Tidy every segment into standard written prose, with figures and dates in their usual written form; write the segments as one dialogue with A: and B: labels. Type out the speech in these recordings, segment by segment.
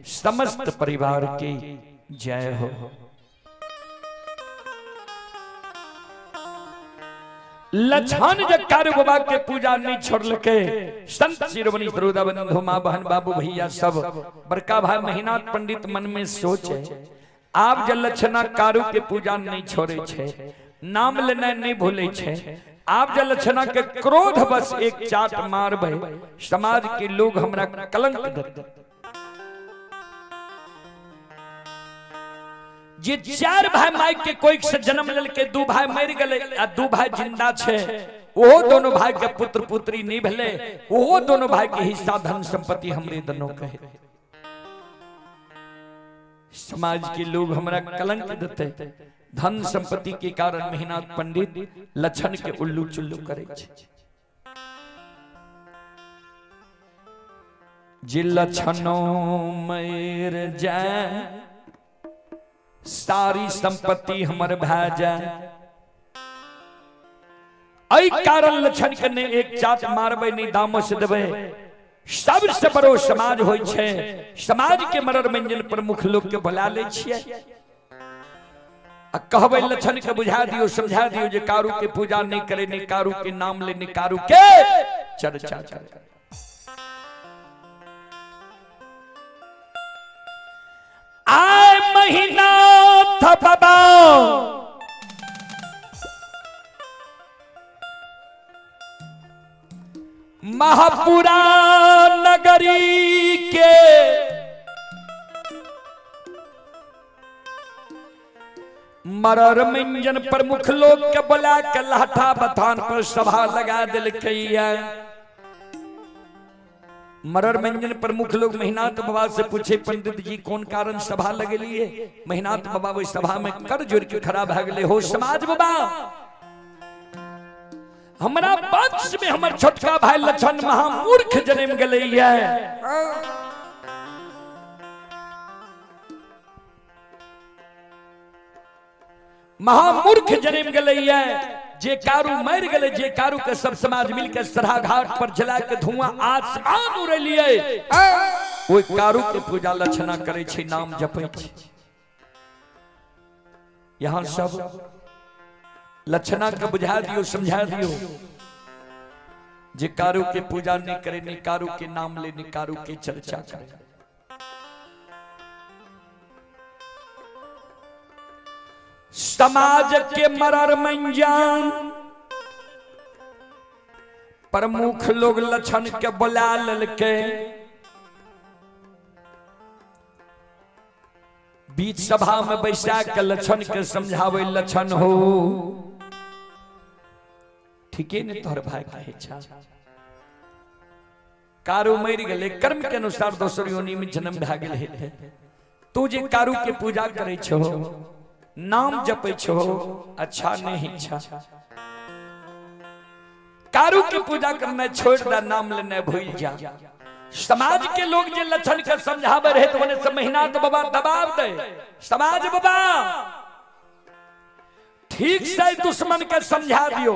A: समस्त परिवार की जय हो। लछन जे कारू बाबा के पूजा नहीं छोड़लके। संत शिरोमणि श्रोता बंधु माँ बहन बाबू भैया सब, बड़का भाई महिनाथ पंडित मन में सोचे, आब जे लछना कारू के पूजा नहीं छोड़े छे, नाम लेना नहीं भूले छे, आब जे लछना के क्रोध बस एक चाट मारबे, समाज के लोग हमरा कलंक देते। जे चार भाई माई के कोई से जन्म लेलके, दू भाई मर गए आ दू भाई जिंदा छे, ओहो दोनों भाई के पुत्र पुत्री नहीं भेले, ओहो दोनों भाई के हिस्सा धन संपत्ति हमरे दोनों कहे। समाज के लोग हमरा कलंक देते। धन संपत्ति के कारण महिनाथ पंडित लक्षण के उल्लू चुल्लू करे छे। जे लक्षणों मर जाए, सारी संपत्ति हमर भए जाए, एहि कारण लक्षण के नहि एक चाट मारबै, नहि दामस देबै। सबसे बड़ो समाज होइ छै, समाज के मरर मंजन प्रमुख लोग के बुला लै छियै आ कहबै लक्षण के बुझा दियौ, समझा दियौ जे कारू के पूजा नहीं करे, नहीं कारू के नाम ले, नहीं कारू के चर्चा करे। आय महीना बाबा महापुरा नगरी के मरर मंजन प्रमुख लोग के बुला के लाठा बथान पर सभा लगा दिलकैया। मरर मंजन प्रमुख लोग महिनाथ बाबा से पूछे, पंडित जी कौन कारण सभा लगेलिए? महिनाथ बाबा वही सभा में कर जोड़ के खड़ा भए गेले, हो समाज बाबा, हमरा वंश में हमर छोटका भाई लक्षण महामूर्ख जन्म गेलै। महामूर्ख जन्म गेलै, जे कारू मर गेलै, जे कारू के सब समाज मिलके सरा घाट पर जला के धुआं आसमान उड़ेलिए, ओहि कारू के पूजा लक्षणा करे छै, नाम जपै छै। यहाँ सब लक्षणा के बुझा दियो, समझा दियो जे कारू के पूजा नहीं करे, नहीं कारू के नाम ले, नहीं कारू के चर्चा करे। समाज के मरर मंजान प्रमुख लोग लक्षण के बुला ललके, बीच सभा में बैसा के लक्षण के समझावे, लक्षण हो ठीके ने तोहर भाई कहे छा, कारू मरि गेलै, कर्म के अनुसार दोसर योनि में जन्म भए गेल हेतै, तू जे कारू के पूजा करै छहो, नाम जपै छहो, अच्छा नहीं छा, कारू के पूजा करना छोड़ दे, नाम लेना भूल जा। समाज के लोग जे लक्षण के समझावे रहे तो ओने से महीना तो बाबा दबाव दे, समाज बाबा ठीक से दुश्मन के समझा दियो,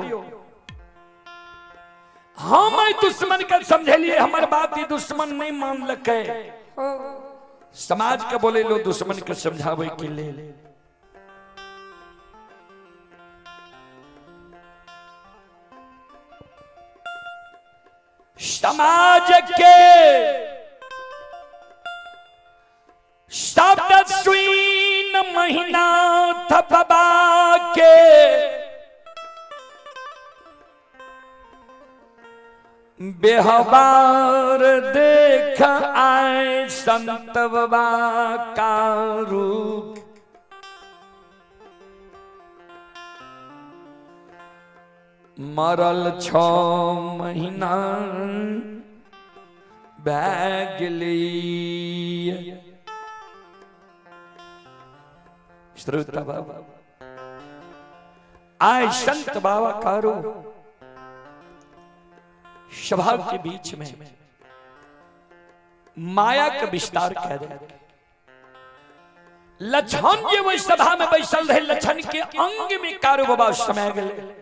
A: हम एहि दुश्मन के समझेलिए, हमर बात ई दुश्मन नहीं मानलकै। समाज के बोले लो दुश्मन के समझावे के लेल। समाज के शब्द सुन महीना बाबा के बेहबार देख आए संत बाबा का रूप, मरल 6 महीना भए गेली। श्रोता बाबा आए संत बाबा कारो सभा के बीच में माया के विस्तार कह दे। लक्षण जे वही सभा में बैसल रहे, लक्षण के अंग में कारो बाबा समय गए,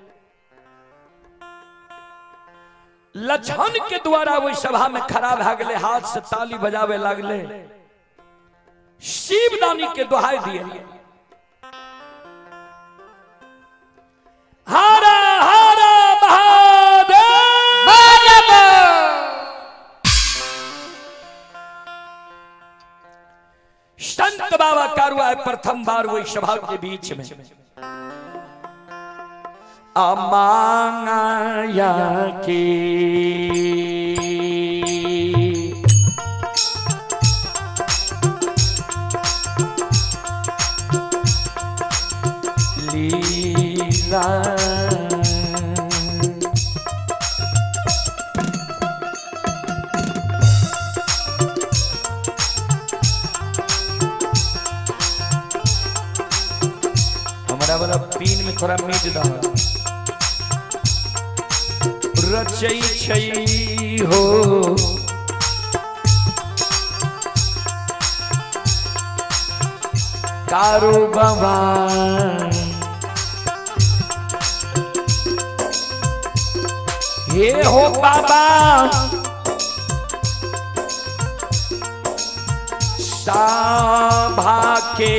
A: लक्षण के द्वारा वही सभा में खड़ा भए गेले, हाथ से ताली बजावे लागले। शिवदानी के दुहाई दिए। हर हर महादेव। संत बाबा कारुआ है प्रथम बार वही सभा के बीच में अमांगा की लीला हमारा वाला पीन में थोड़ा मीट दो रचई छई हो कारो बाबा हे हो बाबा साभा के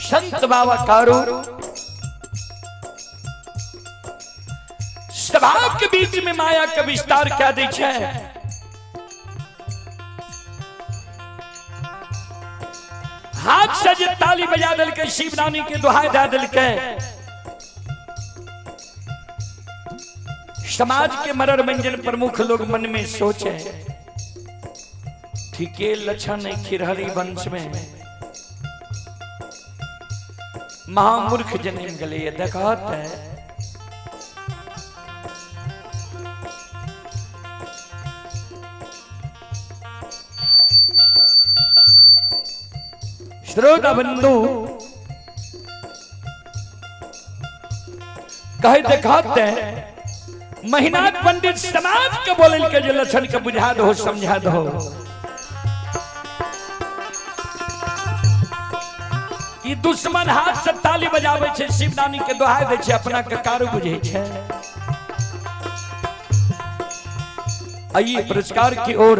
A: संत बाबा कारो सभा के बीच में माया के विस्तार क्या दै छै। हाथ से जे ताली बजा देलकै, शिवदानी के दुहाई दे देलकै। समाज के मरर मंजन प्रमुख लोग मन में सोचे, ठीके लक्षण नहीं खिरहरी वंश में महामूर्ख जन्म गले देखत है। श्रोता बंधु कहे देखत है, महीनाथ पंडित समाज के बोले के जे लक्षण के बुझा दो समझा दो। ई दुश्मन हाथ से ताली बजावे छै, शिवदानी के दोहाई दै छै, अपना के कारू बुझै छै। आइए पुरस्कार की ओर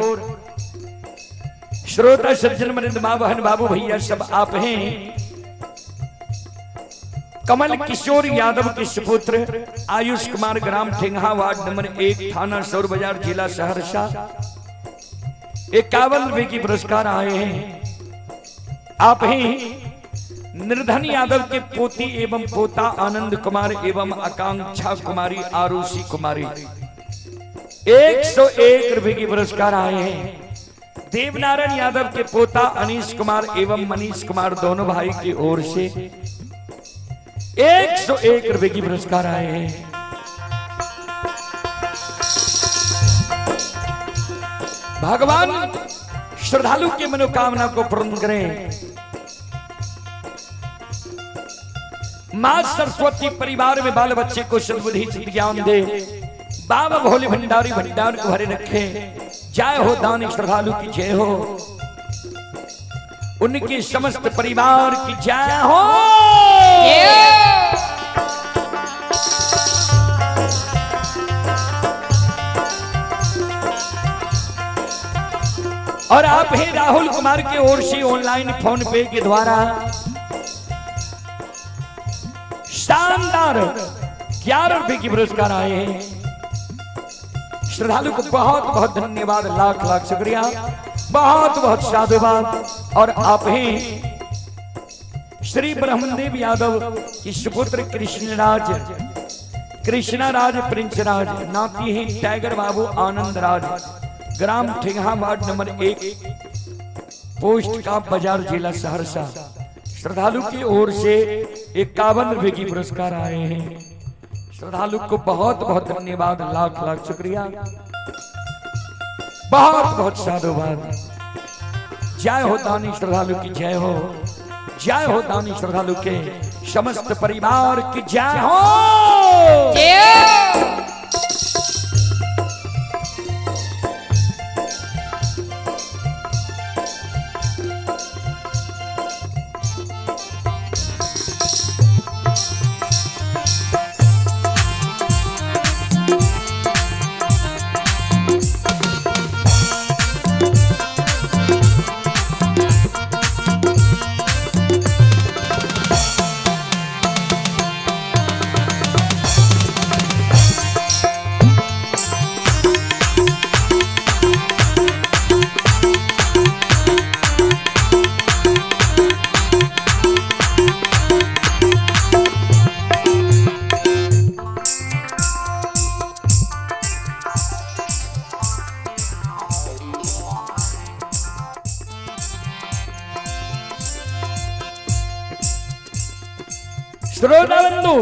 A: श्रोता सज्जन मरिंद माँ बहन बाबू भैया सब आप हैं। कमल किशोर यादव के सुपुत्र आयुष कुमार, ग्राम ठेंगा, वार्ड नंबर 1, थाना सौर बाजार, जिला सहरसा, 51 रुपए की पुरस्कार आए हैं। आप हैं निर्धन यादव के पोती एवं पोता आनंद कुमार एवं आकांक्षा कुमारी, आरुषि कुमारी, 101 रुपए की पुरस्कार आए हैं। देवनारायण यादव के पोता अनीश कुमार एवं मनीष कुमार दोनों भाई की ओर से 101 रुपए की पुरस्कार आए हैं। भगवान श्रद्धालु की मनोकामना को पूर्ण करें। मां सरस्वती परिवार में बाल बच्चे को सद्बुद्धि ज्ञान दे। बाबा भोले भंडारी भंडार को भरे रखे। जय हो दानी श्रद्धालु की जय हो, उनके समस्त परिवार की जय हो। और आप ही राहुल कुमार की ओर से ऑनलाइन फोन पे के द्वारा शानदार 11 रुपए की पुरस्कार आए हैं। श्रद्धालु को बहुत बहुत धन्यवाद, लाख लाख शुक्रिया, बहुत बहुत साधुवाद। और आप ही श्री ब्रह्मदेव यादव की सुपुत्र कृष्णराज, कृष्णराज प्रिंसराज, नाती हैं टाइगर बाबू आनंद राज, ग्राम ठिगहा वार्ड नंबर 1, पोस्ट का बाजार, जिला सहरसा। श्रद्धालु की ओर से 51 रुपए की पुरस्कार आए हैं। श्रद्धालु को बहुत बहुत धन्यवाद, लाख लाख शुक्रिया, बहुत बहुत साधुवाद। जय हो दानी श्रद्धालु की जय हो, जय हो दानी श्रद्धालु के समस्त परिवार की जय हो। श्रोता बंधु,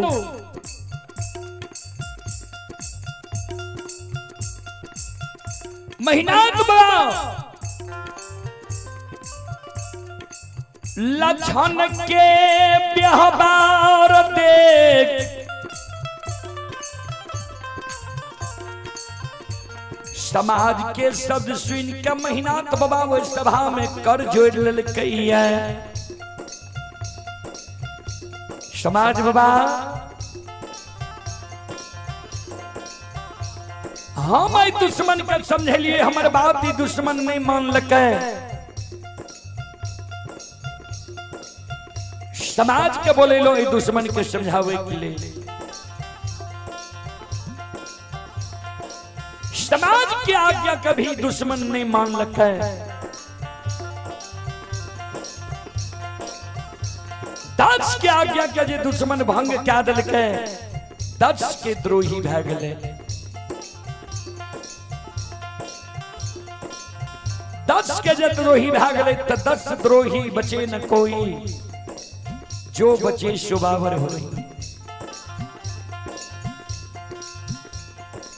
A: महीनाथ बाबा लक्षण के व्यवहार देख समाज के शब्द सुन के महीनाथ बाबा ओहि सभा में कर जोड़ लेलकै। समाज बाबा, हम एहि दुश्मन के समझलिए, हमर बात ई दुश्मन नहीं मानलकै। समाज के बोलेलो ई दुश्मन के समझावे के लिए। समाज के आज्ञा कभी दुश्मन नहीं मानलकै। दक्ष के आज्ञा के जे दुश्मन भंग कए देलकै, दक्ष के द्रोही भए गेलै। दक्ष के जे द्रोही भए गेलै तऽ 10 द्रोही बचे न कोई, जो बचे सुबावर होई।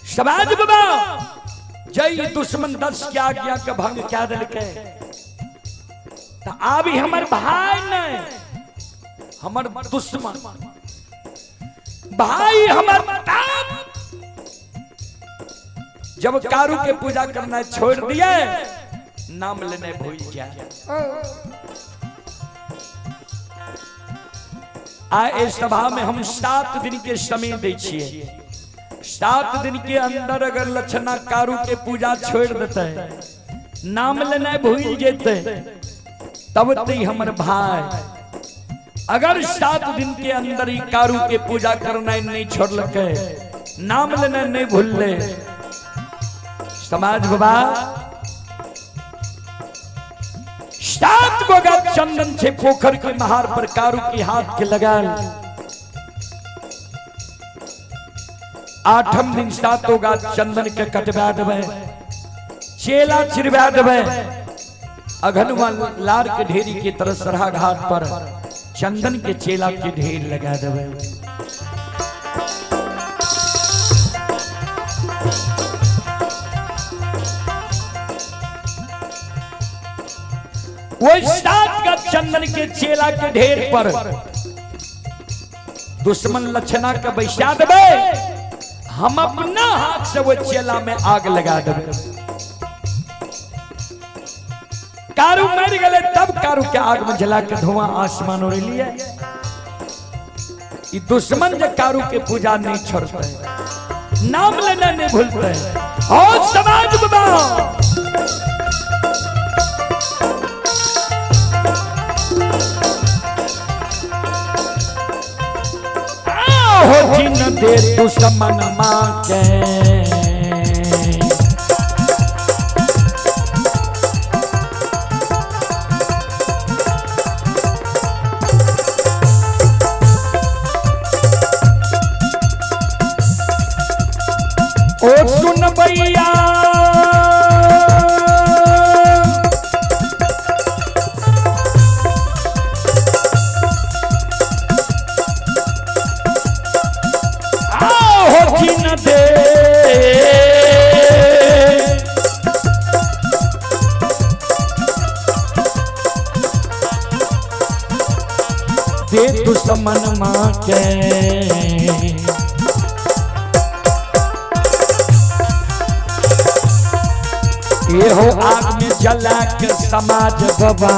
A: समाज बाबा जय दुश्मन दक्ष के आज्ञा के भंग कए देलकै तऽ आब ई हमर भाई नहीं, हमर दुश्मन भाई, हमर बाप। जब कारू के पूजा करना छोड़ दिए, नाम लेने भूल जाए। आ इस सभा में हम 7 दिन के समय दै छियै। 7 दिन के अंदर अगर लक्षणा कारू के पूजा छोड़ देते, नाम लेना भूल जेते, तब ते हमर भाई। अगर 7 दिन के अंदर ही कारू के पूजा करना नहीं छोड़लकै, नाम लेना नहीं भूलले, समाज बाबा 7 गो गाछ चंदन छे पोखर के महार पर कारू के हाथ के लगाल। 8म दिन 7 गाछ चंदन के कटवा देबै, चेला चिरवा देबै, अघनुआ लार के ढेरी के तरह सरहा घाट पर चंदन के चेला के ढेर लगा देवे। वो 7 का चंदन के चेला के ढेर पर दुश्मन लक्षणा के बैसा देवे, हम अपना हाथ से वो चेला में आग लगा देवे। कारू मर गए तब कारू के आग में जला के धुआं आसमान उड़ लिए। दुश्मन जो कारू के पूजा नहीं छोड़ते, नाम लेना नहीं भूलते। और समाज बाबा हो जिन दे दुश्मन मां के, ओ सुन भैया आओ जिन दे दे दुश्मन मां के, ये हो आग में जला के समाज बाबा।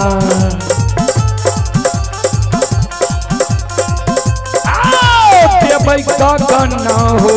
A: आओ देबै गगन हो,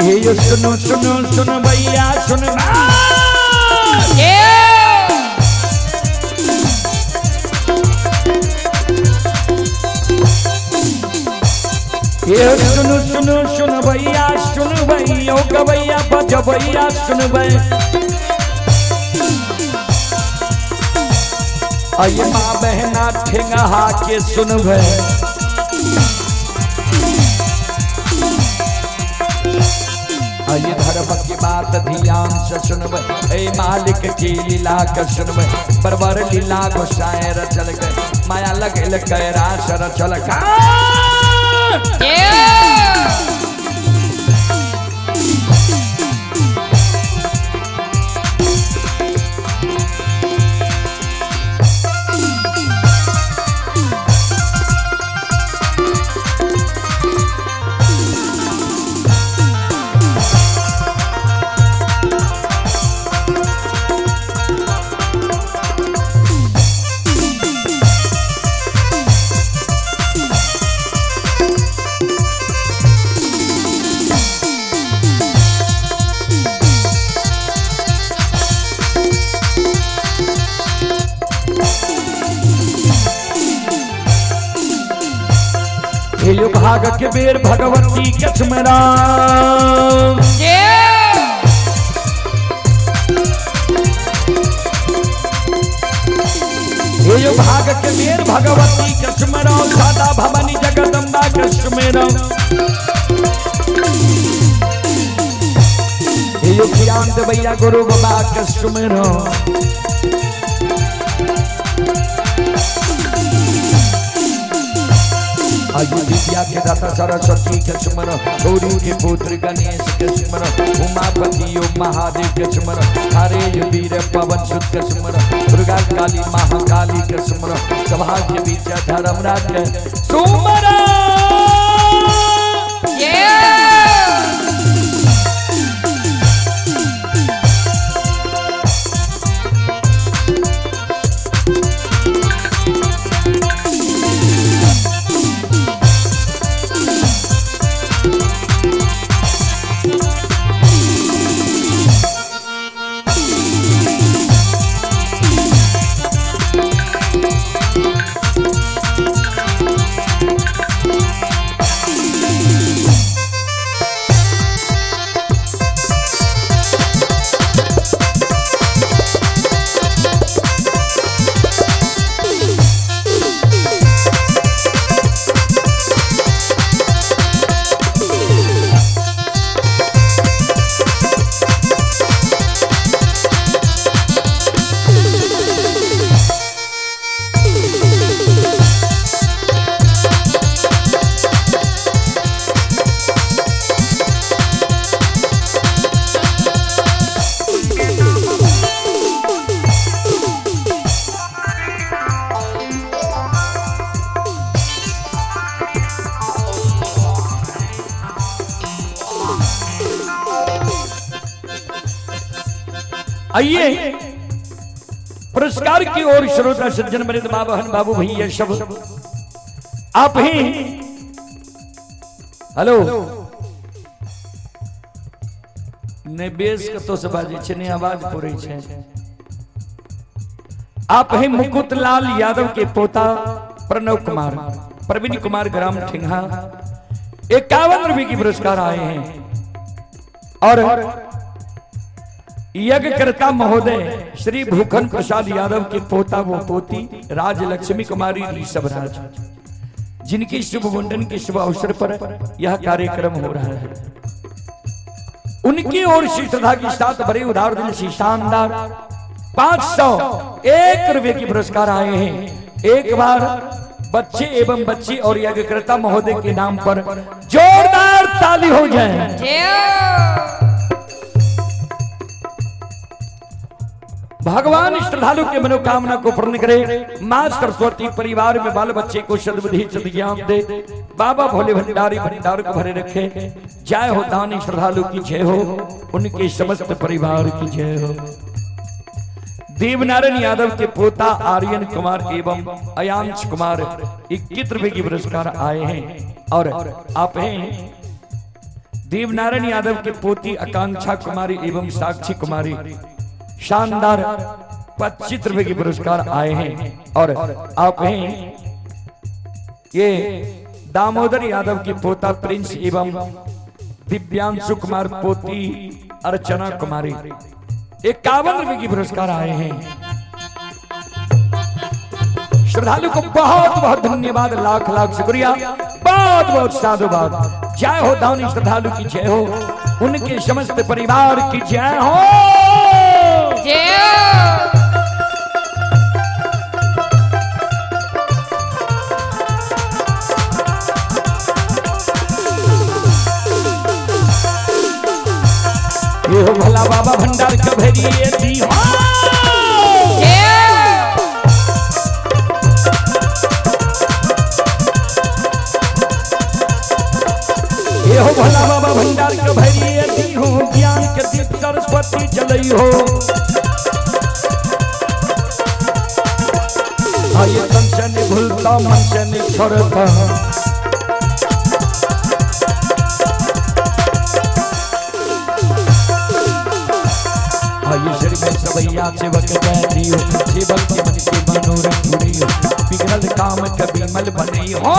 A: ये सुनो सुनो सुनो भैया सुन, ये सुनो सुनो सुन भैया सुन भैया गवैया बज भैया सुन भैया, अये माँ बहना ठेंगा के सुन भैया। ये धर्म की बात ध्यान से सुनब, हे मालिक की लीला के सुनब, बरबर लीला गोसाए रचल गए, माया लगल कैरास रचल का। भाग के बेर भगवती के सुमराम, ये भाग के बेर भगवती के सुमराम, सादा भवानी जगदम्बा के सुमराम। हे ज्ञान देवैया गुरु बाबा के सुमिरो। आयु विद्या के दाता सरस्वती के सुमर, गौरी के पुत्र गणेश के सुमर, उमापति यो महादेव के सुमर, हरे वीर पवन सुत के सुमर, दुर्गा काली महाकाली के सुमर, सभा के बीच धर्मराज के सुमर। आइए पुरस्कार की ओर श्रोता सज्जन वृंद बाबहन बाबू भैया सब आप ही। हेलो ने बेस कतो से बाजै छै ने आवाज पुरै छै। आप ही मुकुट लाल यादव के पोता प्रणव कुमार प्रवीण कुमार ग्राम ठिंगा 51 रुपए की पुरस्कार आए हैं। और यज्ञकर्ता महोदय श्री भूखन प्रसाद यादव के पोता वो पोती राजलक्ष्मी कुमारी ऋषभराज, जिनकी शुभ मुंडन के शुभ अवसर पर यह कार्यक्रम हो रहा है, उनकी ओर से श्रद्धा के साथ बड़े उदार दिल से शानदार 501 रुपए की पुरस्कार आए हैं। एक बार बच्चे एवं बच्ची और यज्ञकर्ता महोदय के नाम पर जोरदार ताली हो जाए। भगवान श्रद्धालु के मनोकामना को पूर्ण करे। मां सरस्वती परिवार में बाल बच्चे को सद्बुद्धि सद्ज्ञान दे। बाबा भोले भंडारी भंडार को भरे रखे। जय हो दानी श्रद्धालु की जय हो, उनके समस्त परिवार की जय हो। देवनारायण यादव के पोता आर्यन कुमार एवं अयांश कुमार 21 रुपए की पुरस्कार आए हैं। और आप हैं देवनारायण यादव के पोती आकांक्षा कुमारी एवं साक्षी कुमारी शानदार 25 रुपए के पुरस्कार आए हैं। और आप हैं ये दामोदर यादव की पोता प्रिंस एवं दिव्यांशु कुमार पोती अर्चना कुमारी 51 रुपए की पुरस्कार आए हैं। श्रद्धालु को बहुत बहुत धन्यवाद, लाख लाख शुक्रिया, बहुत बहुत साधुवाद। जय हो दानी श्रद्धालु की जय हो, उनके समस्त परिवार की जय हो। ये हो भला बाबा भंडार कभेरी दी हो। ये हो भला बाबा भंडार कभेरी दी हो, ज्ञान के दीप सरस्वती जलई हो। आये तन से नहीं भूलता मन से नहीं छोड़ता। आये शरीर में सबैया सेवक बैठी हो, सेवक के मन के मनोरथ पूरी हो, बिगड़ल काम कभी मल बने हो।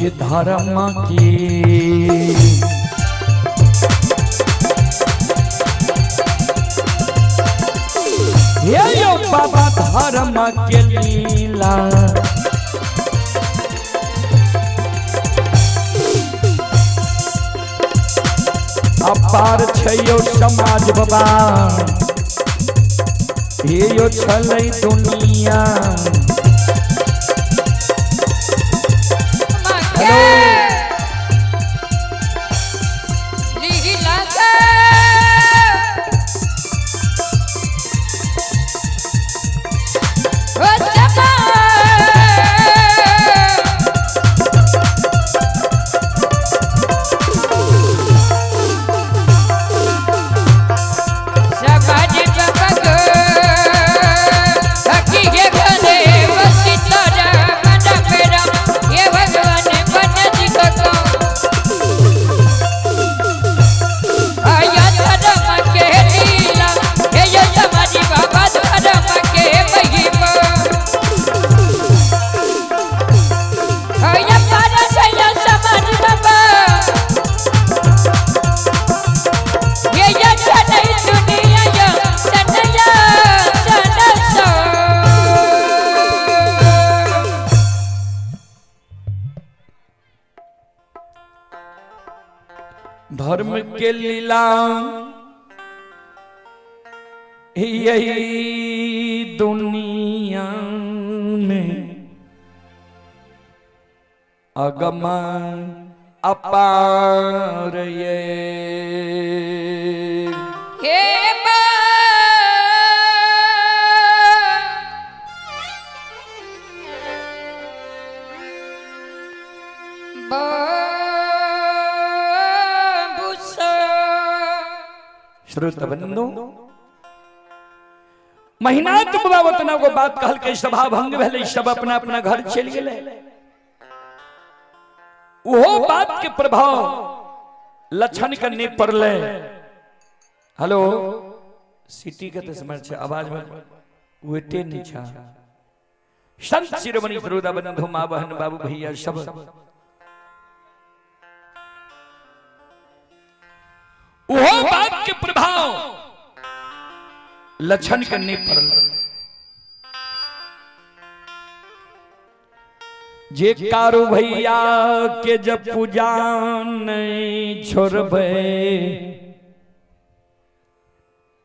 A: ये धर्म की ये यो बाबा धर्म के लीला। अपार छै यो समाज बाबा, हे यो छलै दुनिया। हेलो। धर्म के लीला यही दुनिया में अगम अपार ये।
B: हे
A: श्रोत बंधु, महीनात बाबा ओतना गो बात कहल के सभा भंग भेलै, सब अपना अपना घर चलि गेलै। ओहो बात के प्रभाव लक्षण के नहीं पड़लै। हेलो, सिटी के तऽ समझ छै, आवाज में वेटे नहीं छा। संत शिरोमणि श्रोता बंधु, माँ बहन बाबू भैया सब, ओहो बात के प्रभाव लक्षण के नहीं पड़ल। जे कारू भैया के जब पूजा नहीं छोड़बे,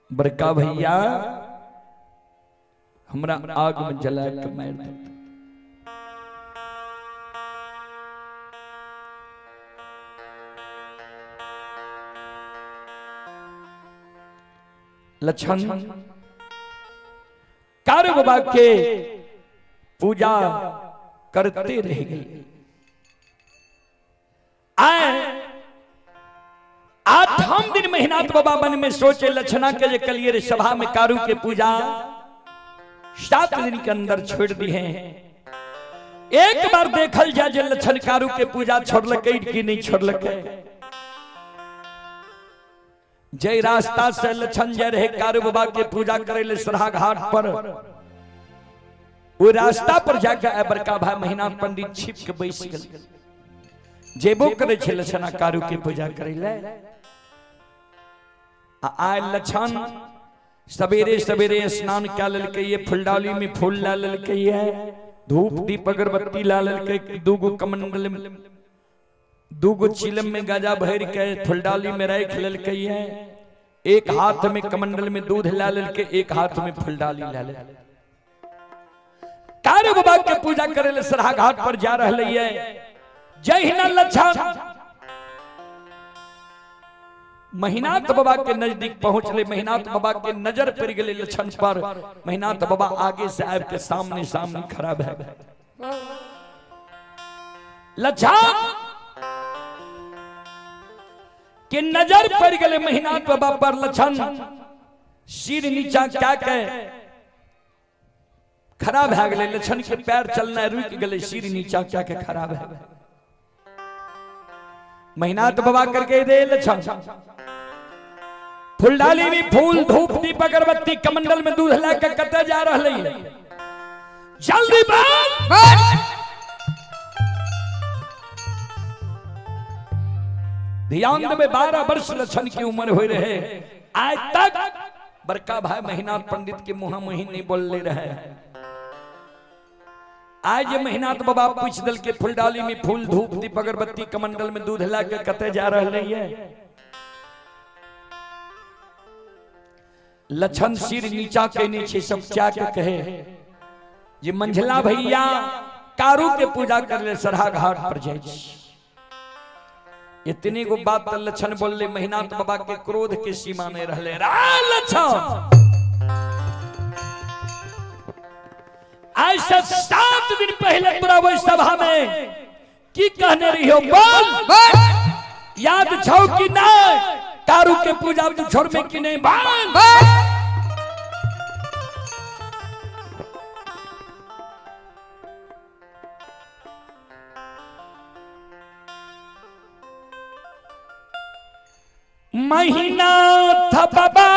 A: बड़का भैया हमरा आग में जला के मार देते। लक्षण कारू बाबा के पूजा करते रह गए। आए आठम दिन महीनात बाबा मन में सोचे लक्षणा के जे कलिए रे सभा में कारू के पूजा 7 दिन के अंदर छोड़ दी है। एक बार देखल जाए जे लक्षण कारू के पूजा छोड़लकै कि नहीं छोड़लकै। जय रास्ता से लक्षण जय रहे कारू बाबा के पूजा करे ले सरहा घाट पर, वो रास्ता पर जाकर बड़का भाई महीना पंडित छिप के बैस गेल। जेबो करे छे लक्षणा कारू के पूजा करे ले। आए लक्षण सवेरे सवेरे स्नान क्या ललकै ये, फुलडाली में फूल ला ललकै ये, धूप दीप अगरबत्ती ला ललकै, दूगो कमंडल में दूगो चिलम में गाजा भर के फुलडाली में रख ललकै है। एक हाथ में कमंडल में दूध ला ललकै, एक हाथ में फुलडाली ला ललकै। कारू बाबा के पूजा करे ले सरहा घाट पर जा रहे है। जहिना लक्षण महिनाथ बाबा के नजदीक पहुंचले, महिनाथ बाबा के नजर पड़ गए लक्षण पर। महिनाथ बाबा आगे से आब के सामने सामने खड़ा भए लक्षण के नजर पड़ गए महिनाथ बाबा पर। लक्षण सिर नीचा क्या के खड़ा भए गेलै। लक्षण के पैर चलना रुक गेलै, सिर नीचा क्या के खड़ा भए गेलै। महिनाथ बाबा करके दे लक्षण फुलडाली में फूल धूप दीप अगरबत्ती कमंडल में दूध ला के कतऽ जा रहलै है, जल्दी भाग। ध्यान देवे 12 वर्ष लक्षण की उम्र हो रहे, आज तक बड़का भाई महिनाथ पंडित के मुँह मुही नहीं बोलले रहे। आज जे महिनाथ बाबा पूछ दल के फुलडाली में फूल धूप दीप अगरबत्ती कमंडल में दूध ला के कते जा रहे है। लक्षण सिर नीचा के नीचे सब चा के कहे जे मंझला भैया कारू के पूजा कर ले सरहा घाट पर जाए। इतनी गो बात लक्षण बोलले, महिनाथ बाबा के क्रोध के सीमा नहीं रहले। लक्षण आज से 7 दिन पहले तोरा वही सभा में की कहने रही हो बोल, याद छौ कि नहीं? कारू के पूजा तू छोड़ में कि नहीं बोल? महिनाथ बाबा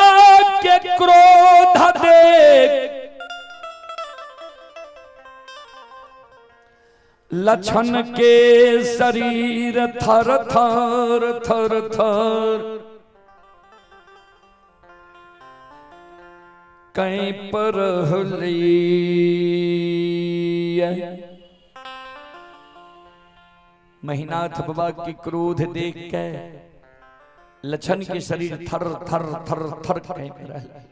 A: के क्रोध देख लक्षण के शरीर थर थर थर थर कहीं पर महिनाथ बाबा के क्रोध देख के लक्षण के शरीर थर थर थर थर कहीं पर।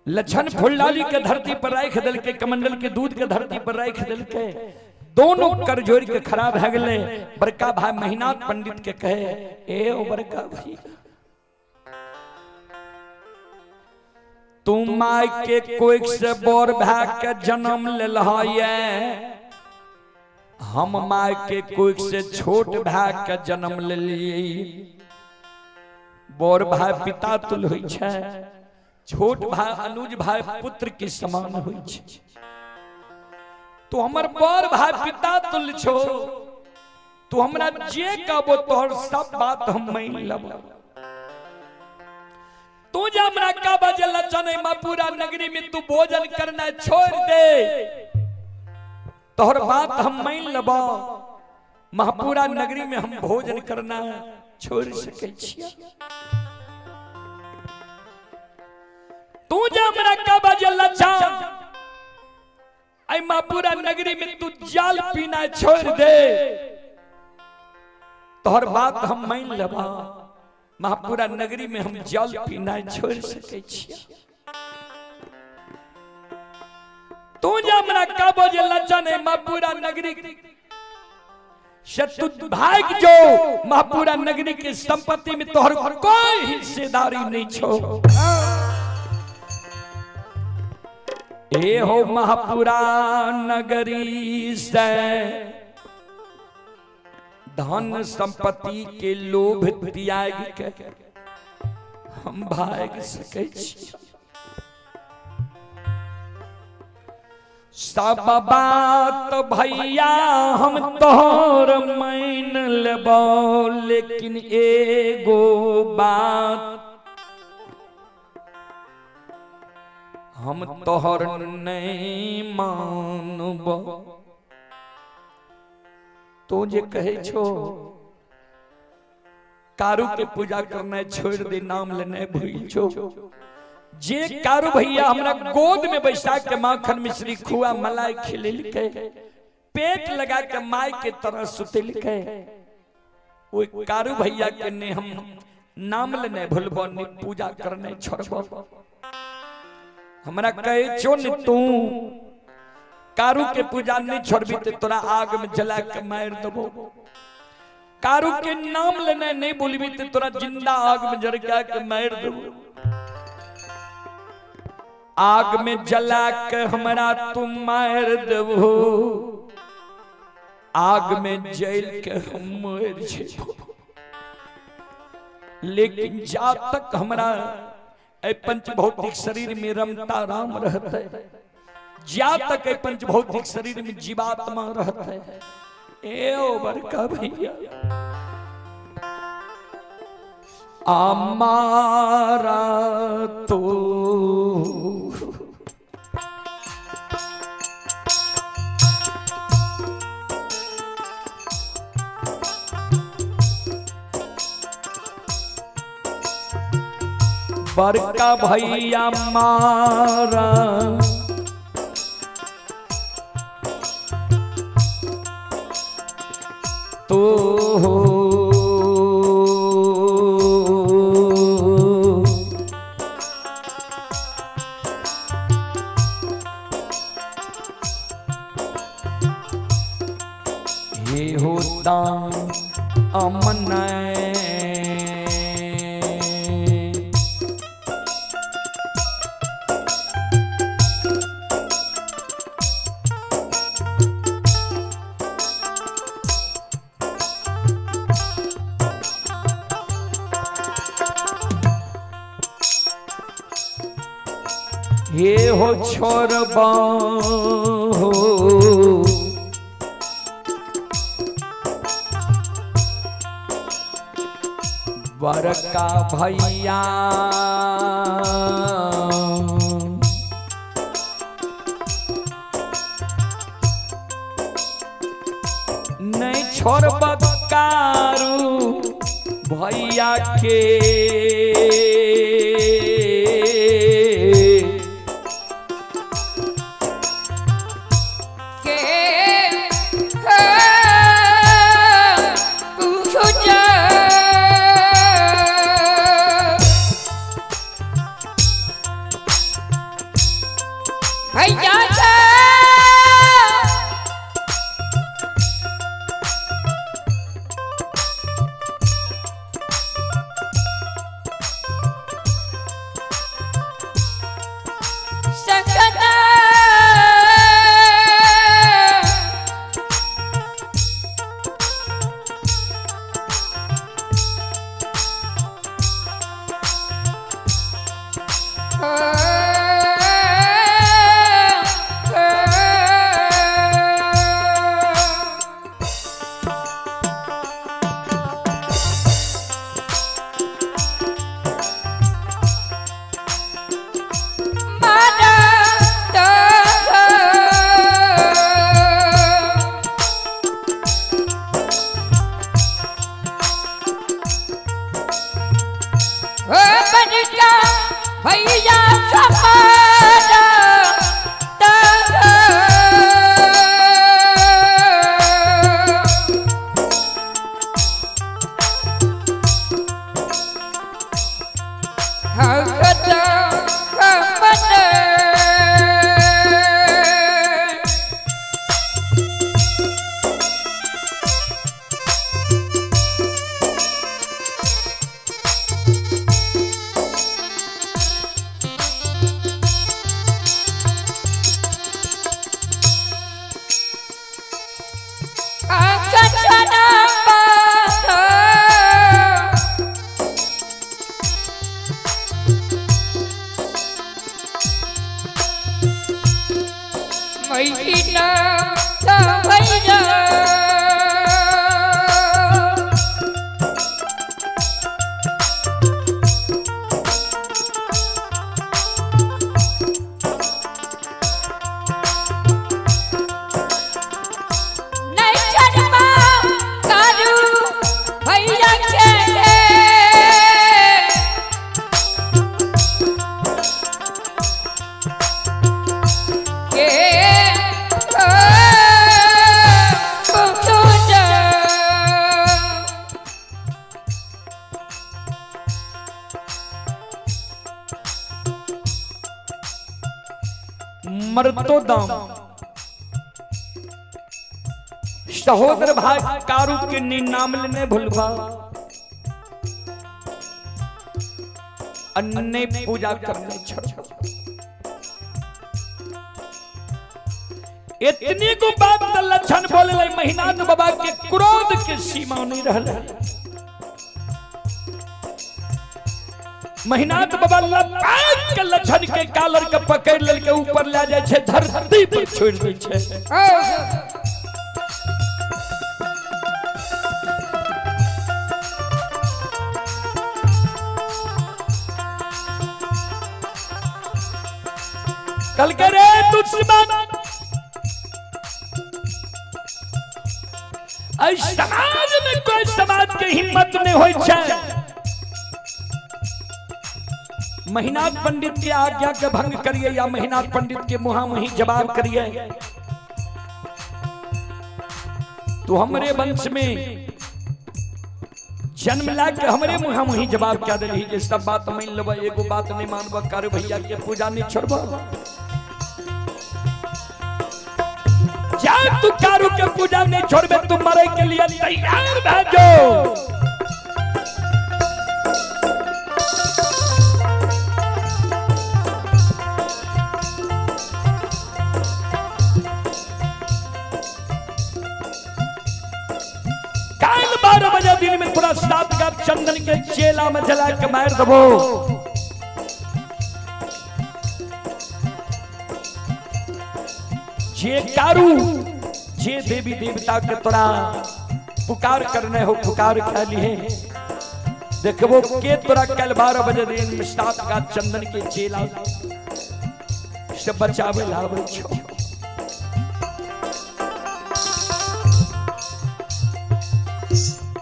A: लक्षण फुलडाली के धरती पर राख दिल के, कमंडल के दूध के धरती पर राख दिल के, दोनों कर जोड़ के खराब है गले। बड़का भाई महिनाथ पंडित के कहे, ए ओ बड़का भाई, तू my के कोई से बोर भाग के जन्म लेल है, हम my के कोई से छोट भाग के जन्म लेलिए। बोर भाई पिता तुल होइ छै, छोट भाई अनुज भाई पुत्र के समान होइ छै। तू हमर बड़ भाई पिता तुल छो, तू हमरा जे कहबो तोहर सब बात हम मान लेबो। तू जे हमरा कहबो जे लचन पूरा नगरी में तू भोजन करना छोड़ दे, तोहर बात हम मान लेबो। महापुरा नगरी में हम भोजन करना छोड़ सकै छियै। तू जे हमरा कहबो जे लचन आई महापुरा नगरी में तू जल पीना छोड़ दे, तोहर बात हम मान लेबो। महापुरा नगरी में हम जल पीना छोड़ सकै छियै। तू जे हमरा कहबो जे लचन महापुरा नगरी से तू भाग जो, महापुरा नगरी के संपत्ति में तोहर कोई हिस्सेदारी नहीं छो। ए हो महापुरा नगरी से धन संपत्ति के लोभ त्याग के हम भाग सकै छी। सब बात भैया हम तोहर मान लेबो, लेकिन एगो बात हम तोहर नहीं मानबो। तो जे कहे छो कारू के पूजा करना छोड़ दे, नाम लेने भूल छो। जे कारू भैया हमरा गोद में बैसा के माखन मिश्री खुआ मलाई खिलेलकै, पेट लगा के माय के तरह सुतेलकै, ओइ कारू भैया के ने हम नाम लेने भूलबो, ने पूजा करने छोड़बो। हमरा कहे छो ने तू कारू के पूजा नहीं छोड़बी ते तोरा आग में जला के मार देबो। कारू के नाम लेने नहीं बोलबी ते तोरा जिंदा आग में जरका के मार देबो। आग में जला के हमरा तू मार देबो, आग में जल के हम मर जेबो, लेकिन जा तक हमरा पंच भौतिक शरीर में रमता राम रहते, जा तक पंच भौतिक शरीर में जीवात्मा रहते, ए ओ बड़का भैया हमारा तो बड़का भैया मारा तो हे होता अमन। हे हो छोरबा हो बड़का भैया नहीं छोड़ब कारू भैया के मरतो दाम सहोदर भाई कारू के नी नाम लेने भूलबा अन्य पूजा करने छोड़। इतनी को बात त लक्षण बोले महिनाथ बाबा के क्रोध के सीमा नहीं रहल। महिनाथ बाबा लपाट के लक्षण के कालर के पकड़ लेल के ऊपर ले जाय छै, धरती पर छोड़ दै छै। कल के रे दुश्मन, ऐ समाज में कोई समाज के हिम्मत नहीं होय छै। महिनाथ पंडित के आज्ञा के भंग करिए या महिनाथ पंडित के मुहा मुही जवाब करिए, तो हमरे वंश में जन्म ला के हमरे मुहा मुही जवाब क्या दे जे सब बात मान लेब, एगो बात नहीं मानब, कारू भैया के पूजा नहीं छोड़ब। जा तू कारू के पूजा नहीं छोड़बे, तू मरे के लिए तैयार भा जो। काल 12 बजे दिन में तोरा 7 का चंदन के चेला में जला के मार दबो। जे कारू जे देवी देवता के तोरा पुकार करने हो पुकार खाली है, देखबो के तोरा कल 12 बजे दिन में 7 का चंदन के चेला से बचावे लावे छो।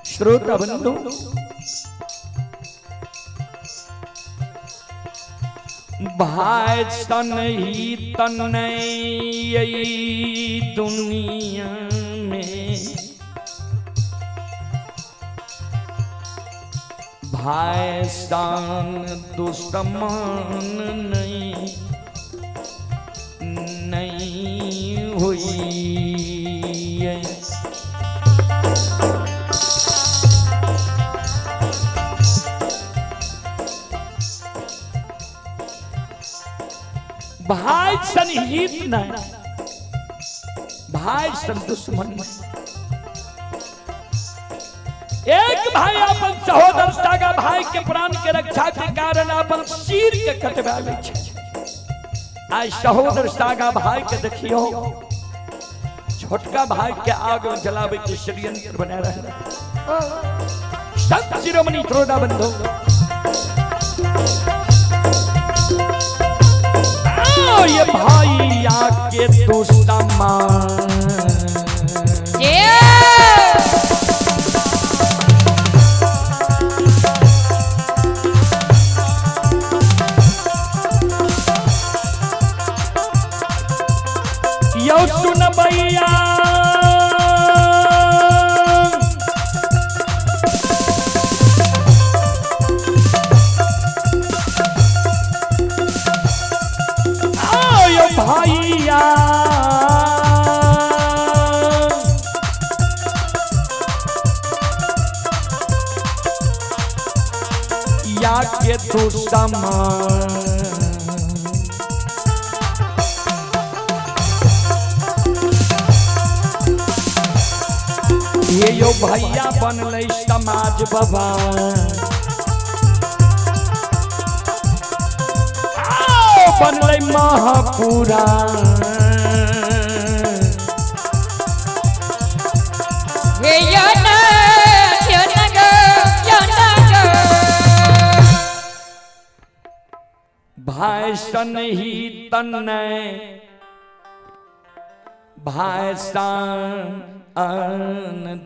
A: श्रोता बंधु, भाई तन ही तन दुनिया में, भाई शान दुश्मन नहीं नहीं हुई। भाई सन हित नहीं, भाई सन दुश्मन नहीं। एक भाई अपन सहोदर सागा भाई के प्राण के रक्षा के कारण अपन सिर के कटवा लै छै। आइ सहोदर सागा भाई के देखियो छोटका भाई के आग में जलावे के षड्यंत्र बना रहे। संत शिरोमणि त्रोदा बंधु, ये भाई आके दुश्मन यो सुन भैया, भैया या के दुश्मन ये यो भैया बनलै समाज बाबा, बनलै महापुराण। भाई सन ही तन भाई सन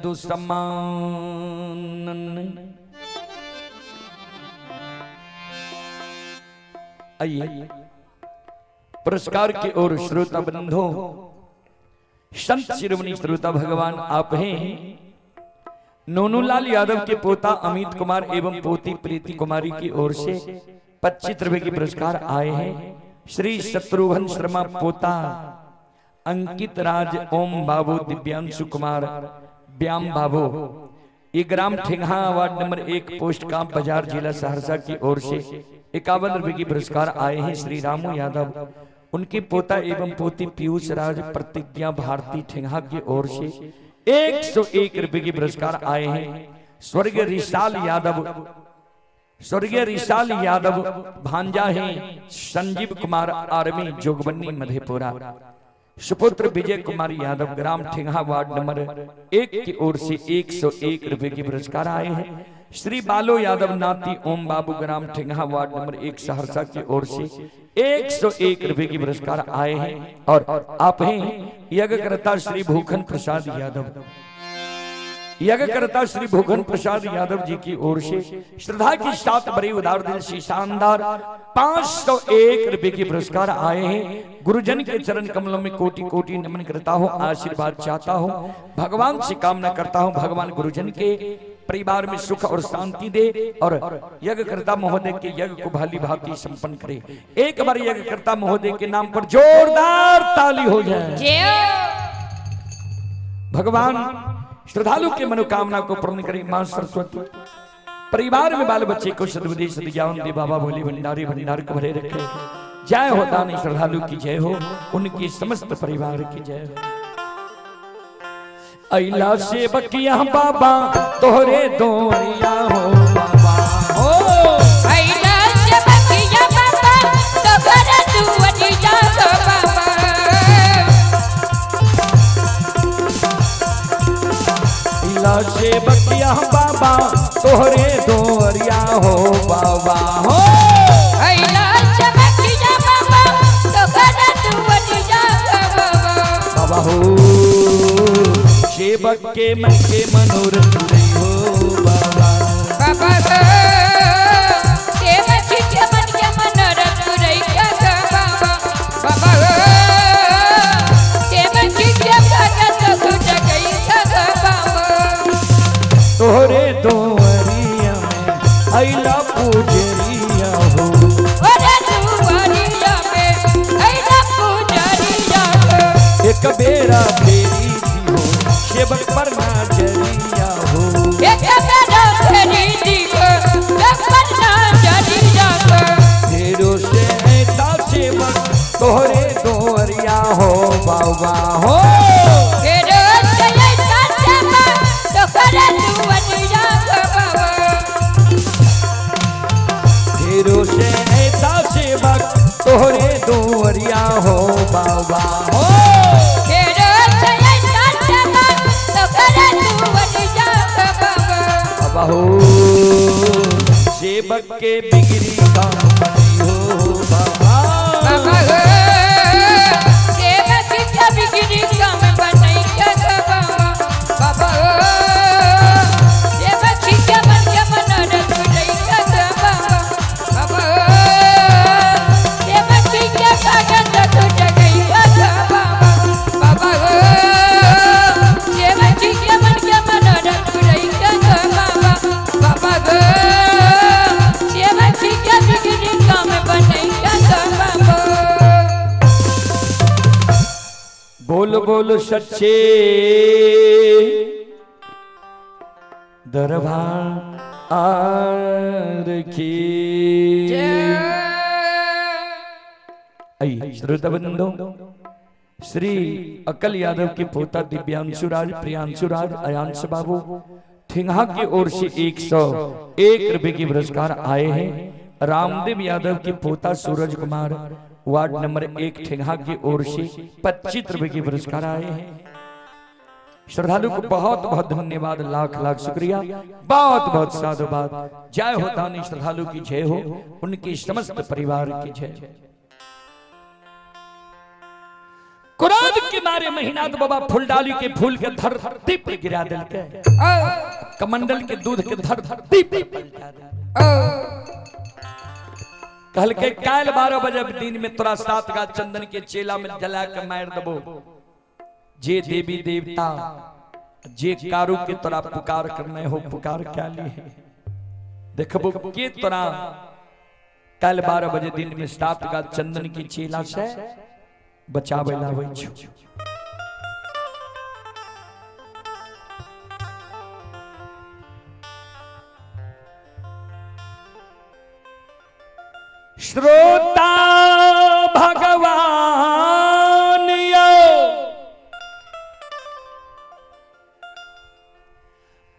A: दुश्मन। आइए पुरस्कार के ओर श्रोता बंधु, संत शिरोमणि श्रोता भगवान आप हैं। नोनूलाल यादव के पोता अमित कुमार एवं पोती प्रीति कुमारी की ओर से 25 रुपए के पुरस्कार आए हैं। श्री शत्रुघ्न शर्मा पोता अंकित राज ओम बाबू दिव्यांशु कुमार व्याम बाबू, ये ग्राम ठेंगा वार्ड नंबर 1 पोस्ट काम बाजार जिला सहरसा की ओर से 51 रुपए की पुरस्कार आए हैं। श्री रामू यादव उनके पोता एवं पोती पीयूष राज प्रतिज्ञा भारती ठेंगा की ओर से 101 रुपए की पुरस्कार आए हैं। स्वर्गीय रिसाल यादव, स्वर्गीय रिसाल यादव भांजा हैं संजीव कुमार आर्मी जोगबन्नी मधेपुरा, सुपुत्र विजय कुमार यादव ग्राम ठेंगा वार्ड नंबर 1 की ओर से 101 रुपए के पुरस्कार आए हैं। श्री बालो यादव नाती ओम बाबू ग्राम ठेंगा वार्ड नंबर 1 सहरसा की ओर से 101 रुपए के पुरस्कार आए हैं। और आप हैं यज्ञकर्ता श्री भूखन प्रसाद यादव। यज्ञकर्ता श्री भूखन प्रसाद यादव जी की ओर से श्रद्धा की साथ बड़ी उदार दिल से शानदार 501 रुपए के पुरस्कार आए हैं। गुरुजन के चरण कमलों में कोटि कोटि नमन करता हूँ, आशीर्वाद चाहता हूँ, भगवान से कामना करता हूँ भगवान गुरुजन के परिवार में सुख और शांति दे और यज्ञकर्ता महोदय के यज्ञ को भली भांति संपन्न करे। एक बार यज्ञकर्ता महोदय के नाम पर जोरदार ताली हो जाए। भगवान श्रद्धालु के मनोकामना को पूर्ण करे। मां सरस्वती परिवार में बाल बच्चे को सद्बुद्धि सद्ज्ञान दे। बाबा भोले भंडारी भंडार को भरे रखे। जय हो दानी श्रद्धालु की जय हो, उनकी समस्त परिवार की जय हो। अइला से बकिया बाबा तोहरे दोरिया हो बाबा हो।
B: अइला से बकिया बाबा तोहरे दुआरिया हो बाबा।
A: अइला से बकिया बाबा तोहरे दोरिया हो बाबा हो।
B: अइला से बकिया बाबा तोहरे दुआरिया हो बाबा।
A: बाबा हो सेवक के मन के मनोरथ हो बाबा।
B: बाबा हो सेवक के मन के मनोरथ रहिया हो बाबा। बाबा हो सेवक के भगत सुख गई हो बाबा।
A: तोहरे दोरिया में अइला पूजरिया हो।
B: ओरे दुआरिया में अइला पुजरिया हो।
A: एक बेरा फेरी दी हो सेवक पर नाचरिया हो।
B: एक बेरा फेरी दी हो सेवक पर नाचरिया हो।
A: फेरो से ऐसा सेवक तोहरे दोरिया हो बाबा हो।
B: फेरो से ऐसा सेवक तोहरे दुआरिया हो बाबा।
A: फेरो से ऐसा सेवक तोहरे दोरिया हो बाबा हो।
B: फेरो से ऐसा सेवक तोहरे दुआरिया हो बाबा।
A: बाबा हो सेवक के बिगड़ी काम बनी हो बाबा।
B: बाबा हो सेवक के बिगड़ी काम बनैया हो बाबा। बाबा हो सेवक के मन के मनोरथ पुरैया हो बाबा। बाबा हो सेवक के भगत तुझ गैया हो बाबा। बाबा हो सेवक के मन के मनोरथ पुरैया हो बाबा। बाबा हो सेवक के बिगड़ी काम बनैया हो बाबा।
A: बोल बोल सच्चे दरबार की। आई श्रोता बंधु श्री अकल यादव के पोता दिव्यांशु राज, प्रियांशु राज, अयांश बाबू ठिंगा की ओर से 101 रुपए के पुरस्कार आए हैं। रामदेव यादव के पोता सूरज कुमार वार्ड नंबर 1 ठिंगा की ओर से 25 रुपए के पुरस्कार आए हैं। श्रद्धालु को बहुत बहुत धन्यवाद, लाख लाख शुक्रिया, बहुत बहुत साधुवाद। जय हो दानी श्रद्धालु की जय हो, उनकी समस्त परिवार की जय हो। क्रोध के मारे महीनाथ बाबा फुलडाली के फूल के धरती पर गिरा दिलके, कमंडल के दूध के धरती पर पलटा दिलके। कहल के काल 12 बजे दिन में तोरा 7 गाछ चंदन के चेला में जला के मार दबो। जे देवी देवता जे कारू के तोरा पुकार करने हो पुकार क्या लिए देखबो के तोरा काल 12 बजे दिन में 7 गाछ चंदन की चेला से बचावे लावे छु। श्रोता भगवान यो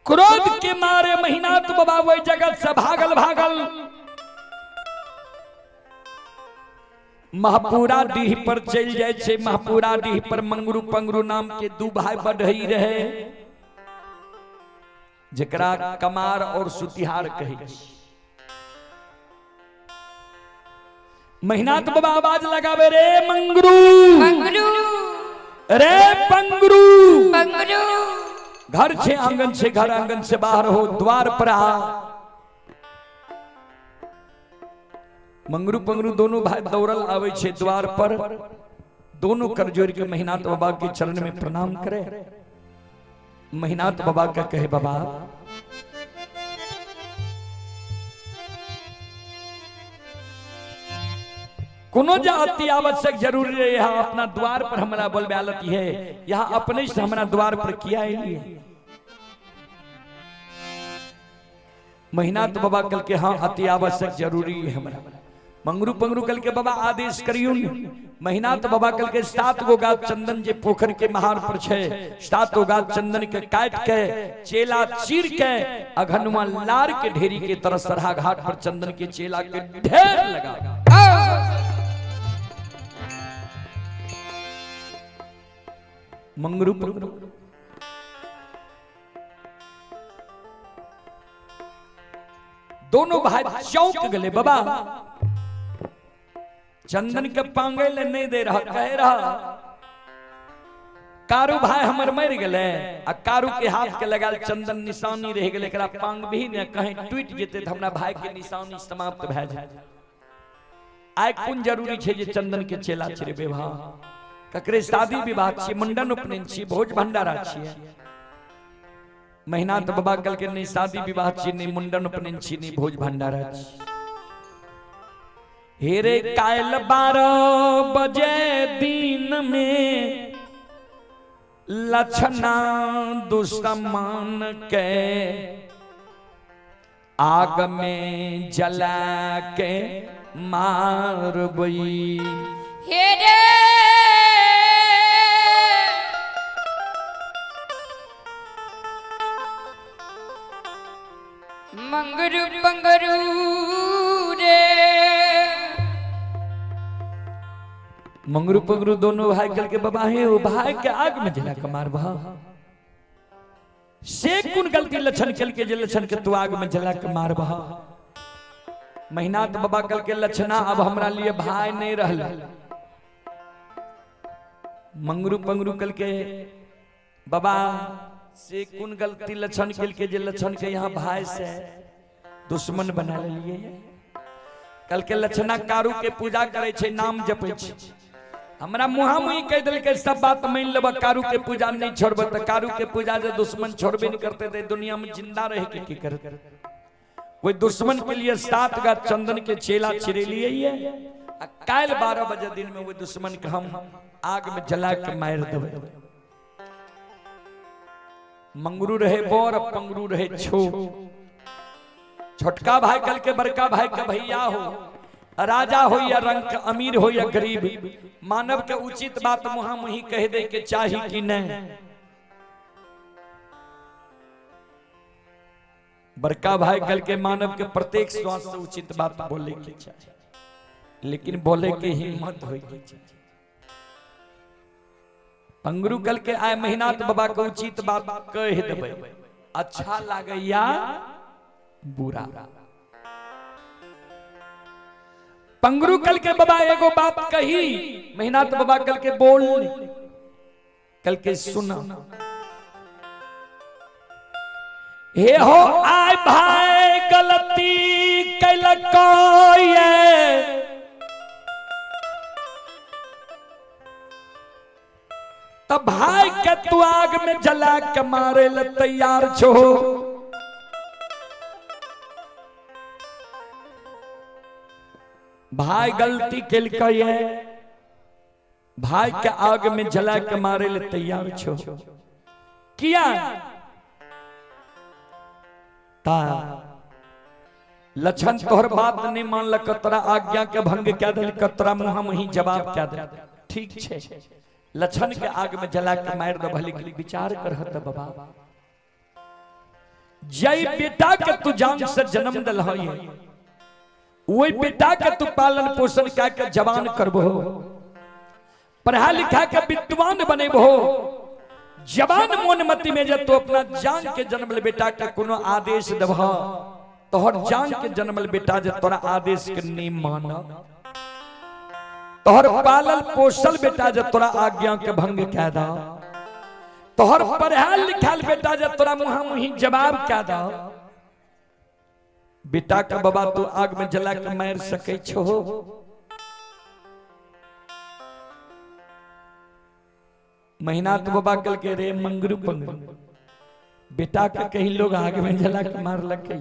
A: क्रोध के मारे महीना तो बाबा वही जगत से भागल भागल महपुरा डीह पर चल जाए छे। महपुरा डीह पर मंगरू पंगरू नाम के दू भाई बढ़ई रहे, जकरा कमार और सुतिहार कहे। महीना तो बाबा आवाज लगावे रे मंगरू
B: मंगरू
A: रे पंगरू
B: पंगरू।
A: घर छे आंगन छे, घर आंगन से बाहर हो, द्वार पर आ। मंगरू पंगरू दोनों भाई दौड़ल आवे छे द्वार पर, दोनों कर जोड़ के महिनाथ बाबा के चरण में प्रणाम करे। महिनाथ बाबा का कहे, बाबा कोनो जा अति आवश्यक जरूरी है, यहाँ अपना द्वार पर हमरा बोलबे आलती है, यहाँ अपने से हमरा द्वार पर किया एलिए। महिनाथ बाबा कल के हाँ अति आवश्यक जरूरी है हमरा। मंगरू पंगरू कल के बाबा आदेश करियो। महिनाथ बाबा कल के 7 गो गाछ चंदन जे पोखर के महार पर छे, 7 गो गाछ चंदन के काट के चेला चीर के अघनुआ लार के ढेरी के तरह सरहा घाट पर चंदन के चेला के ढेर लगा। मंगरू पंगरू दोनों भाई चौंक गए। बाबा चंदन के पांगे ले नहीं दे रहा, कह रहा कारू भाई हमर मर गए आ कारू के हाथ के लगाल चंदन निशानी रह गेलै, एकरा पांग भी ने कहीं टूट जेते त हमरा भाई के निशानी समाप्त भए जाए। आइ कोन जरूरी छै जे चंदन के चेला छिड़ेबै? भा ककरे शादी विवाह छी, मुंडन उपनयन छी, भोज भंडारा छी। महिनाथ बाबा कल के नहीं शादी विवाह छी, नहीं मुंडन उपनयन छी, नहीं भोज भंडारा छी। हेरे कायल 12 बजे दिन में लछना दुश्मन के आग में जला के मारबई।
B: हेरे मंगरू पंगरू रे,
A: मंगरू पंगरू दोनों भाई कल के बाबा हे वो भाई के आग में जला के मारबा। से कुन गलती लक्षण कल के जे लक्षण के तू आग में जला के मारबा। महिनाथ बाबा कल के लक्षणा अब हमरा लिए भाई नहीं रहल। मंगरू पंगरू कल के बाबा से कुन गलती लक्षण कल के जे लक्षण के यहाँ भाई से दुश्मन बना लिए। कल के लक्षणा कारू के पूजा करे छे, नाम जपे छे, हमरा मुहा मुही कह दिल के सब बात मान लेब, कारू के पूजा नहीं छोड़ब त कारू के पूजा जे दुश्मन छोड़बे नहीं करते ते दुनिया में जिंदा रह के की करते। कोई दुश्मन के लिए 7 गा चंदन के चेला छिड़े लिए आ काल 12 बजे दिन में वो दुश्मन के हम आग में जला के मार देबै। मंगरू रहे बोर पंगरू रहे छो, छोटका भाई कल के बड़का भाई के भैया हो, राजा हो या रंग, अमीर हो या गरीब, मानव के उचित बात मुहा मुही कह दे के चाही कि नहीं। बड़का भाई कल के मानव के प्रत्येक श्वास से उचित बात बोले के चाही, लेकिन बोले के हिम्मत होई के चाही। पंगरू कल के आए महिनाथ बाबा के उचित बात कह देबै, अच्छा लागे या बुरा। पंगरू कल के बाबा एगो बात कही, महिनाथ बाबा कल के बोल, कल के सुना। हे हो आय भाई गलती कैलको ये, तब भाई के तू आग में जला के मारे ल तैयार छो। भाई गलती केलकै ये, भाई के आग में जला के मारे ले तैयार छो। किया ता लक्षण तोहर बात नहीं मानलक, तोरा आज्ञा के भंग क्या दिल, तोरा मुँह मुही जवाब क्या दिल। ठीक छे, लक्षण के आग में जला के मार दे, भले के विचार करहत बाबा। जय बेटा के तू जान से जन्म दिल है, वही बेटा के तू पालन पोषण क्या के जवान करबो, पढ़ा लिखा के विद्वान बनेबो। जवान मोन मति में जब तू अपना जान के जन्मल बेटा के कोनो आदेश देबह, तोहर जान के जन्मल बेटा जे तोरा आदेश के नहीं मान, तोहर पालल पोषल बेटा जे तोरा आज्ञा के भंग कह दा, तोहर पढ़ायल लिखायल बेटा जब तोरा मुहा मुही जवाब क्या दो, बेटा का बाबा तू आग में जला के मार सके छो। महीना तो बाबा कल के रे मंगरू पंगरू, बेटा के कहीं लोग आग में जला के मार लगे।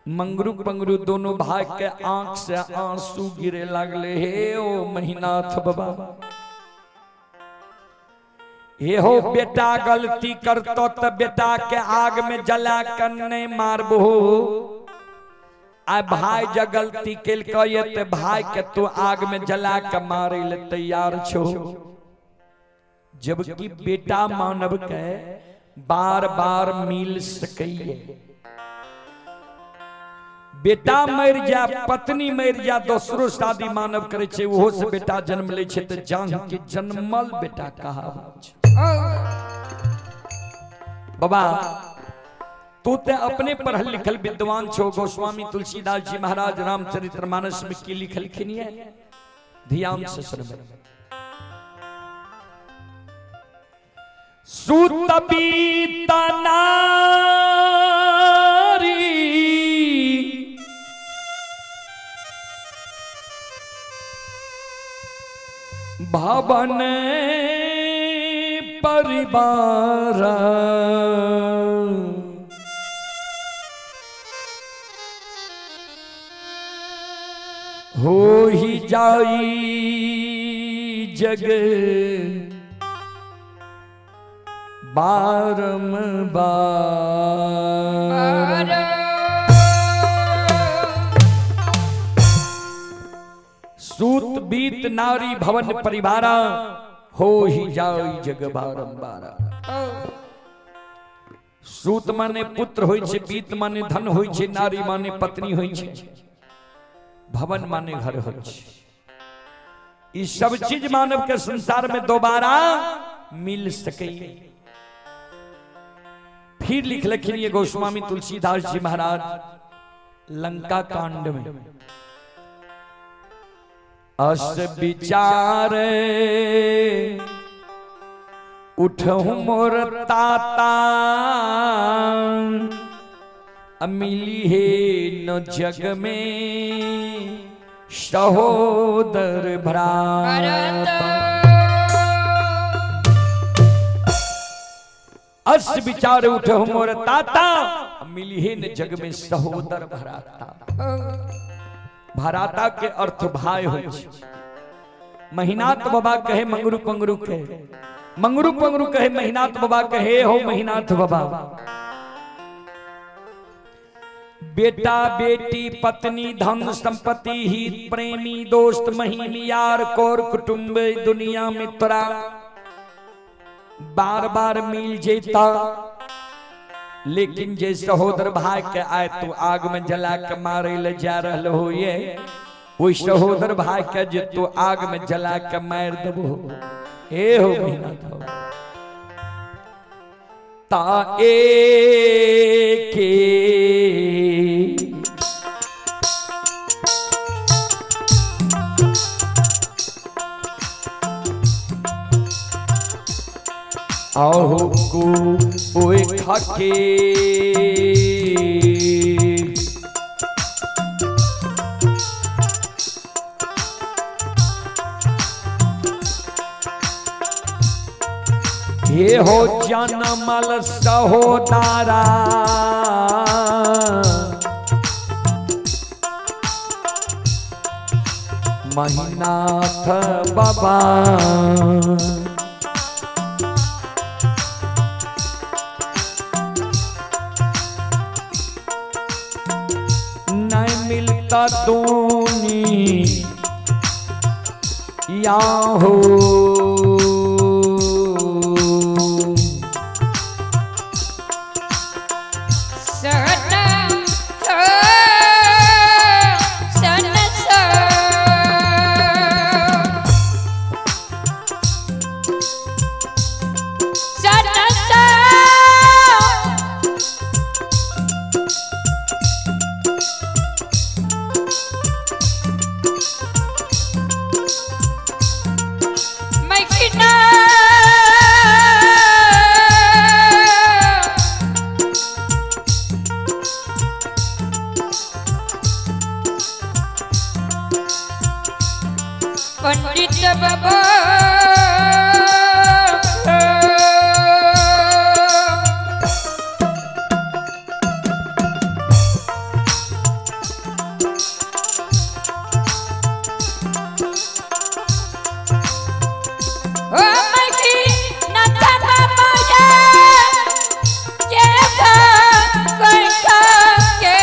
A: मंगरू पंगरू दोनों भाई के आंख से आंसू गिरे लागले। हे ओ महीनाथ बाबा, हे हो बेटा गलती करतो त बेटा के आग में जला कर नहीं मारबो, आ भाई ज गलती केलको ये ते भाई के तू आग में जला के मारे ले तैयार छो। जबकि बेटा मानव के बार बार मिल सकइए। बेटा मर जा, पत्नी मर जा, दोसरो शादी मानव करे छे, ओहो से बेटा जन्म ले छे, त जान के जन्मल बेटा कहावे छे। बाबा तू ते अपने पढ़ल लिखल विद्वान छो। गोस्वामी तुलसीदास जी महाराज रामचरितमानस में की लिखलखिन है, ध्यान से सुनबे। सुत बीत नारी भवन परिवार, हो ही जाई जग बारंबार। सूत बीत नारी भवन परिवारा, हो ही जाई जग बारंबार। सूत माने पुत्र होई छे, बीत माने धन होई छे, नारी माने पत्नी होई छे, भवन माने घर होई छे। ई सब चीज मानव के संसार में दोबारा मिल सके। फिर लिख लखिन ये गोस्वामी तुलसीदास जी महाराज लंका कांड में, अस विचार उठहु मोर ताता, मिली है न जग में सहोदर भ्राता। अस विचार उठहु मोर ताता, मिली है न जग में सहोदर भ्राता। भराता के अर्थ भाई हो। महीनाथ बाबा कहे मंगरू पंगरू कहे, मंगरू पंगरू कहे महीनाथ बाबा कहे, हो महीनाथ बाबा बेटा बेटी पत्नी धन संपत्ति हित प्रेमी दोस्त महीम यार कोर कुटुंब दुनिया में तोरा बार बार मिल जेता, लेकिन जे सहोदर भाई के आए तू आग में जला के मारे ले जा रहल हो, ये वही सहोदर भाई के जे तू आग में जला के मार देबो, ए हो महीना था ता ए के आहो को ओए खाके हे हो जनमल सहोदारा, महिनाथ बाबा नहीं मिलता दूनी या हो।
B: My पंडित बाबा। ओ मकी नाथ बाबा ये कोई के।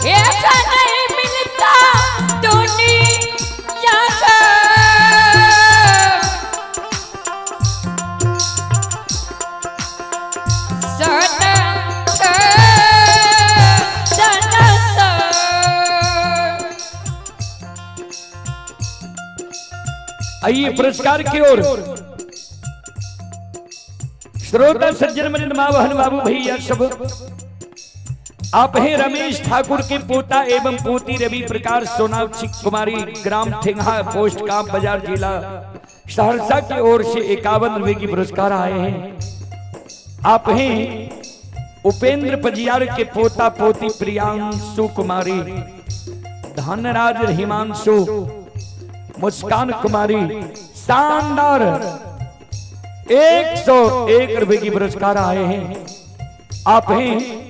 B: ऐसा नहीं मिलता दुनिया का। सदा सदा सा।
A: आइए पुरस्कार की ओर। श्रोता सज्जन मजन माँ बहन बाबू भैया सब, आप हैं रमेश ठाकुर के पोता एवं पोती रवि प्रकाश सोनाक्षी कुमारी, ग्राम ठेंगा, पोस्ट काम बाजार, जिला सहरसा की ओर से 51 रुपए की पुरस्कार आए हैं। आप हैं उपेंद्र पजियार के पोता पोती प्रियांशु कुमारी, धनराज हिमांशु, मुस्कान कुमारी, शानदार 101 रुपए की पुरस्कार आए हैं। आप हैं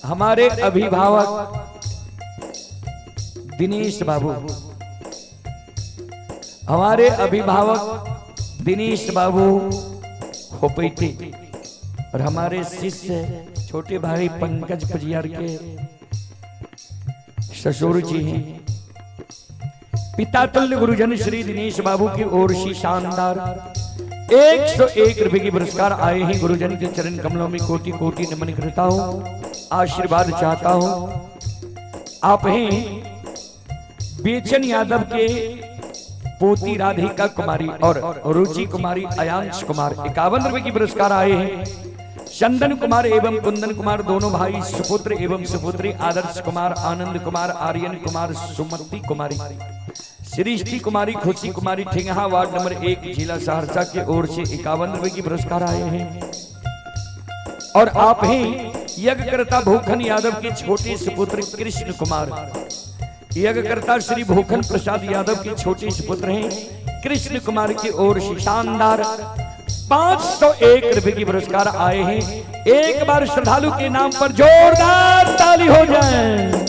A: हमारे अभिभावक दिनेश बाबू, हमारे अभिभावक दिनेश बाबू खोपैती और हमारे शिष्य छोटे भाई पंकज पजियार के ससुर जी हैं। पिता तुल्य गुरुजन श्री दिनेश बाबू की ओर से शानदार 101 रुपए की पुरस्कार आए हैं। गुरुजन के चरण कमलों में कोटि कोटि नमन करता हूं, आशीर्वाद चाहता हूं। आप हैं बेचन यादव के पोती राधिका कुमारी और रुचि कुमारी, अयांश कुमार, 51 रुपए की पुरस्कार आए हैं। चंदन कुमार एवं कुंदन कुमार दोनों भाई सुपुत्र एवं सुपुत्री आदर्श कुमार, आनंद कुमार, आर्यन कुमार, सुमति कुमारी, सृष्टि कुमारी, खुशी कुमारी, ठिंगहा वार्ड नंबर 1 जिला सहरसा की ओर से 51 रुपए की पुरस्कार आए हैं। और आप हैं यज्ञकर्ता भूखन यादव के छोटे सुपुत्र कृष्ण कुमार। यज्ञकर्ता श्री भूखन प्रसाद यादव के छोटे सुपुत्र हैं कृष्ण कुमार की ओर से शानदार 501 रुपए की पुरस्कार आए हैं। एक बार श्रद्धालु के नाम पर जोरदार ताली हो जाए।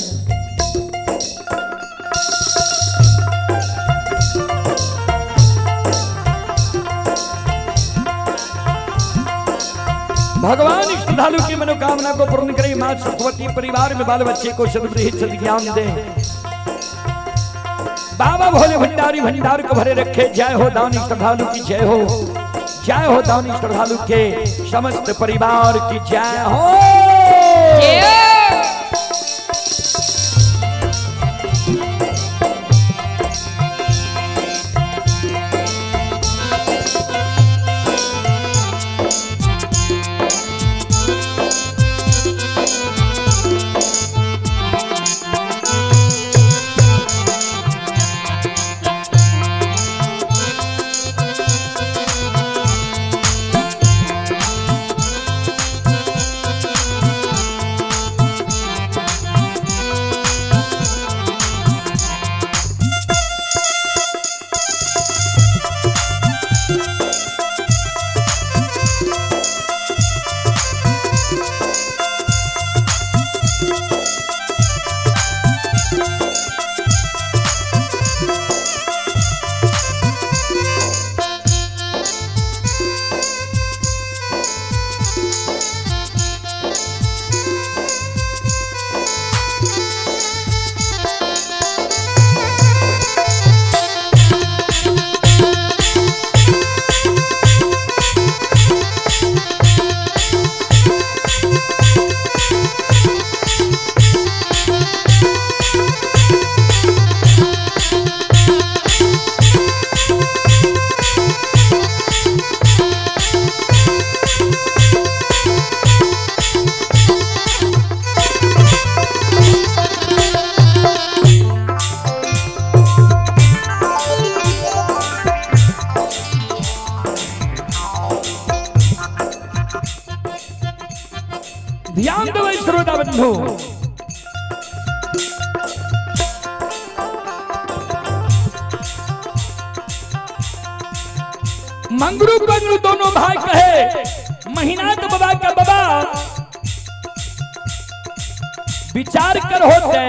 A: भगवान श्रद्धालु की मनोकामना को पूर्ण करे। मां सुखवती परिवार में बाल बच्चे को सद्बुद्धि सद्ज्ञान दे। बाबा भोले भंडारी भंडार को भरे रखे। जय हो दानी श्रद्धालु की जय हो, जय हो दानी श्रद्धालु के समस्त परिवार की जय हो। ध्यान देबै श्रोता बंधु। मंगरू पंगरू दोनों भाई कहे महिनाथ बाबा का बाबा विचार कर होते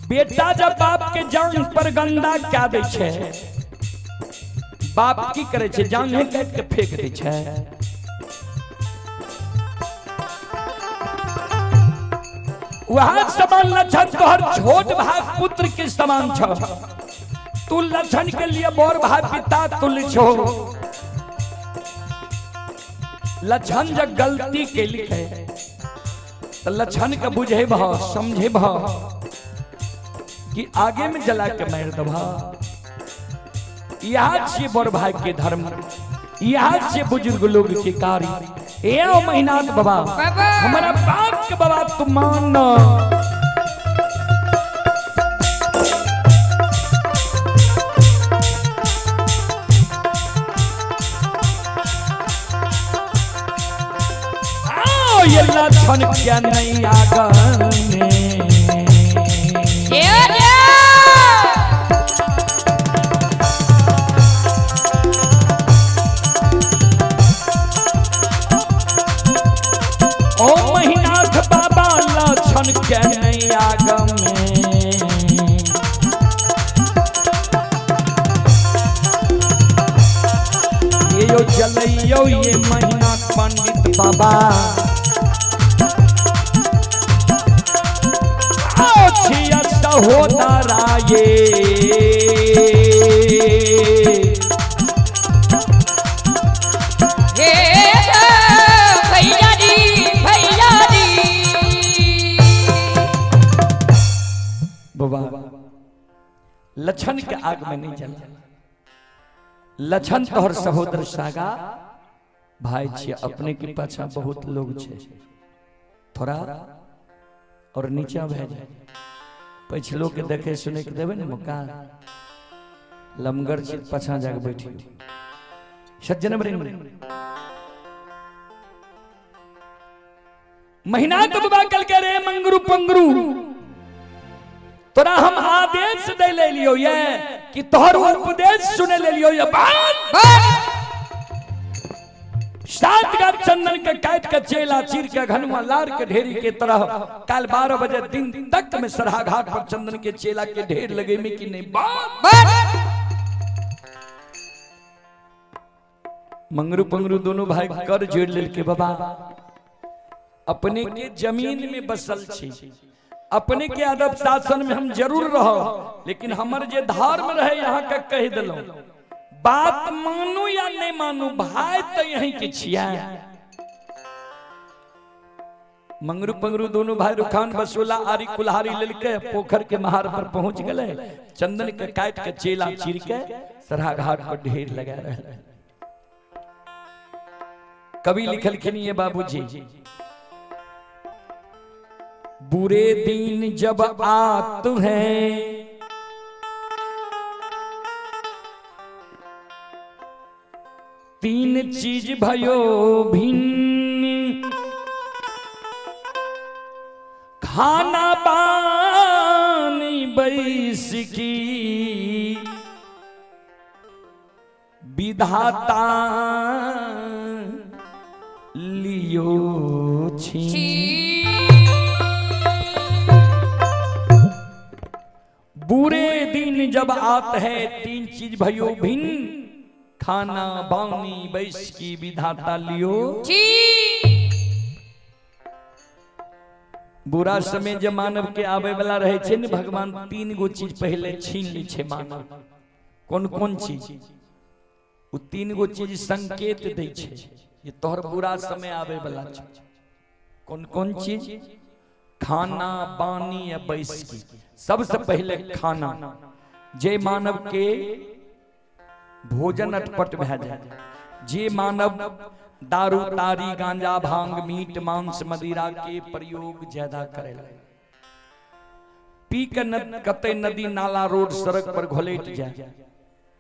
A: बेटा जब बाप के जान पर गंदा क्या दै छै, बाप की करे छै, जान है काट के फेंक दै छै। वह समान लक्षण तोहर छोट भाई पुत्र के समान छ, तू लक्षण के लिए बड़ भाई पिता तुल्य छो। लक्षण जब गलती के लिखे तो लक्षण के बुझे भा समझे भा कि आगे में जला के मार दबा। यहाँ छियै बड़ भाई के धर्म, यहाँ छियै बुजुर्ग लोग के कार्य। ए महिनाथ बाबा हमारा बाप के बाबा तुम मान। आओ ये लक्षण क्या नहीं आगन में। ओ महिनाथ बाबा लक्षण के नहीं आगम में। ये यो चलैयो ये महिनाथ पंडित बाबा आओ छिया सहोदरा ये। बाबा लक्षण के आग में नहीं जला, लक्षण तोहर सहोदर सागा भाई छे, अपने के पाछा बहुत लोग छे, थोड़ा और नीचा भए जाए पछलो के देखे सुने के देवे ने मौका, लमगर छी पाछा जाके बैठी। सज्जन वृंद महीना तो बाबा कल के रे मंगरू पंगरू तोरा हम आदेश दे ले लियो ये कि तोहर उपदेश सुने ले लियो ये बात। सात गात चंदन के काट के चेला चीर के घनुआ लार के ढेरी के तरह कल 12 बजे दिन तक में सरहा घाट पर चंदन के चेला के ढेर लगे में कि नहीं बात। मंगरू पंगरू दोनों भाई कर जोड़ लेल के बाबा अपने के जमीन में बसल छी, अपने के अदब शासन में हम जरूर रहो, लेकिन हमर जे धर्म रहे यहाँ का कह दिलो बात मानू या नहीं मानू भाई तो यहीं के छिया। मंगरू पंगरू दोनों भाई रुखान बसोला आरी कुल्हारी लेके पोखर के महार पर पहुंच गए, चंदन के काट के चेला चीर के सरहा घाट पर ढेर लगा रहे। कवि लिखलखिन ये बाबूजी, बुरे दिन जब आत हैं तीन चीज भयो भिन्न, खाना पानी बैसकी विधाता लियो छी। बुरे दिन जब आत है तीन चीज भयो भिन्न, खाना बानी बैसकी विधाता लियो। बुरा समय जब मानव के आवे वाला रहे छे ने भगवान तीन गो चीज पहले छीन ली छे मानव। कौन कौन चीज? वो तीन गो चीज संकेत दे छे ये तोहर बुरा समय आवे वाला छे। कौन कौन चीज? खाना बानी या बैसकी। सबसे पहले खाना, जे मानव के भोजन अटपट भए जाए, जे मानव दारू तारी गांजा भांग मीट मांस मदिरा के प्रयोग ज्यादा करेला, पी के कते नदी नाला रोड सड़क पर घोलेट जाए,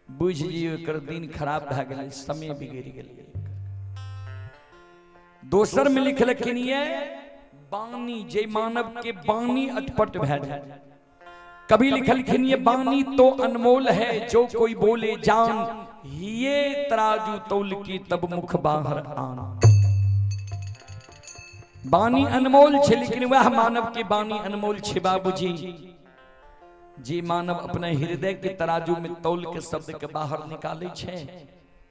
A: बुझ जियो एकर दिन खराब भए गेलै, समय बिगड़ि गेलै। दोसर में लिखलखिन ये बानी, जे मानव के बानी अटपट भए जाए। कभी लिखलखिन ये बानी तो अनमोल है, जो कोई बोले जान, ये तराजू तौल की तब मुख बाहर आन। बानी अनमोल छे, लेकिन वह मानव के बानी अनमोल छे बाबूजी, जे मानव अपने हृदय के तराजू में तौल के शब्द के बाहर निकाले छे,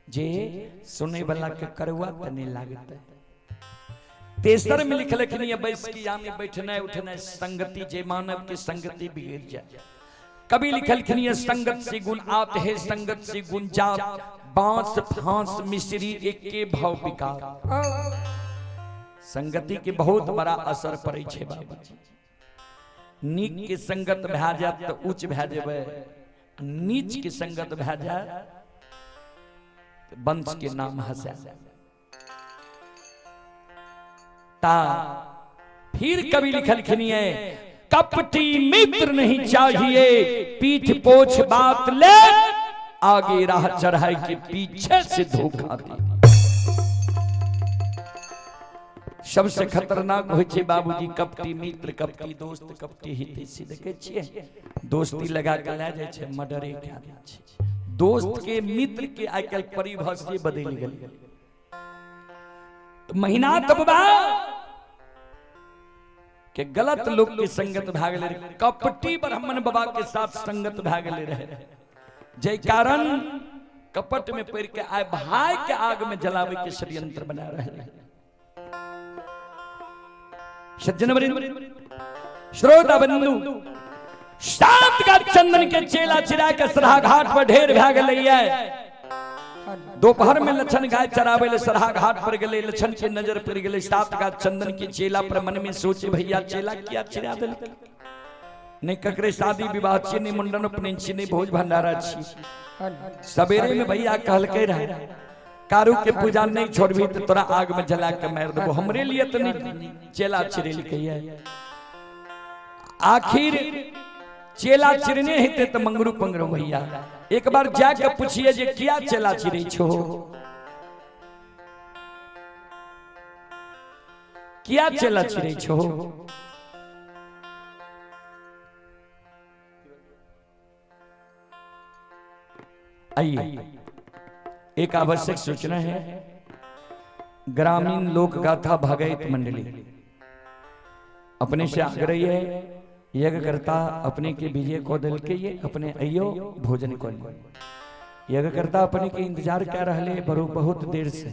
A: जे सुने वाला के करुआ त नहीं लागते। तेसर में लिखलखिन ये बैस की यानी बैठना उठना संगति, जे मानव के संगति बिगड़ जाए। कभी लिखलखिन ये संगत से गुण आत है, संगत से गुण जात, बांस फांस मिश्री एक के भाव विकार। संगति के बहुत बड़ा असर पड़े छे बाबूजी। नीक के संगत भए जात तो उच्च भए जेबै, नीच के संगत भए जात वंश के नाम हंसा। ता फिर कभी लिखलखिन ये कपटी मित्र नहीं चाहिए, पीठ पोछ बात ले, आगे राह चढ़ाई के पीछे से धोखा दे। सबसे खतरनाक होइ छै बाबूजी कपटी मित्र, कपटी दोस्त, कपटी हितैषी। देखे छियै दोस्ती लगा के लए जाइ छै, मर्डरे कए दै छै। दोस्त के मित्र के आइ काल्हि परिभाषे बदलि गेलै। महीना बाबा के गलत लोग के संगत भए गेलै, कपटी ब्राह्मण बाबा के साथ संगत भए गेलै रहे, जै कारण कपट में पड़ के आए भाई के आग में जलावे के षड्यंत्र बना रहे। सज्जन वृंद, श्रोता बंधु, सात का चंदन के चेला चिरा के सरहा घाट पर ढेर भए गेलै। दोपहर में लक्षण गाय चरावे ले सरहा घाट पर गेलै, लक्षण के नजर पड़ गेलै सात का चंदन के चेला पर। मन में सोचे भैया चेला किया चिरा देलकै, नहीं ककरे शादी विवाह छी, नहीं मुंडन उपनयन छी, नहीं भोज भंडारा छी। सवेरे में भैया कहलकै रहे कारू के पूजा नहीं छोड़बी तो तोरा आग में जला के मार देबो, हमरे लिए तो नहीं चेला चिरेलकै। आखिर चेला चिरने हेते तो मंगरू पंगरू भैया एक बार जाके पूछिए जे किया चेला चिरै छो, किया चेला चिरै छो। आइए एक आवश्यक सूचना है, ग्रामीण लोक गाथा भागवत मंडली अपने से आग्रह है, यज्ञकर्ता अपने के विजय को दल के ये अपने अयो भोजन को यज्ञकर्ता अपने के इंतजार कर रहे बरो बहुत देर से,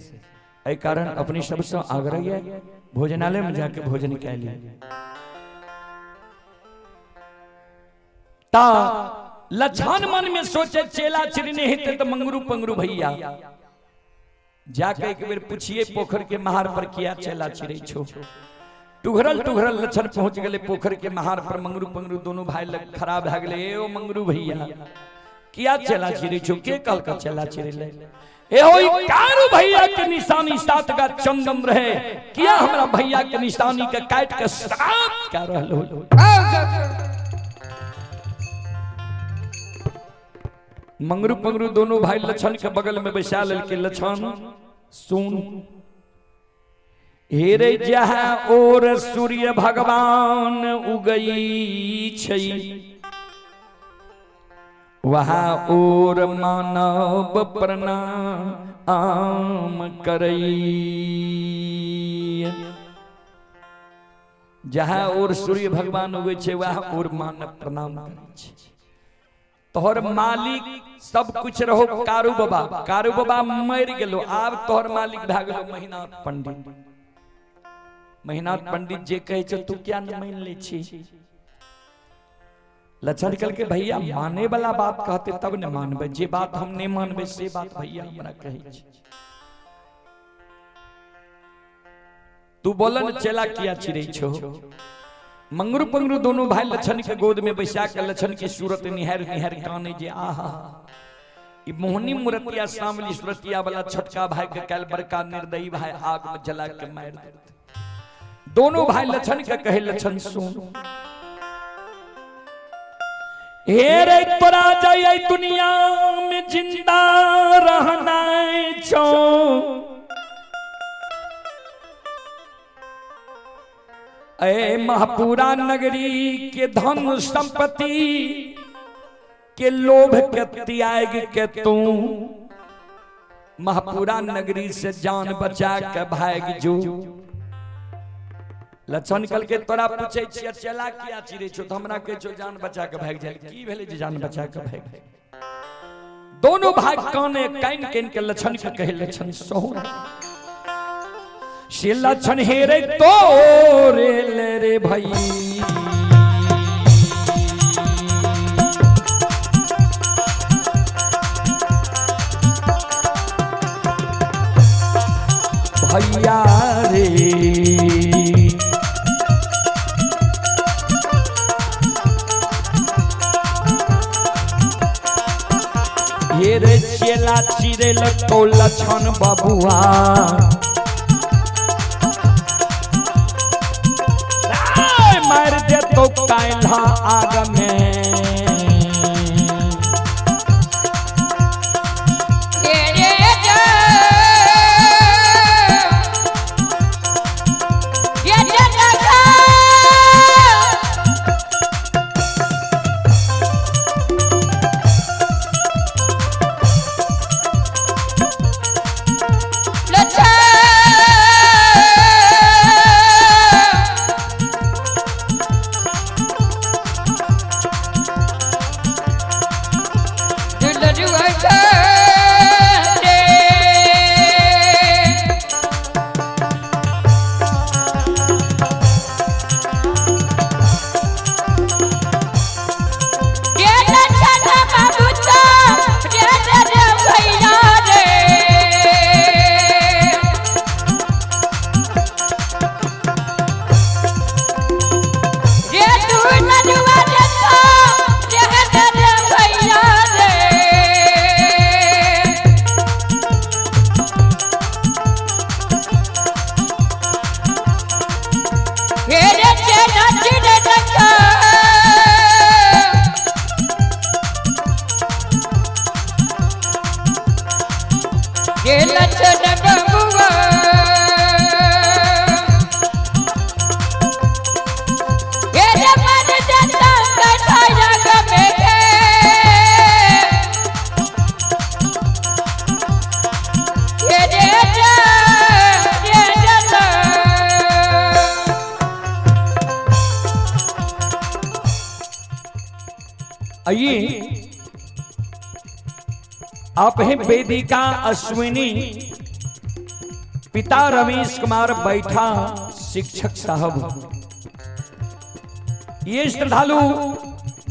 A: एहि कारण अपने सबसे आग्रह है भोजनालय में जाके भोजन कर लिए। ता लछन मन में सोचे चेला चिरने हेते तो मंगरू पंगरू भैया जाके एक बेर पूछिए पोखर के महार पर किया चेला चिरै छो। टुघरल टुघरल लछन पहुंच गए पोखर के महार पर, मंगरू पंगरू दोनों भाई लग खड़ा भए गेलै। ए ओ मंगरू भैया किया चेला चिरै छो, के कहलक चेला चिरै? ए हो कारू भैया के निशानी सात का चंदन रहे, किया हमरा भैया के निशानी के काट के साफ कर रहल हो। मंगरू पंगरू दोनों भाई लछन के बगल में बैसा लेलकै। लछन सुन, हेरे जहाँ और सूर्य भगवान उगई छै वहाँ और मानव प्रणाम करई। जहाँ और सूर्य भगवान उगै छै वहाँ और मानव प्रणाम करै छै। तोहर मालिक सब कुछ रहो कारू बाबा, कारू बाबा मर गेलो, आब तोहर मालिक भए गेलो महिनाथ पंडित। महिनाथ पंडित जे कहै छै तू क्या न मान ले छी। लछन कहलकै भैया माने वाला बात कहते तब न मानबै, जे बात हम नहीं मानबै से बात भैया हमरा कहै छै। तू बोलन चेला किया चिरै छो। मंगरू पंगरू दोनों भाई लछन के गोद में बैसा के लछन की सूरत निहार निहार काने जे आहा ई मोहनी मूर्तिया सामली सूरतिया वाला छोटका भाई के काल बड़का निर्दयी भाई आग में जला के मार देते। दोनों भाई लछन के कहे लछन सुन, हे रे तोरा जाय दुनिया में जिंदा रहना छो, ए महपुरा नगरी के धन संपत्ति के लोभ के त्याग के तू महपुरा नगरी से जान बचा के भाग जो। लक्षण कल के तोरा पूछे छियै चला किया चिरे छो, तो हमरा कहै छो जान बचा के भाग जाए। की भेलै जे जान बचा के भाग? दोनों भाग काने कान कान के लक्षण के कहे लक्षण सहो से लक्षण हेरे तोरे ले रे भाई। भैया रे हे रे चेला चिरे लगो लक्षण बबुआ, मार दे तो काल्हा आग में। आइए आप हैं वेदिका अश्विनी, पिता रमेश कुमार बैठा शिक्षक साहब। ये श्रद्धालु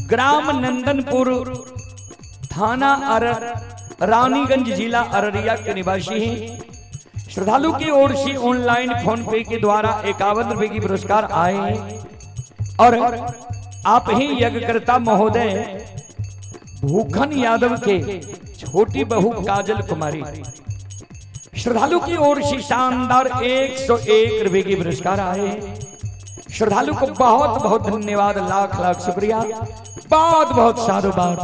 A: ग्राम नंदनपुर थाना रानीगंज जिला अररिया के निवासी हैं। श्रद्धालु की ओर से ऑनलाइन फोन पे के द्वारा 51 रुपए की पुरस्कार आए और आप ही यज्ञकर्ता महोदय भूखन यादव के छोटी बहू काजल कुमारी श्रद्धालु की ओर से शानदार 101 रुपए की पुरस्कार आए। श्रद्धालु को बहुत बहुत धन्यवाद, लाख लाख शुक्रिया, बहुत बहुत साधुवाद।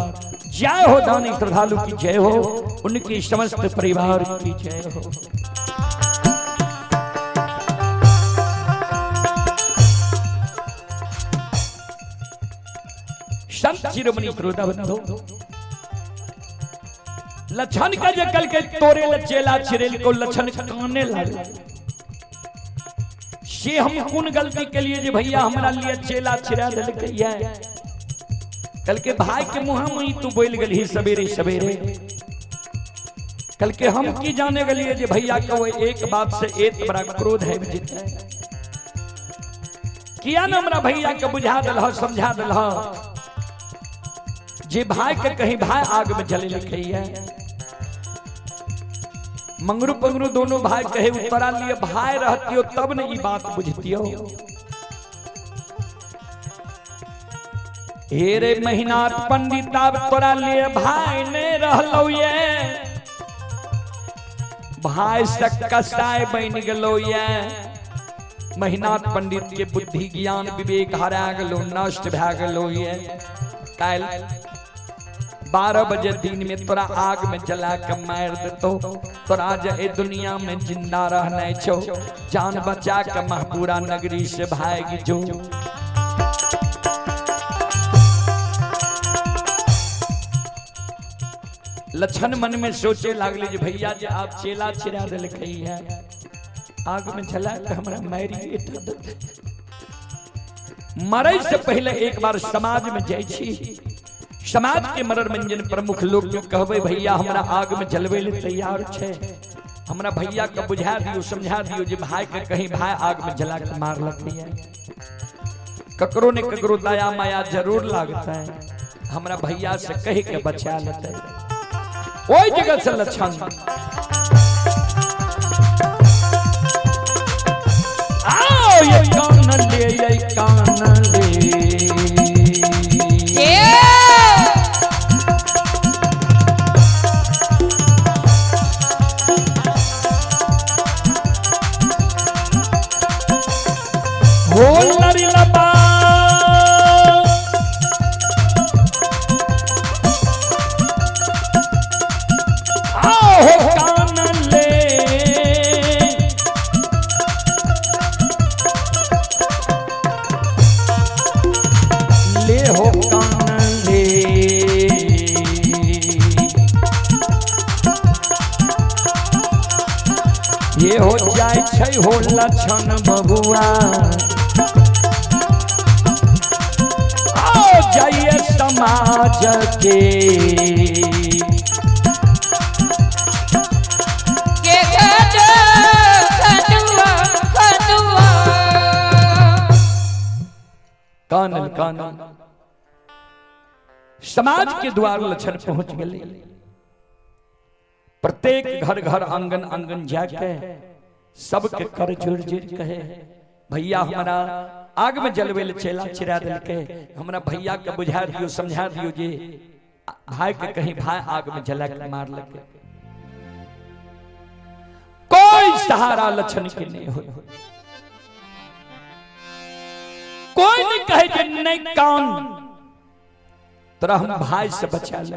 A: जय हो दानी श्रद्धालु की जय हो, उनकी समस्त परिवार की जय हो। संत शिरोमणि श्रोता बंधु, लक्षण का जे कल के तोरे लचेला छिरेल को लक्षण काने लागे से हम कौन गलती के लिए जे भैया हमरा लिए चेला छिरा देलकै ये। कल के भाई के मुंह में तू बोल गेलही सवेरे सवेरे, कल के हम की जाने गेलिए जे भैया के वो एक बात से एक बड़ा क्रोध है जिते किया न हमरा भैया के बुझा दिल समझा दिल जे भाई के कहीं भाई आग में जले लिखे है। मंगरू पंगरू दोनों भाई कहे उतरा लिए भाई रहती हो तब न ई बात बुझती हो। हे रे महीनाथ पंडित अब तोरा लिए भाई ने रहलो ये, भाई से कसाई बन गलो ये। महीनाथ पंडित के बुद्धि ज्ञान विवेक हरा गलो, नष्ट भा गलो ये। काल 12 बजे दिन में तोरा आग में जला के मार देतो। तोरा जे ए दुनिया में जिंदा रहने छो, जान बचा के महपुरा नगरी से भाग जो। लक्षण मन में सोचे लागले जे भैया जे आप चेला चिरा देलकै है, आग में जला के हमरा मारि। मरे से पहले एक बार समाज में जाइ छी, समाज के मरर मंजन प्रमुख लोग के कहबै भैया हमरा आग में जलबै ले तैयार छै, हमरा भैया के बुझा दियो समझा दियो जे भाई के कहीं भाई आग में जला के मारलकै है। ककरो ने ककरो दया माया जरूर लागता है, हमरा भैया से कह के बचा लेते। ओई जगह से लक्षण आओ ये कान ले, ये कान ले। हो लरी लबा आओ हो कान ले, ले हो कान ले। ये हो जाय छै हो लक्षण बबुआ, आओ जाइए समाज के।
B: के खटो खटुआ खटुआ।
A: कानल कानल समाज के द्वार लक्षण पहुंच गए। प्रत्येक घर घर आंगन आंगन जाके सबके कर जुड़ जुड़ कहे भैया हमारा आग में जलवे ले चेला चिरा दिलके, हमरा भैया के बुझा दियो समझा दियो जे भाई के कहीं भाई आग में जला के मार लगे। कोई सहारा लक्षण के नहीं हो, कोई नहीं कहे जे नहीं कान तोरा हम भाई से बचा ले।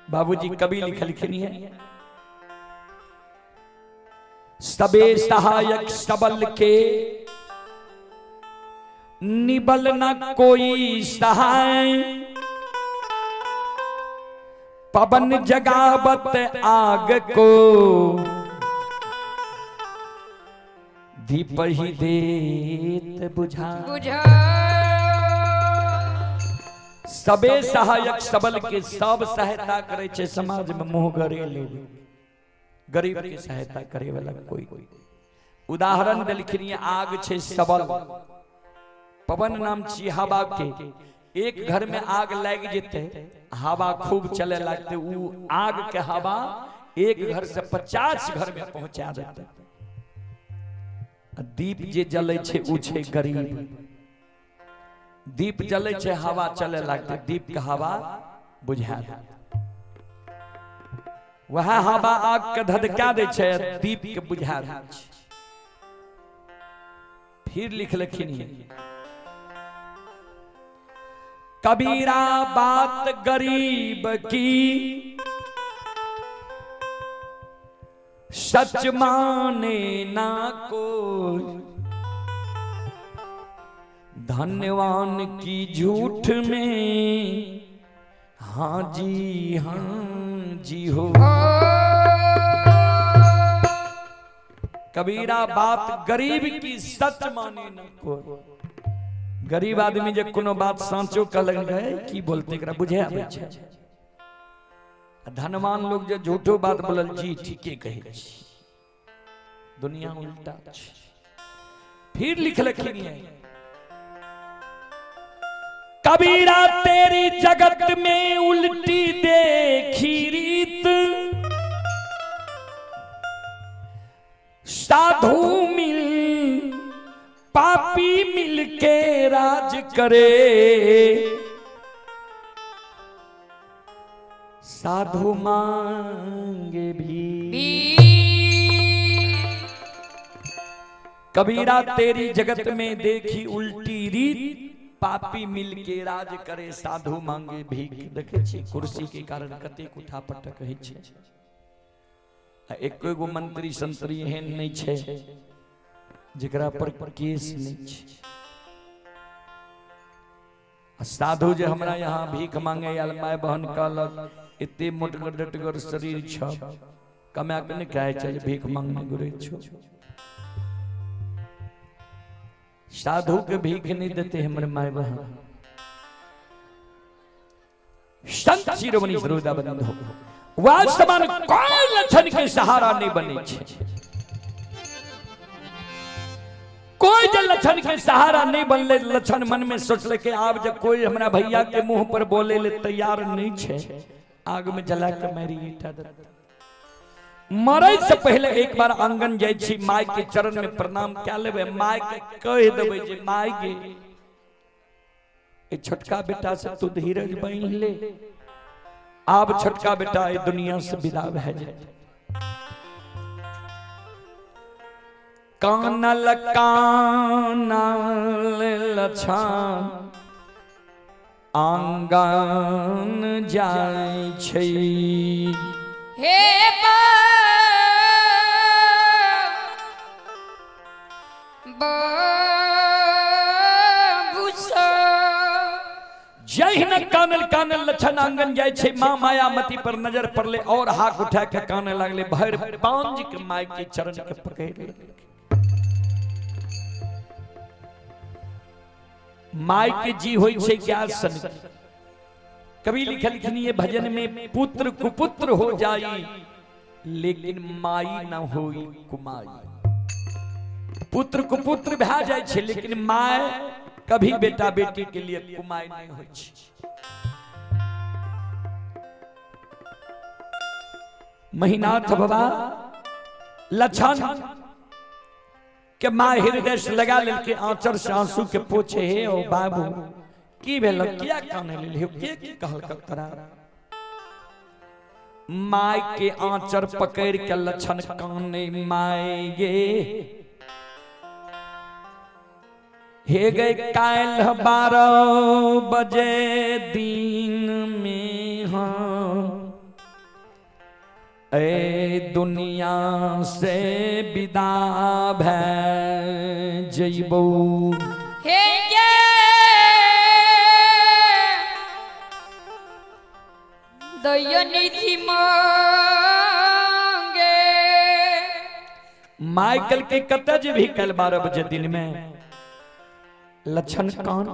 A: बाबूजी कवि लिखलखिन है, सबे सहायक सबल के निबल न कोई सहाय, पवन जगावत आग को दीप ही देत बुझा।
B: बुझा।
A: सबे सहायक सबल के सब सहायता करे छे समाज में मुंह गरे लोग, गरीब के सहायता करे वाला कोई। उदाहरण देलखिन आग छे सबल, पवन नाम छी हवा के, एक घर में आग लाग जेते हवा खूब चले लगते, ऊ आग के हवा एक घर से 50 घर में पहुंचा देते। दीप जे जले छे ऊ छे गरीब, दीप जले छे हवा चले लगते, दीप के हवा बुझा देते, वह हवा आग के धधका दे छे, दीप के बुझा दे छे। फिर लिखलखिन कबीरा बात गरीब की सच माने ना कोई, धनवान की झूठ में हाँ जी हाँ जी हो। कबीरा बात गरीब की सच माने ना कोई। गरीब आदमी जे कोनो बात सांचो कहलक गए की बोलते एकरा बुझे आबै छै। धनवान लोग जे झूठो बात बोलल जी ठीके कहै छी। दुनिया उल्टा छै। फिर लिखलखिन कबीरा तेरी जगत में उल्टी देखी रीत, साधु मिल पापी मिल के राज करे, साधु मांगे भी। कबीरा तेरी जगत में देखी उल्टी रीत, पापी मिल के राज करे, साधु मांगे भीख। देखे छी कुर्सी के कारण कतेक उठा पटक होइ छै। आ एको गो मंत्री संतरी एहन नहि छै जेकरा पर केस नहि छै। आ साधु जे हमरा यहाँ भीख मांगे आयल, माय बहन कहलक एते मोटगर डटगर शरीर छ, कमा के नहि खाइ छै जे भीख मांगने घुरै छौ। साधु के भीख नहीं देते हमर माय बहन। संत शिरोमणि श्रोता बंधु, वह समान कोई लक्षण के सहारा नहीं बने छे। कोई जे लक्षण के सहारा नहीं बनले, लक्षण मन में सोचले कि आब जब कोई हमरा भैया के मुंह पर बोले ले तैयार नहीं छे, आग में जला के मारी ईटा देते। मरे से पहले एक बार आंगन जाय छी, my के चरण में प्रणाम कए लेबै, my के कहि देबै जे my गे, ए छोटका बेटा से तू धीरज बान्हि ले, आब छोटका बेटा ए दुनिया से विदा भए जेतै। कानल कानल लछन आंगन जाय छै।
B: हे बाबू
A: जहिना कानल कानल लछन आंगन जाय छै, माँ मायामती पर नजर पड़ले और हाथ उठा के काने लागले, भरि पांज के my के चरण के पकड़ लेलकै। My के जी होई छै गाय सन। कवि लिखलखिन ये भजन में, पुत्र कुपुत्र हो जाई लेकिन माई न होई कुमाई। पुत्र कुपुत्र भए जाय छै लेकिन my कभी बेटा बेटी के लिए कुमाई नहीं होई छै। महिनाथ बाबा लछन के my हृदय से लगा लेलकै, आंचर से आंसू के पोछे, हे ओ बाबू की भेल, किया काने लेलही, के की कहलक तोरा? My के आंचर पकड़ के लछन काने, my गे हे गए काल्हि 12 बजे दिन में हम ए दुनिया से विदा भए जइबौ।
B: हे गे दयनिधि मांगे।
A: माइकल के कतऽ जेबही काल्हि 12 बजे दिन में? लछन कान,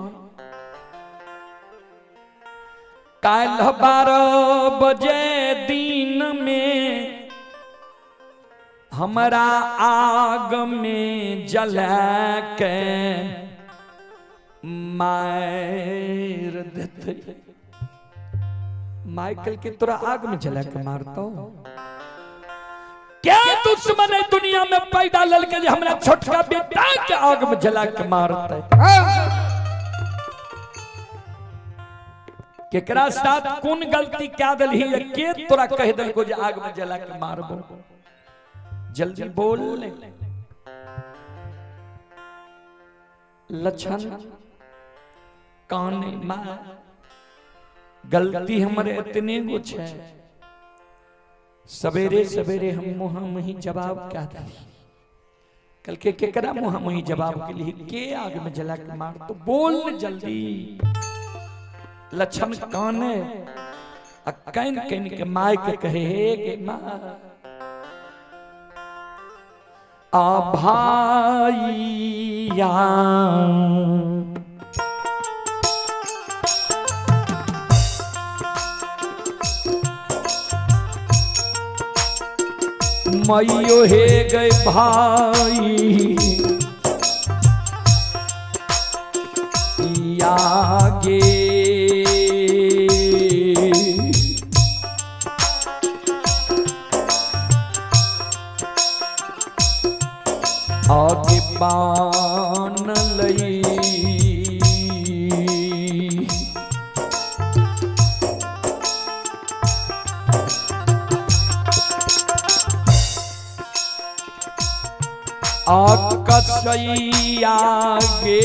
A: काल्हि 12 बजे दिन में हमरा आग में जला के मार देतै। माइकल के तोरा आग में जला के मारतौ? क्या दुश्मन है दुनिया में पैदा ललके जे हमरा छोटका बेटा के आग में जला के मारतै? केकरा साथ कोन गलती क्या दलही या के तोरा कह देलको जे आग में जला के मारबो? जल्दी बोल ले। लछन काने, माँ गलती हमरे इतने गो छै, सवेरे सवेरे हम मुँह मुही जवाब क्या दली। कल के केकरा मुँह मुही जवाब के लिए के आग में जला के मार तो बोल जल्दी। लछन काने आ can can के my के कहे, हे के माँ आ भाईया मैयो हे गए भाई आगे आगे पान लई आकसैया गे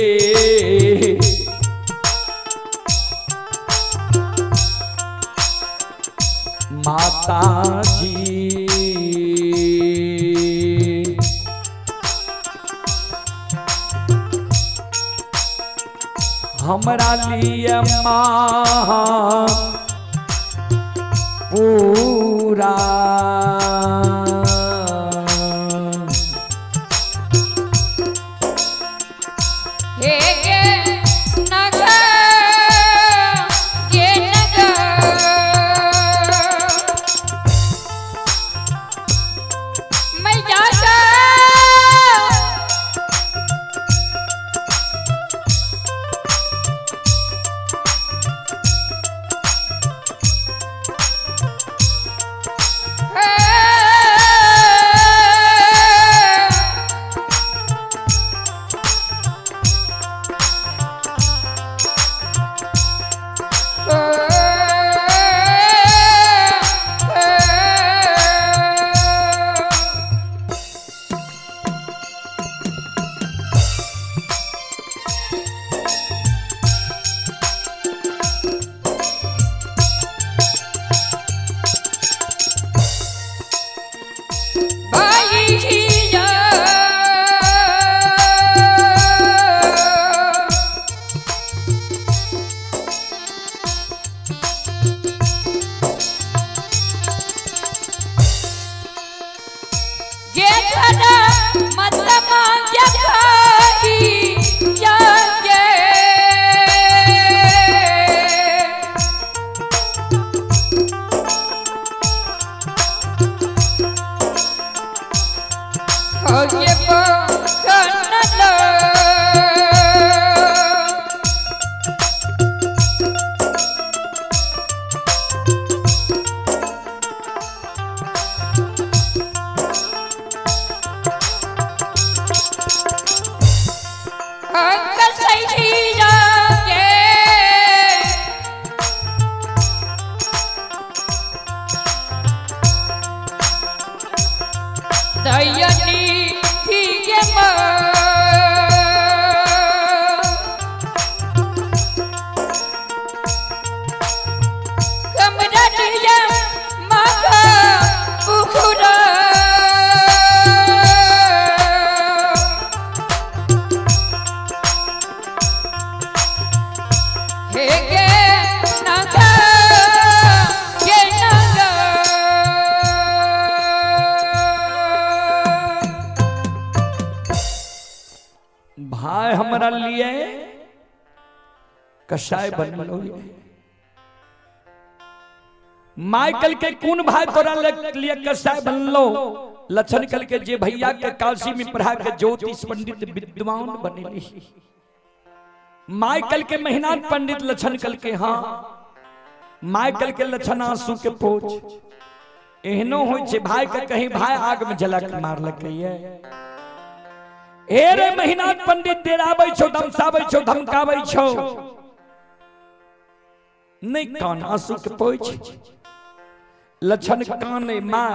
A: माता जी। हमरा लिए माँ पूरा
B: हे गे नग गे नग मैया गा। भाई जिया। गे धना मत मांग्या खाई या गे। हो गे बखनल। अंकल सही जागे। दयनी धीये हमरा दिया माता उखुरा। हे गे नगा गे नगा।
A: भाई हमरा लिए कसाय बनलो। माइकल के कोन भाई तोरा लिए कसाय बनलो? लक्षण कल के जे भैया के काशी में पढ़ा के ज्योतिष पंडित विद्वान बनेली। माइकल के महीनाथ पंडित लक्षण कल के हाँ। माइकल के लक्षण आंसू के पोछ एहनो होइ छै भाई के कहीं भाई आग में जला के मारलकै ये। हे रे महीनाथ पंडित डेराबै छौ, धमसाबै छौ, धमकाबै छौ, नहीं कान आंसू के पोछ। लक्षण कान my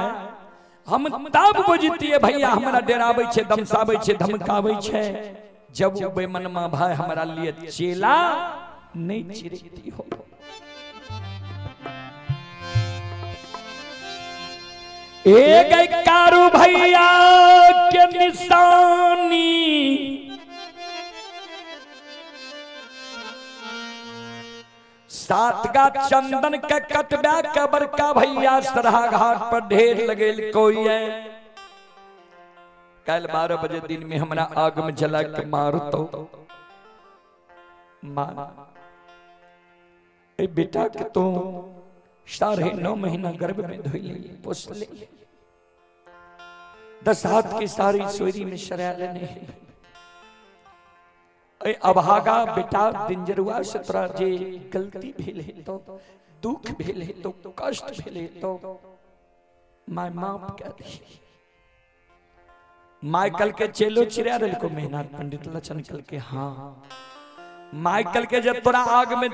A: हम तब बुझतिए भैया हमरा डेराबै छै, दमसाबै छै, धमकाबै छै, जब उ बेमनमा भाई हमरा लिए चेला नहीं चिरती हो। ए गई कारू भैया के निशानी सात गा चंदन के कटबा के बड़का भैया सरहा घाट पर ढेर लगेल कोई है। कल 12 बजे दिन में हमरा आग में जला के मार तो माँ ए बेटा के तो 9.5 महीना गर्भ में धोई ले पोस ले 10 हाथ की सारी सोरी में शरा लेने ए अभागा बेटा दिनजरुआ से तोरा जे गलती भेल है तो दुख भेल है तो कष्ट भेल है तो my माफ कर दी। माइकल के चेलो चिरा रल को मेहनत पंडित लचन कल के हाँ। माइकल के जब तोरा आग में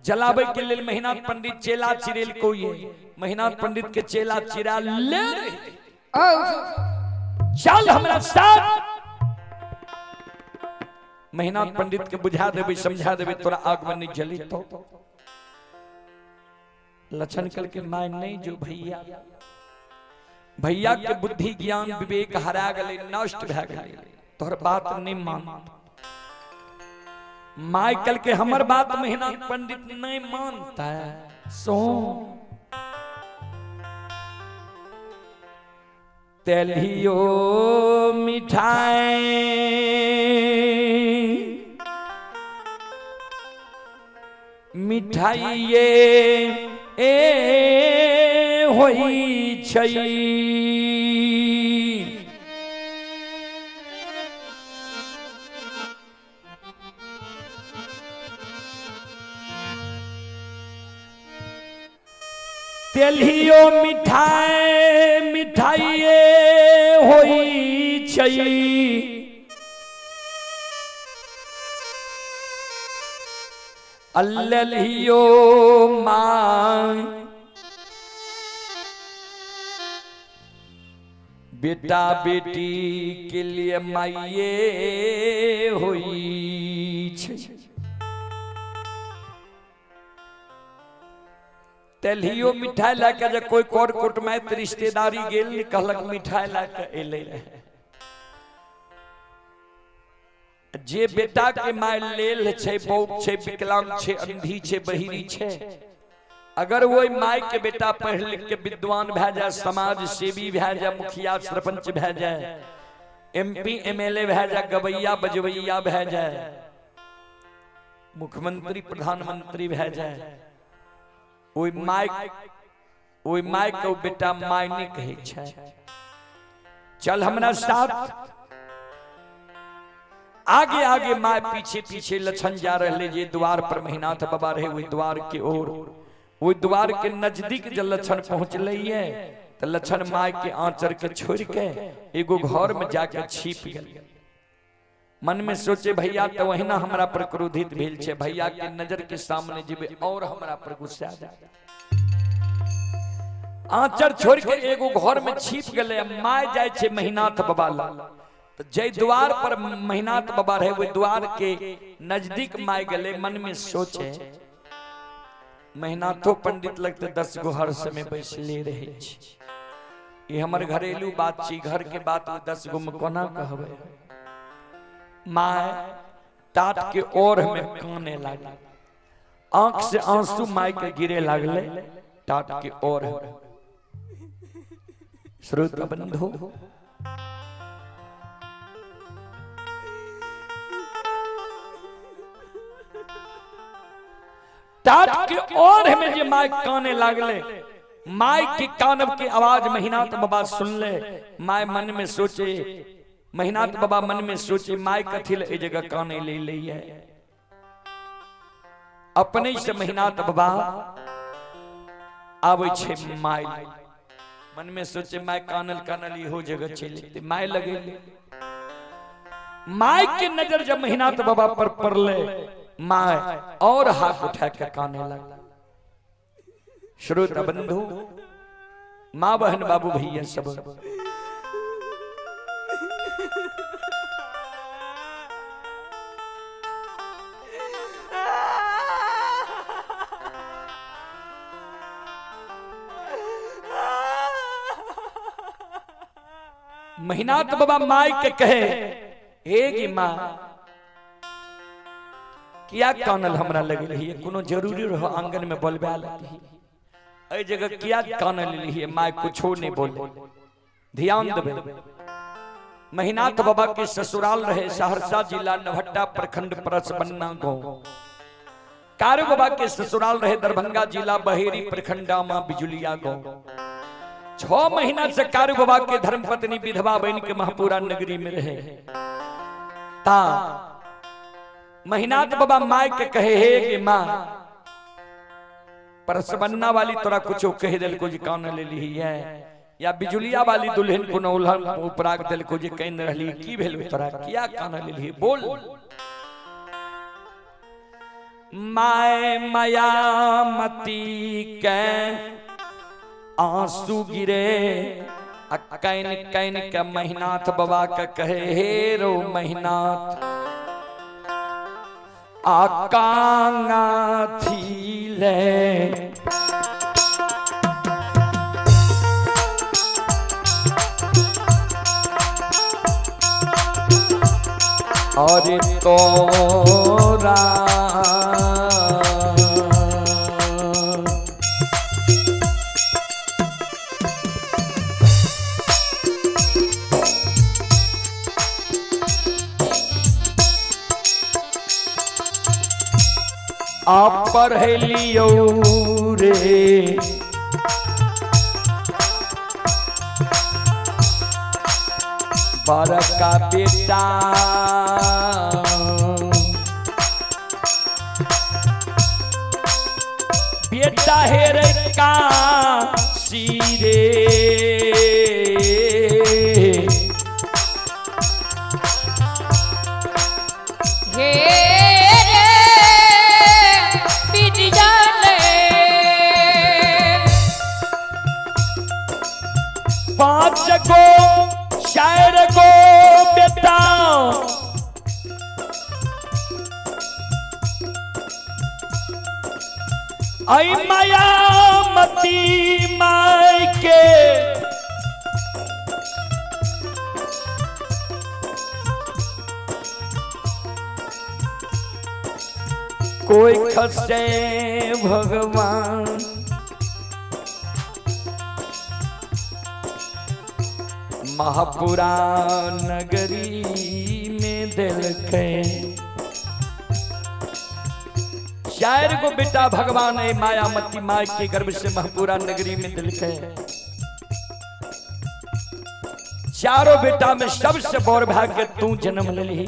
A: जलावे के लिए मेहनत पंडित चेला चिरेल को ये मेहनत पंडित के चेला चिरा ले चल हमरा साथ। मेहनत पंडित के बुझा देबे समझा देबे तोरा आग में नहीं जली तो लक्षण कल के my नहीं जो भैया, भैया के बुद्धि ज्ञान विवेक हरा गले, नष्ट भए गेलै, तोहर बात नहीं मान। My कल के हमर बात महिनाथ पंडित नहीं मानता है। सो तेलियो मिठाई मिठाइये ए होई छै, तेलियो मिठाई मिठाइये होई छै, अल्लियो my बेटा बेटी के लिए माइये होई छै। तेलियो मिठाई लए जे कोई कर कुटमैत रिश्तेदारी गेल कहलक मिठाई लए के एलै रहे। जे बेटा के my लेल छै, बौक छै, विकलांग छै, अंधी छै, बहिरी छै, अगर वही my के बेटा पढ़ लिख के विद्वान भए जाए, समाज सेवी भए जाए, मुखिया सरपंच भए जाए, एमपी एमएलए भए जाए, गवैया बजवैया भए जाए, मुख्यमंत्री प्रधानमंत्री भए जाए, ओहि my के बेटा my नहीं कहै छै। चल हमरा साथ, आगे आगे my पीछे पीछे लछन जा रहे। जे द्वार पर महिनाथ बाबा रहे वही द्वार के ओर, वही द्वार के नजदीक जब लछन पहुंचले है तो लछन my के आंचर के छोड़ के एगो घर में जाके छिप गेल। मन में सोचे भैया तो वही ना हमरा पर क्रोधित भेल छे, भैया के नजर के सामने जेबे और हमरा पर गुस्सा जाए। आंचर छोड़ के एगो घर में छिप गेले। My जाय छे महिनाथ बाबा ला, तो जय द्वार पर महिनाथ बाबा रहे वही द्वार के नजदीक my गले। मन में सोचे महिनाथो पंडित लगते 10 गो हर समय बैसले रहे छे, ये हमर घरेलू बात छी, घर के बात 10 गो में कोना कहबे। My टाट के ओर में काने लागल, आंख से आंसू my के गिरे लागले टाट के ओर। श्रोता बंधु, टाट के ओर में जे my काने लागले, my के कानब के आवाज महिनाथ बाबा सुनले। My मन में सोचे, महिनाथ बाबा मन में सोचे my कथी ले ए जगह काने ले ले है। अपने से महिनाथ बाबा आवे छे my, मन में सोचे my कानल कानल इहो जगह चलि my लगे। My के नजर जब महिनाथ बाबा पर पड़ले, my और हाथ उठा के काने लगा। श्रोता बंधु, माँ बहन बाबू भैया सब, महिनाथ बाबा my के कहे, हे गी माँ किया कानल हमरा लगल है, कोनो जरूरी रहो आंगन में बोलबा लगी, एहि जगह किया कानल लिही। My कुछो नहीं बोले। ध्यान देबे, महिनाथ बाबा के ससुराल रहे सहरसा जिला नवहट्टा प्रखंड परसबन्ना गांव। कारू बाबा के ससुराल रहे दरभंगा जिला बहेरी प्रखंड आमा बिजुलिया गांव। 6 महीना से कारू बाबा के धर्मपत्नी विधवा बन के महपुरा नगरी में रहे। ता महिनाथ बाबा my के कहे, हे गे माँ परसबन्ना वाली तोरा कुछो कह दिल को जे कान ले ली है, या बिजुलिया वाली दुल्हन को उल्हन उपराग दिल को जे कहन रहली, की भेल तोरा किया कान ले ली बोल। My मायामती के आंसू गिरे, आ can can के महिनाथ बाबा के कहे, हे रो महिनाथ आकांगा थी ले और तोरा आप पढ़लियौ रे बड़का बेटा बेटा हे रे का सिरे
B: हे रे विद्यालय
A: पांच गो चार गो बेटा ऐ मायामती माय के कोई खसे भगवान महापुरा नगरी में दिलके चार गो बेटा भगवान है मायामती माय के गर्भ से महापुरा नगरी में दिलके। चारों बेटा में सबसे बड़ भाग्य तू जन्म लेली।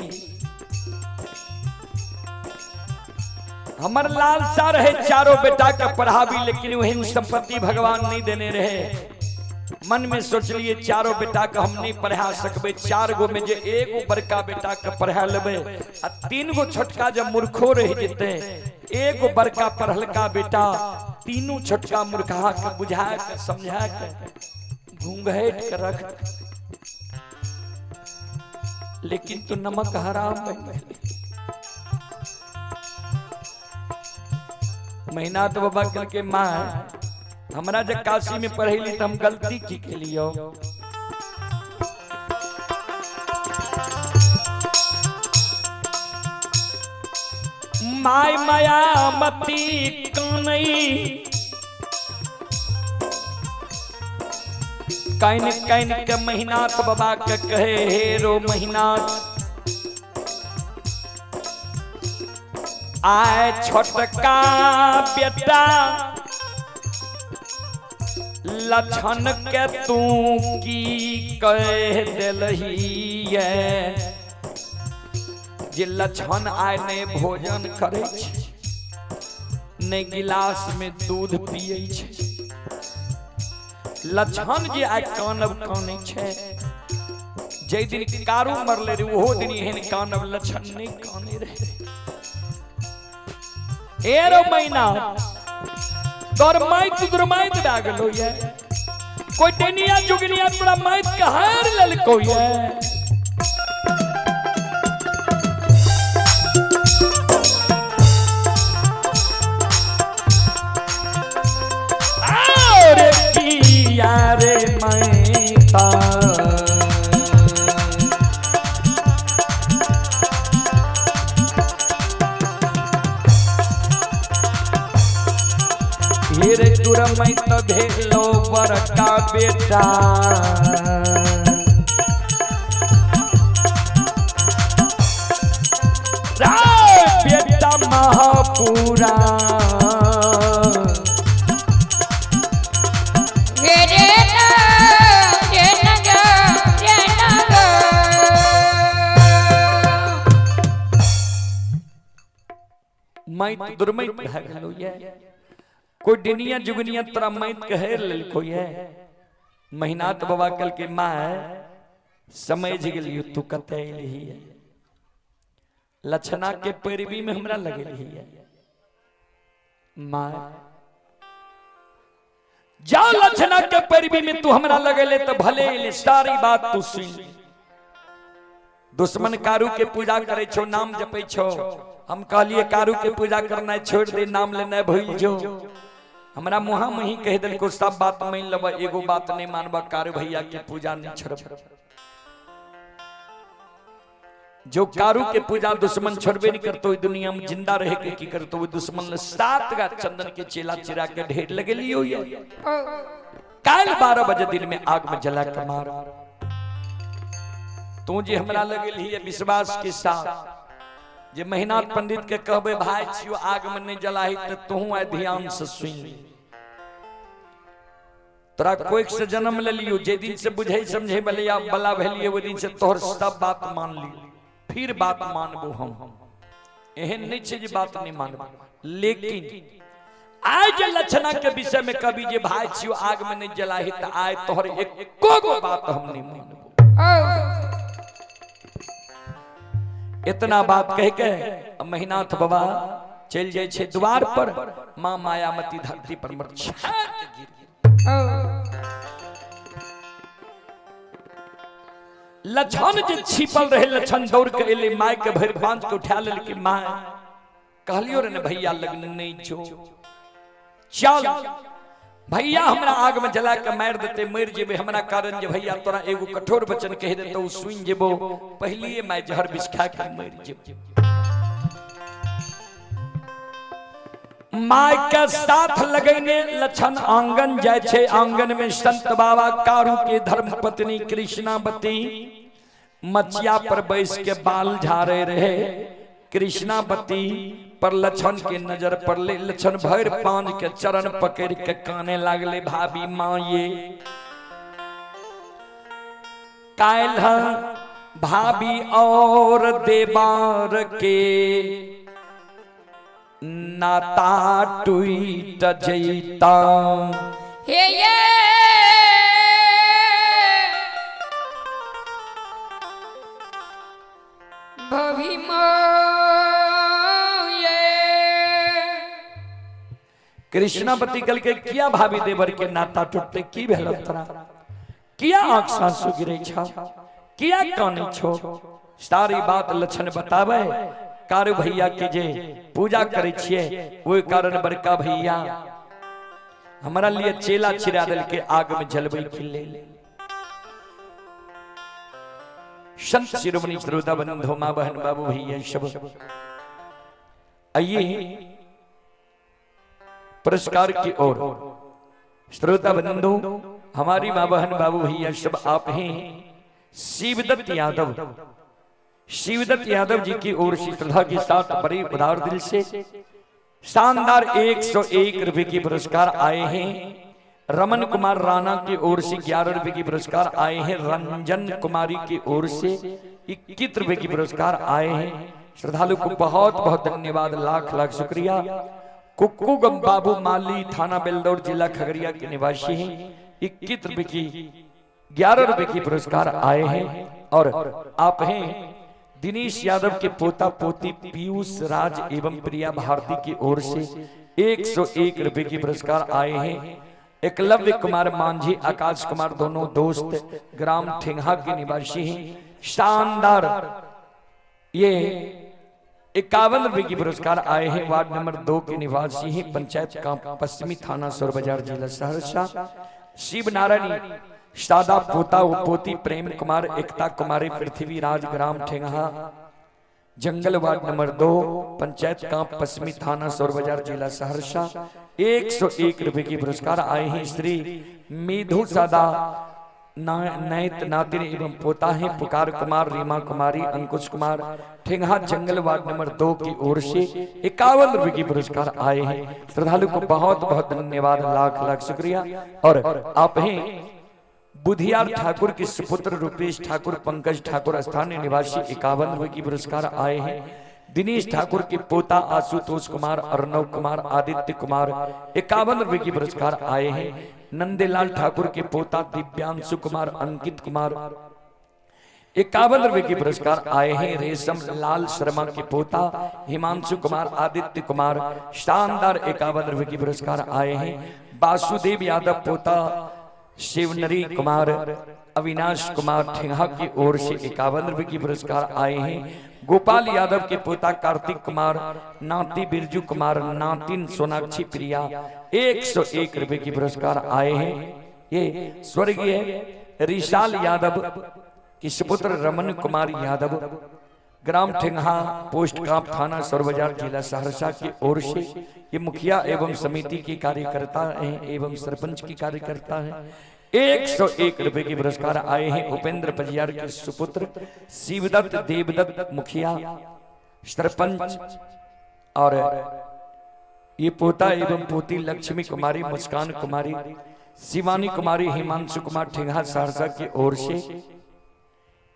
A: हमर लालसा रहे चारों बेटा के पढ़ाबी, लेकिन वही संपत्ति भगवान नहीं देने रहे। मन में सोचलिए चारों बेटा के हम नहीं पढ़ा सकबे, चार गो में जे एगो बड़का बेटा के पढ़ा लेबे आ तीन गो छोटका जब मूर्खो रह जेते, एगो बड़का पढ़लका बेटा तीनों छोटका मूर्खा के बुझा के समझा के घूंघट के रख। लेकिन तू नमक हराम बन गई। महीना तो बाबा कल के माँ हमरा जब काशी में पढ़ेली तो हम गलती की के लियो। My Mayamati कनई can can के महीनाथ बाबा के कहे हे रो महीनाथ आए छोटका बेटा लक्षण के तू की कह दिलही जे लक्षण आए नहीं भोजन करे नहीं गिलास में दूध पिए छे। लक्षण जे आए कानब कानै छे, जे दिन कारू मरले रे ओहो दिन एहन कानब लक्षण नहीं काने रहे। एरो महीना तोर माइत दुर्माइत भए गेलो ये, कोई टेनिया जुगनिया तोरा माइत के हार लेलको ये। रे किया रे मैता रे दुरमैत भेलो बड़का बेटा बेटा महापुरा मैत दुर्मैत भए गेलो ये, कोई डिनिया जुगनिया तोरा मैत कहे लेलको ये। महीनाथ बाबा कल के माँ समझ गेलियो तू कते एलही लक्षणा के पैरवी में हमरा लगेलही माँ। जाओ लक्षणा के पैरवी में तू हमरा लगेले तो भले एले, सारी बात तू सुन। दुश्मन कारू के पूजा करे छो, नाम जपे छो, हम कहलिए कारू के पूजा करना छोड़ दे, नाम लेना भूल जो। हमरा मुहा मुही कह दिलको सब बात मान लेब, एगो बात नहीं मानब, कारू भैया के पूजा नहीं छोड़ब। जो कारू के पूजा दुश्मन छोड़बे नहीं करतो, दुनिया में जिंदा रहे के की करतो? वो दुश्मन ने 7 गा चंदन के चेला चिरा के ढेर लगे लियो। ये काल 12 बजे दिन में आग में जला के मार। तू जे हमरा लगल ही विश्वास के साथ जे महिनाथ पंडित के कहबे भाई छियो आग में नहीं जलाही, तो तू आए ध्यान से सुन। तोरा कोई से जन्म ले लियो, जे दिन से बुझे समझे बलिया बला भेलिए वो दिन से तोहर सब बात मान ली, फिर बात मानबो हम। एहन नहीं छे जे बात नहीं मानबो, लेकिन आय जे लक्षणा के विषय में कभी जे भाई छियो आग में नहीं जलाही, त आय तोहर एको गो बात हम नहीं मानबो। इतना बात कह के महिनाथ बाबा चल जाए छे द्वार पर, मां मायामती धरती पर मर गिर। लक्षण जे छिपल रहे, लक्षण दौड़ के एले, my के भरि बांध के उठा लेल कि my कहलियो रे ने भैया लग्न नहीं जो, चल भैया हमरा आग में जला के मार देते, मर जेबे हमरा कारण जे भैया तोरा एगो कठोर वचन कह देते सुन जेबो, पहलिए my जहर विष खा के मर जेबो। My के साथ लगैने लक्षण आंगन जाय छे, आंगन में संत बाबा कारू के धर्म पत्नी कृष्णावती मचिया पर बैस के बाल झाड़े रहे। कृष्णावती पर लक्षण के नजर पड़ले, लक्षण भर पांज के चरण पकड़ के काने लागले, भाभी माँ ये काल्ह भाभी और देवार के नाता टूट जैता।
B: हे ये भभी
A: कृष्णावती कल के किया भाभी देवर के नाता टूटते, की भेल तोरा, किया आंख सासु गिरे छा, किया काने छो, सारी बात लक्षण बतावे। कारू भैया के जे पूजा करे छिए ओहि कारण बड़का भैया हमरा लिए चेला चिरा दल के आग में जलबै के लेल। संत शिरोमणि श्रोता बंधु मां बहन बाबू भैया सब, आइए पुरस्कार की ओर। श्रोता बंधु हमारी मां बहन बाबू भैया सब आप हैं शिवदत्त यादव, शिवदत्त यादव जी की ओर से श्रद्धा के साथ बड़े उदार दिल से शानदार 101 रुपए की पुरस्कार आए हैं। रमन कुमार राणा की ओर से 11 रुपए की पुरस्कार आए हैं। रंजन कुमारी की ओर से 21 रुपए की पुरस्कार आए हैं। श्रद्धालु को बहुत बहुत धन्यवाद, लाख लाख शुक्रिया। कुक्कू गम बाबू माली थाना बेलदौर जिला खगड़िया के निवासी हैं, 21 रुपए की 11 रुपए की पुरस्कार आए हैं। और आप हैं दिनेश यादव के पोता पोती पीयूष राज एवं प्रिया भारती की ओर से 101 रुपए की पुरस्कार आए हैं। एकलव्य कुमार मांझी आकाश कुमार दोनों दोस्त ग्राम ठेंगा के निवासी हैं, शानदार ये 51 रुपए की पुरस्कार आए हैं। वार्ड नंबर 2 के निवासी हैं, पंचायत का पश्चिमी थाना सौर बाजार जिला सहरसा। शिव नारायण सादा पोता पोती प्रेम कुमार एकता कुमारी पृथ्वीराज ग्राम ठेंगा जंगल वार्ड नंबर 2 पंचायत का पश्चिमी थाना सौर बाजार जिला सहरसा 101 रुपए की पुरस्कार आए हैं। श्री मेधु सादा नैत नातिन एवं पोता है पुकार कुमार रीमा कुमारी अंकुश कुमार ठेंगा जंगल वार्ड नंबर 2 की ओर से 51 रुपए की पुरस्कार आए हैं। श्रद्धालु को बहुत बहुत धन्यवाद, लाख लाख शुक्रिया। और आप हैं बुधियार ठाकुर के सुपुत्र रुपेश ठाकुर पंकज ठाकुर स्थानीय निवासी 51 रुपए की पुरस्कार आए हैं। दिनेश ठाकुर के पोता आशुतोष कुमार अर्णव कुमार आदित्य कुमार 51 रुपए की पुरस्कार आए हैं। नंदीलाल ठाकुर के पोता दिव्यांशु कुमार अंकित कुमार 51 रुपए की पुरस्कार आए हैं। रेशम लाल शर्मा के पोता हिमांशु कुमार आदित्य कुमार शानदार 51 रुपए की पुरस्कार आए हैं। वासुदेव यादव पोता शिवनरी कुमार अविनाश कुमार ठेंगा की ओर से 51 रुपए की पुरस्कार आए हैं। गोपाल यादव के पोता कार्तिक कुमार नाती बिरजू कुमार नातिन सोनाक्षी प्रिया 101 रुपए की पुरस्कार आए हैं। ये स्वर्गीय रिशाल यादव के सुपुत्र रमन कुमार यादव ग्राम ठेंगहा, पोस्ट काप, थाना सौरबाजार, जिला सहरसा की ओर से ये मुखिया एवं समिति के कार्यकर्ता हैं एवं सरपंच के कार्यकर्ता हैं। 101 रुपए के पुरस्कार आए हैं उपेंद्र पजियार के सुपुत्र शिवदत्त देवदत्त मुखिया सरपंच और ये पोता एवं पोती लक्ष्मी कुमारी, मुस्कान कुमारी, शिवानी कुमारी, हिमांशु कुमार ठेंगहा सहरसा की ओर से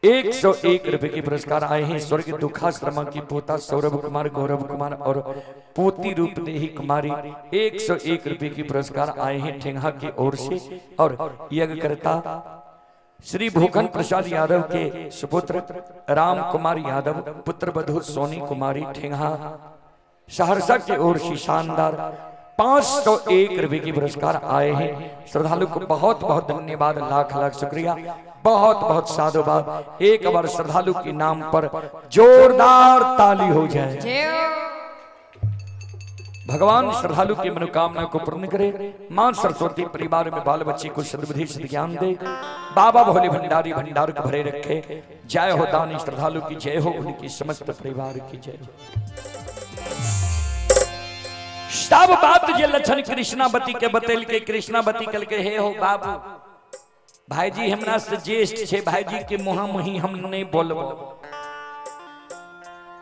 A: 101 रुपए के पुरस्कार आए हैं। स्वर्ग दुखा शर्मा की पोता सौरभ कुमार, गौरव कुमार और पोती रूप देही कुमारी 101 रुपए के पुरस्कार आए हैं ठेंगहा की ओर से। और यज्ञकर्ता श्री भूखन प्रसाद यादव के सुपुत्र राम कुमार यादव, पुत्र वधु सोनी कुमारी ठेंगहा सहरसा की ओर से शानदार 501 रुपए के पुरस्कार आए हैं। श्रद्धालु को बहुत बहुत धन्यवाद, लाख लाख शुक्रिया, बहुत बहुत साधुवाद। एक बार श्रद्धालु के नाम पर जोरदार ताली हो जाए। भगवान श्रद्धालु की मनोकामना को पूर्ण करे। मां सरस्वती परिवार में बाल बच्चे को सद्बुद्धि सद्ज्ञान दे। बाबा भोले भंडारी भंडार को भरे रखे। जय हो दानी श्रद्धालु की जय हो, उनकी समस्त परिवार की जय हो। सब बात जे लक्षण कृष्णावती के बतेल के कृष्णावती कल के हे हो बाबू भाईजी हमरा से ज्येष्ठ छे, भाईजी के मुहा मुही हम नहीं बोलबो,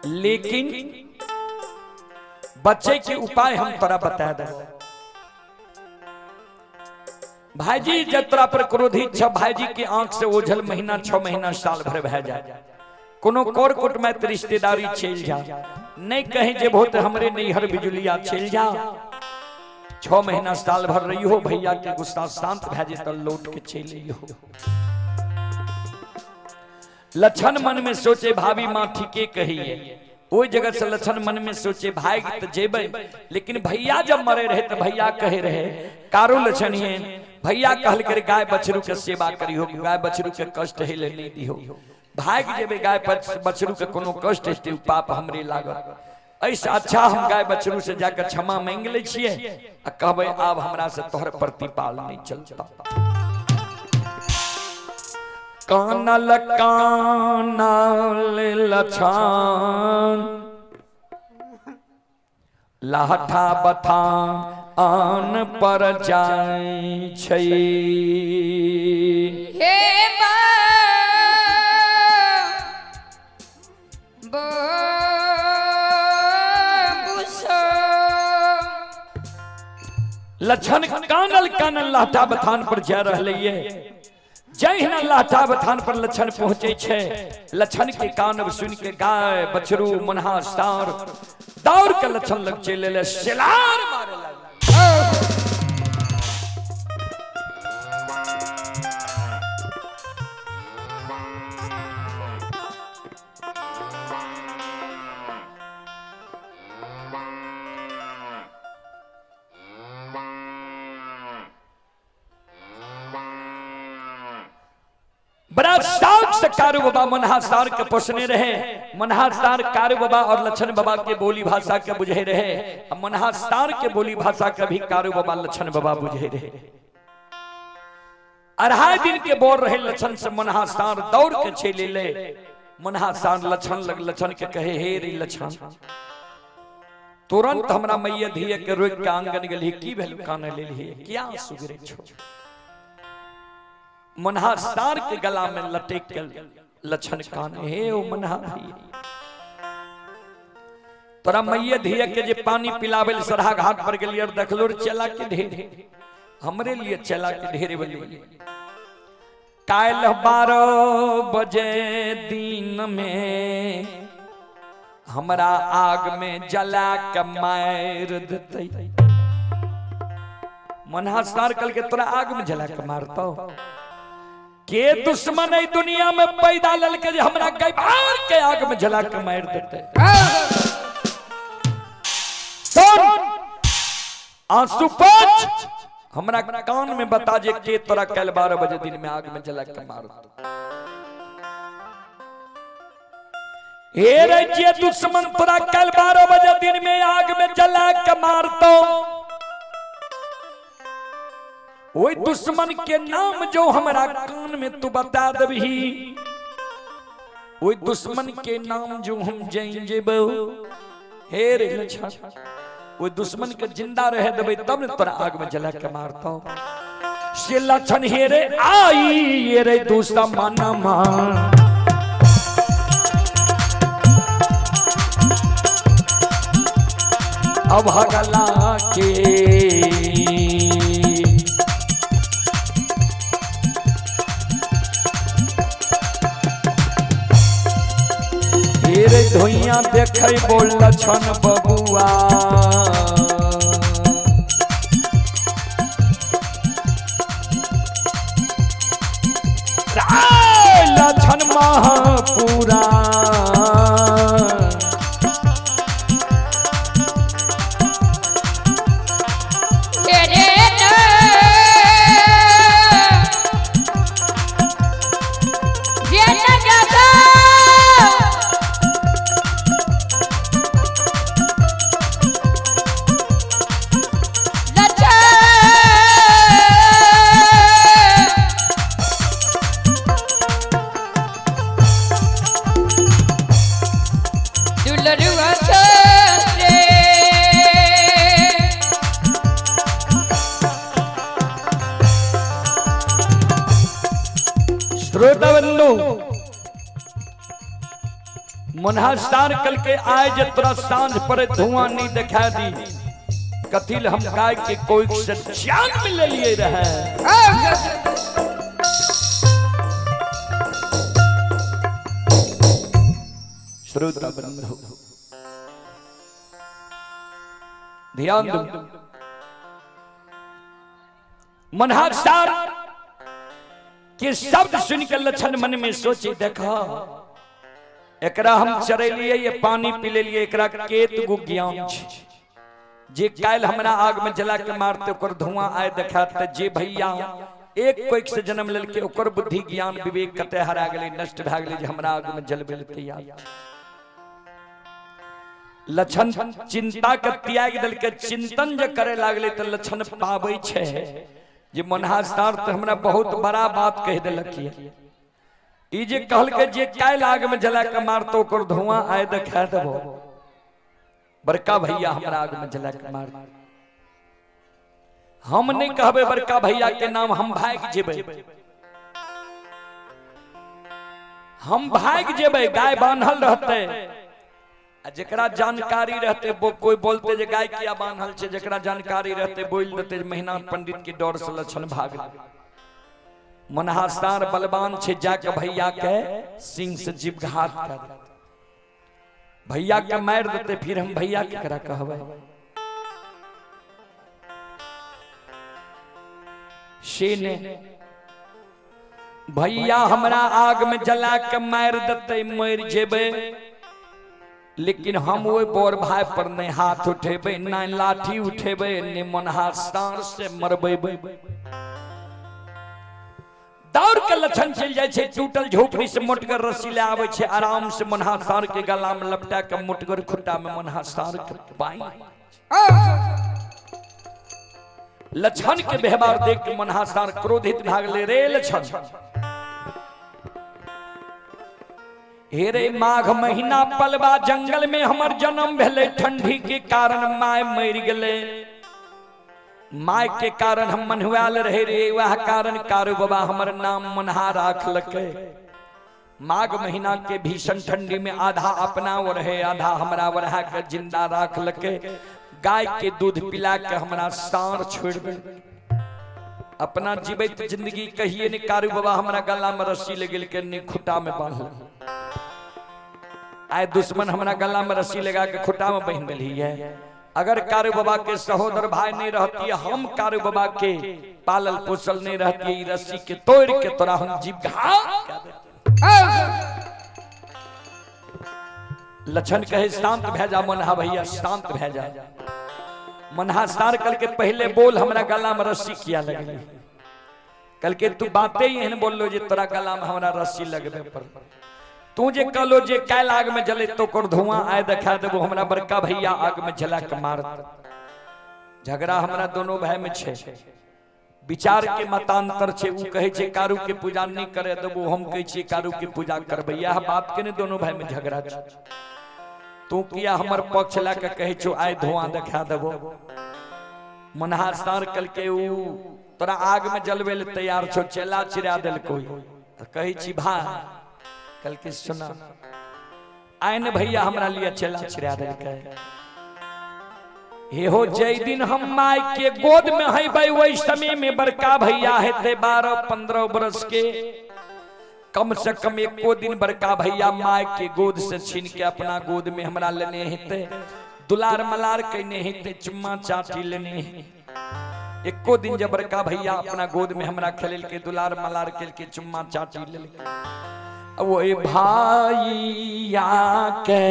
A: लेकिन बच्चे के उपाय हम तोरा बता दे। भाईजी जब तोरा पर क्रोधित छ, भाईजी के आंख से ओझल महीना 6 महीना साल भर भय जाए, कोनो कोर कोट में रिश्तेदारी चल जा, नहीं कहीं जे बहुत हमरे नैहर बिजुलिया चल जा, 6 महीना साल भर रही हो, भैया के गुस्सा शांत भय जे तो लौट के चल हो। लक्षण मन में सोचे भाभी माँ ठीके कहिए, ओहि जगह से लक्षण मन में सोचे भाई तो जेबै, लेकिन भैया जब मरे रहे तो भैया कहे रहे कारो लक्षण है, भैया कहल करे गाय बछरू के सेवा करियो, गाय बछरू के कष्ट हे ले नहीं दिहो, भाग जेबै गाय बछरू के कोनो कष्ट हेतै पाप हमरे लागत, ऐसा अच्छा हम गाय बछरू से जाकर क्षमा मांग लै छियै आ कहबै आब हमरा से तोहर प्रतिपाल नहीं चलता। कानल कानल लछान लाठा बथा आन पर जाय छै।
B: हे
A: लक्षण कानल कानल लाठा बथान पर जा रहले ये, जहिना लाठा बथान पर लक्षण पहुंचे छे, लक्षण के कान सुन के गाय बछरू मनहा सार दौड़ के लक्षण लग चले ले सिलार मारे लग। बड़ा शौक से कारू बाबा मनहा सार के पोसने रहे, मनहा सार कारू बाबा और लक्षण बाबा के बोली भाषा के बुझे रहे, मनहा सार के बोली भाषा के भी कारू बाबा लक्षण बाबा बुझे रहे। 2.5 दिन के बोल रहे लक्षण से मनहा सार दौड़ के चले ले, मनहा सार लक्षण लग लक्षण के कहे हे रे लक्षण, तुरंत हमरा मैया धिया के रोक के आंगन गेली, की भेल काने लेली क्या सुगरे छो, मनहा सार के गला में लटक के लक्षण काने हे ओ मनहा भैया, तोरा मैया धिया के जे पानी पिलावे सरहा घाट पर गेलिए देखलो चला के ढेर, हमरे लिए चला के ढेर बली, काल 12 बजे दिन में हमरा आग में जला के मार देतै। मनहा सार कल के तोरा आग में जला के मारतो, के दुश्मन है दुनिया में पैदा ललके जे हमरा गैबार के आग में जला के मार देतै। सुन आंसू पोंछ, हमरा कान में बता जे के तोरा कल 12 बजे दिन में आग में जला के मारतो। हे रे जे दुश्मन तोरा कल 12 बजे दिन में आग में जला के मारतो, ओई दुश्मन के नाम जो हमरा कान में तू बता दबही, ओहि दुश्मन के नाम जो हम जानि जेबै, हे रे लछन, ओहि दुश्मन के जिंदा रहे देबै तब ने तोरा आग में जला के मारतौ। से लछन हे रे आई ये रे दुश्मन मा अभगला के। रे धुइया देखे बोल लछन बबुआ, लछन महापुरा। श्रोता बंधु, मुन्हा सार कल के आए जे तोरा सांझ पर धुआं नहीं दिखा दी, कथिल हम गाय के कोई से जान मिल लिए रहे। श्रोता बंधु ध्यान दो, मुन्हा सार के शब्द सुनकर लक्षण मन में सोचे, देखा एकरा हम चरेलिए ये पानी पी लेलिए, एकरा केत गो ज्ञान छै जे काल्हि हमरा आग में जला के मारते ओकर धुआं आए देखाते, जे भैया एक कोइक से जन्म लेलके ओकर बुद्धि ज्ञान विवेक कते हरा गेलै, नष्ट भए गेलै जे हमरा आग में जलबे ले तैयार। लक्षण चिंता के त्याग देलके, चिंतन जे करे लागले तऽ लक्षण पाबै छै जे मनहासार तऽ हमरा बहुत बड़ा बात कहि देलक ये। ई जे कहलकै जे काल्हि आग में जला के मारतो ओकर धुआं आए देखा देबो, बड़का भैया हमरा आग में जला के मार, हम नहीं कहबे बड़का भैया के नाम, हम भागि जेबै, हम भागि जेबै, गाय बान्हल रहतै आ जकरा जानकारी रहते वो कोई बोलते जे गाय किया बान्हल छै, जकरा जानकारी रहते बोल देते जे महिना पंडित के डर से लक्षण भाग। मनहासार बलवान छै, जाके भैया के सिंह से जीवघात कर देते, भैया के मार देते, फिर हम भैया के करा कहबै। से ने भैया हमरा आग में जला के मार देते, मर जेबै, लेकिन हम ओहि बड़ भाई पर नहीं हाथ उठेबै, नहीं लाठी उठेबै, नहीं मनहासार से मरबै। दौड़ के लक्षण चलि जाइ छै, टूटल झोपड़ी से मोटगर रस्सी ले आबै छै, आराम से मनहासार के गला में लपटा के मोटगर खुट्टा में मनहासार के बांधि। लक्षण के व्यवहार देख के मनहासार क्रोधित भागले, रे लक्षण, हे रे माघ महीना पलवा जंगल में हमर जन्म भेलै, ठंडी के कारण my मरि गेलै, my के कारण हम मन्हुआल रहे रे, वह कारण कारू बाबा हमर नाम मनहा राखलकै। माघ महीना के भीषण ठंडी में आधा अपना वो रहे, आधा हमरा वरहा के जिंदा राखलकै, गाय के दूध पिला के हमरा साँड़ छोड़ दे, अपना जीवित जिंदगी कहिए ने कारू बाबा हमरा गला में रस्सी लगेलकै, ने खुटा में बांधल। आए दुश्मन हमरा गला में रस्सी लगा के खुटा में बांधि देली है। अगर कारू बाबा के सहोदर भाई नहीं रहती, हम कारू बाबा के पालल पोसल नहीं रहती, रस्सी के तोड़ के तोरा हम जीव घात। लक्षण कहे शांत भै जा मनहा भैया, शांत भै जा। मनहा सार कल के पहले बोल हमरा गला में रस्सी किया लगली, कल के तू बातें ही एहन बोललो जे तोरा गला में हमरा रस्सी लगबे पर, तू जे कहलो जे काल्हि आग में जले तो ओकर धुआं आए देखा देबो, हमरा बड़का भैया आग में जला के मारत। झगड़ा हमरा दोनों भाई में छै, विचार के मतांतर छे। उ कहे छे कारू के पूजा नहीं करे देबो, हम कहे छिए कारू के पूजा करबै। यह बात के ने दोनों भाई में झगड़ा छे। तू किया हमर पक्ष ला के कहे छो आय धुआं देखा देबो। मनहा सार कल के उ तोरा आग में जलवे ले तैयार छो, चेला चिरा देलको। कहे छी भाई कल के सुना आय ने भैया हमरा लिए चेला चिरा देलकै। हे हो जय दिन हम my के गोद में है वही समय में बड़का भैया हेते 12-15 बरस के, कम से कम एको दिन बड़का भैया my के गोद से छीन के अपना गोद में हमरा लेने हेते, दुलार मलार कने हेते, चुम्मा चाटी लेने हेते। एको दिन जब बड़का भैया अपना गोद में हमरा खेल के दुलार मलार के चुम्मा चाटी लेलके, ओए भाईया के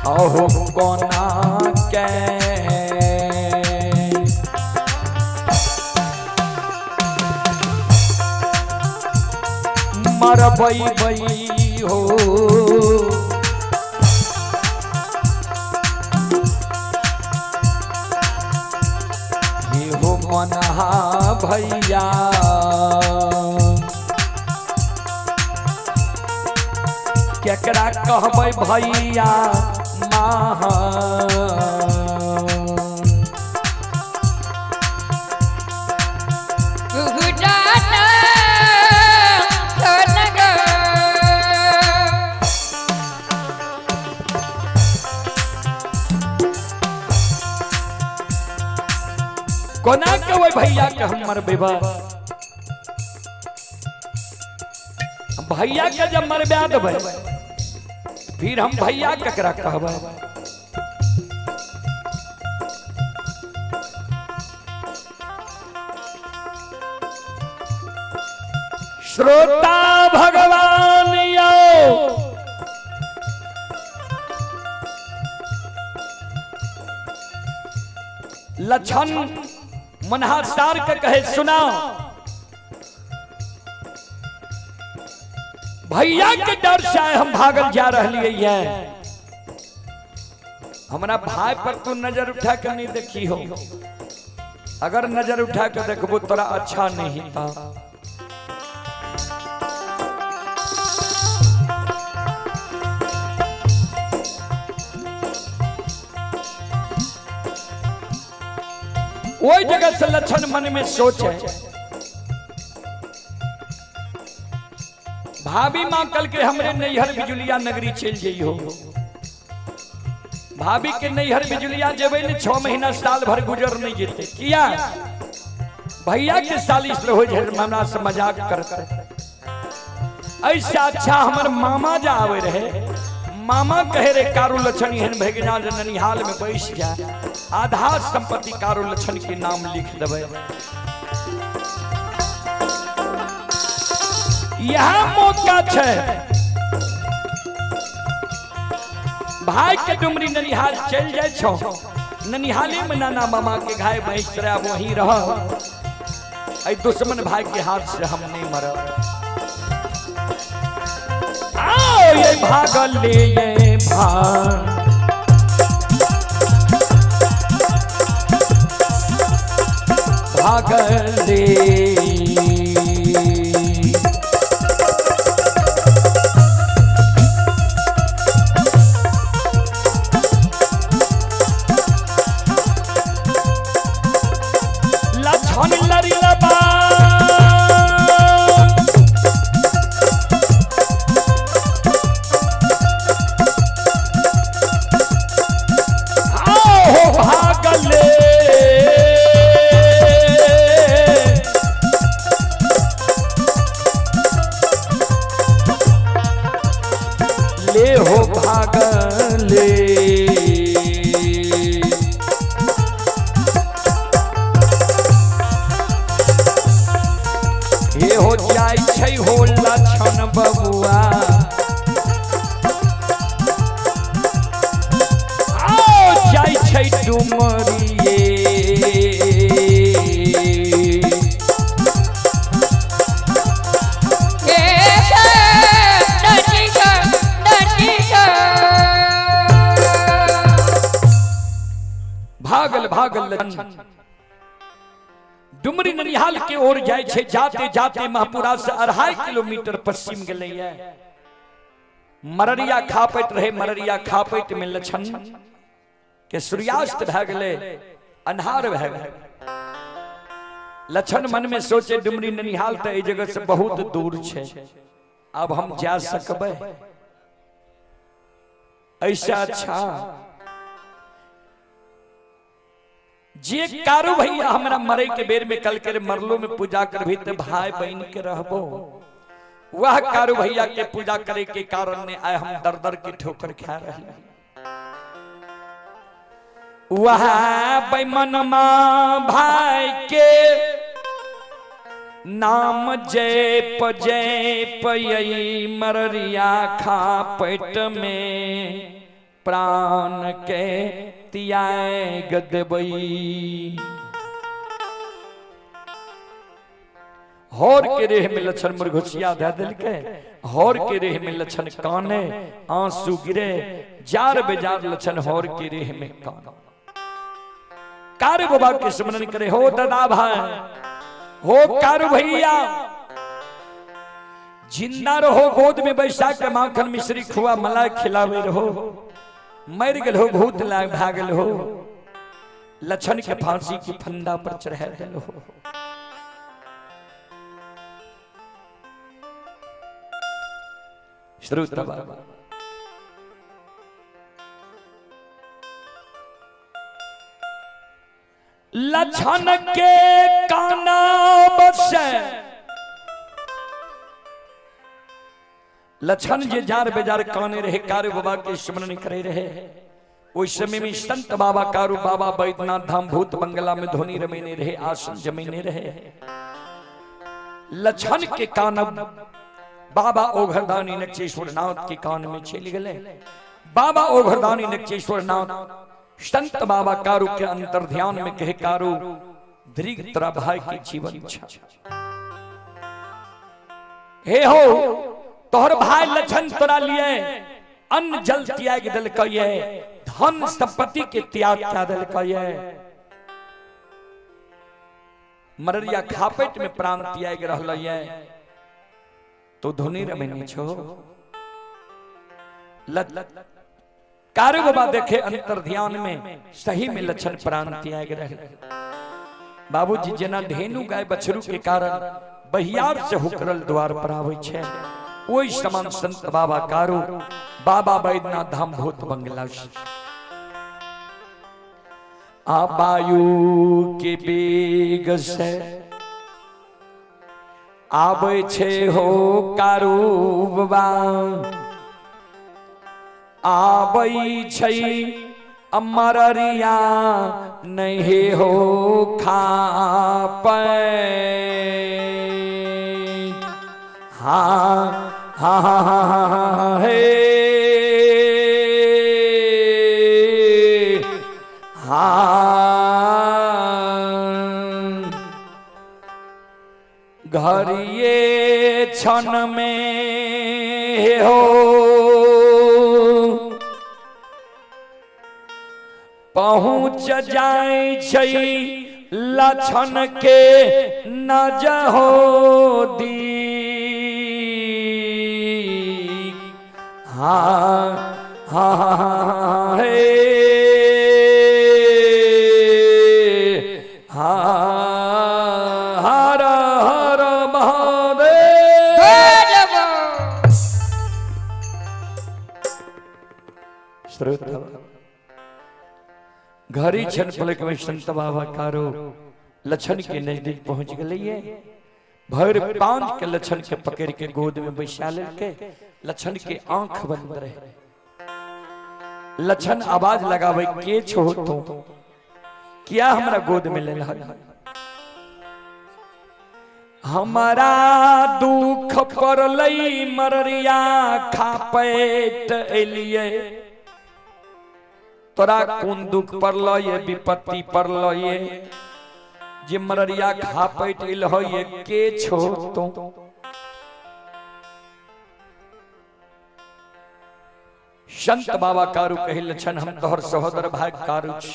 A: अहो कोना के मरबै बै हो। हे हो मनहा भैया केकरा कहबै भैया माँ। कोना के वही भैया के हम मरबे बा? भैया के जब मरबा देबै फिर हम भैया केकरा कहबै? श्रोता भगवान यो लक्षण मनहा सार के कहे सुना, भैया के डर से हम भागल जा रही है, हमरा भाई पर तू नजर उठा के नहीं देखी हो, अगर नजर उठा के देखबो तोरा अच्छा नहीं था। वही जगह से लक्षण मन में सोच है, भाभी माँ कल के हमरे नैहर बिजुलिया नगरी चल जाइ हो। भाभी के नैहर बिजुलिया जेबै ने 6 महीना साल भर गुजर नहीं जेते। किया भैया के सालिश रहो हमरा से मजाक करते। ऐसा अच्छा हमर मामा जा आवे रहे, मामा कहे रे कारू लक्षण एहन भगना जे ननिहाल में बैस जा, आधा संपत्ति कारू लक्षण के नाम लिख देबै। यह मौका छै भाई के डुमरी ननिहाल चल जाय छो, ननिहाले में नाना मामा के गाय भैंस रह वहीं रह, ऐ दुश्मन भाई के हाथ से हम नहीं मरब। आओ ये भागल ले ये भाग भागल ले बबुआ आओ जाय छै डुमरिये
B: ए ननी ग ननी ग।
A: ओर जाय छै, जाते जाते महपुरा से 2.5 किलोमीटर पश्चिम गेलैया। मररिया खापैत रहे, मररिया खापैत में लछन के सूर्यास्त भए गेलै, अन्हार भए गेलै। लछन मन में सोचे डुमरी ननिहाल तऽ एहि जगह से बहुत दूर छै, अब हम जा सकबै? ऐसा अच्छा जे कारू भैया हमरा मरे के बेर में कल के मरलो में पूजा करभी ते भाई बहन के रहबो, वह कारू भैया के पूजा करे के कारण ने आए हम दर दर के ठोकर खा रहे। वह बेमनमा भाई के नाम जय जय पयई मररिया खा पेट में प्राण के त्याग देबई। हौर के रेह में लछन मुरघुसिया दे दिलके, हौर के रेह में लछन काने आंसू गिरे, जार बेजार लछन हौर के रेह में कान। कारू बाबा के स्मरण करे, हो दादा भाई, हो कारू भैया, जिंदा रहो, गोद में बैसा के माखन मिश्री खुआ मलाई खिलावे रहो, मर गल हो भूत लाग भागल हो, लछन के फांसी की फंदा पर चढ़ा दिल हो। श्रोता बाबा लछन के काना बसे, लछन जे जार बेजार काने रहे, कारू बाबा के स्मरण करे रहे। ओहि समय में संत बाबा कारू बाबा बैद्यनाथ धाम भूत बंगला में धुनी रमेने रहे, आसन जमीने रहे। लछन के कान बाबा ओघरदानी नक्षेश्वर नाथ के कान में चल गए। बाबा ओघरदानी नक्षेश्वर नाथ संत बाबा कारू के अंतर ध्यान में कहे, कारू दीर्घ तोरा भाई के जीवन छा, हे हो तोहर भाई लछन तोरा लिए अन्न जल त्याग दिलकै, धन संपत्ति के त्याग कए दिलकै, मररिया खापेट में प्राण त्याग रहलै, तो धुनी रमेने छो। कारू बाबा देखे अंतर ध्यान में सही में लक्षण प्राण त्याग रहे। बाबूजी जेना धेनु गाय बछरू के कारण बहियार से हुकरल द्वार पर आवे छे, ओहि समान संत बाबा कारू बाबा बैद्यनाथ धाम भूत बंगला से आ वायु के बेग से आबै छे हो कारू बाबा, आबै छै अमररिया नहीं हो खापै। हाँ हाँ हाँ हाँ हाँ हे हाँ घरिये क्षण में हो पहुँच जाय छै लक्षण के न हो दी। हाँ हाँ हे हाँ हर हर महादेव। श्रोता घड़ी क्षण पलक में संत बाबा कारो लक्षण के नजदीक पहुंच गए। भर पांच के लक्षण के पकड़ के गोद में बैसा लेके लक्षण के आंख बंद रहे। लक्षण आवाज लगावे के छो तो क्या हमरा गोद में ले हमारा दुख पड़लै मररिया खापेट एलिए, तोरा कोन दुख पड़ल ये विपत्ति पड़ल ये जे मररिया खापेट एल हो ये के छो तो। संत बाबा कारू कहि लक्षण हम तोहर सहोदर भाई कारू छी,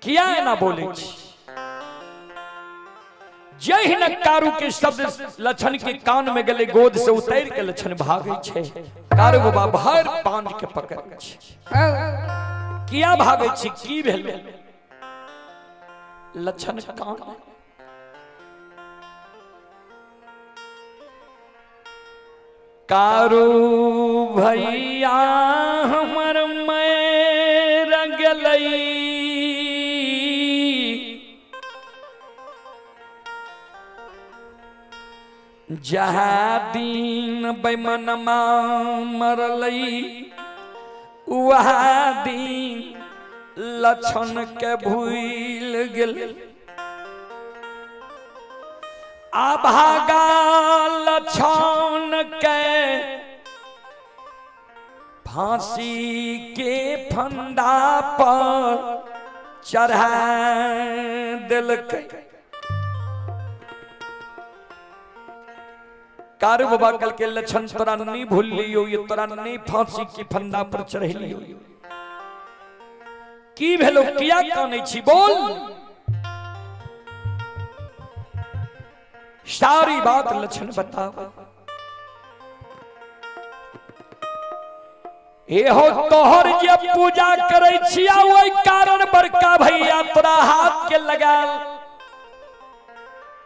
A: किया एना बोले छी? जहिना कारू के शब्द लछन के कान में गेले, गोद से उतर के लछन भागे छे। कारू बाबा भर पांज के पकड़ छे। किया भागे छी, की भेल? लछन कान कारू भैया हमर मैं रंगलई, जहाँ दिन बेमनमा मरलई वहाँ दिन लछन के भूल गेल। आभागा लछन के फांसी के फंदा पर चढ़ा देलकै। कारू बाबा कल के लछन तोरा नहीं भूल लियो, ये तोरा नहीं फांसी की फंदा पर चढ़ लियो। की भेलो, किया कानै छी, बोल। सारी बात लछन बताओ। एहो तोहर जे पूजा करै छिया ओहि कारण बड़का भैया तोरा हाथ के लगाल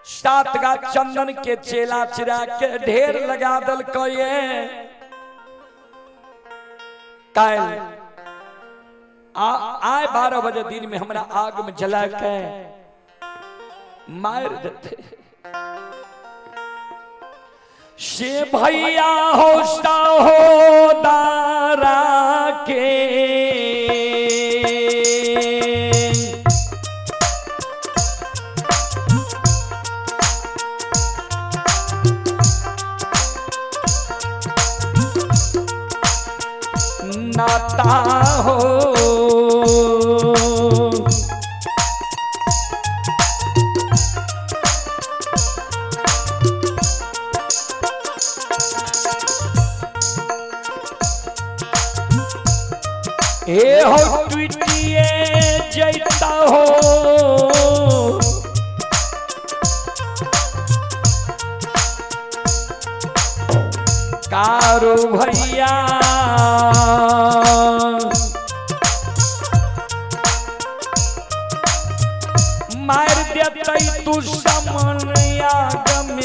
A: 7 गा चंदन के चेला चिरा के ढेर लगा दलकै। काल्हि आय 12 बजे दिन में हमरा आग में जला के मार देते। से भैया हो सहोदरा के नाता हो, ए हो टूटिए जैता हो, कारू भैया मार देतै तू समन आग में।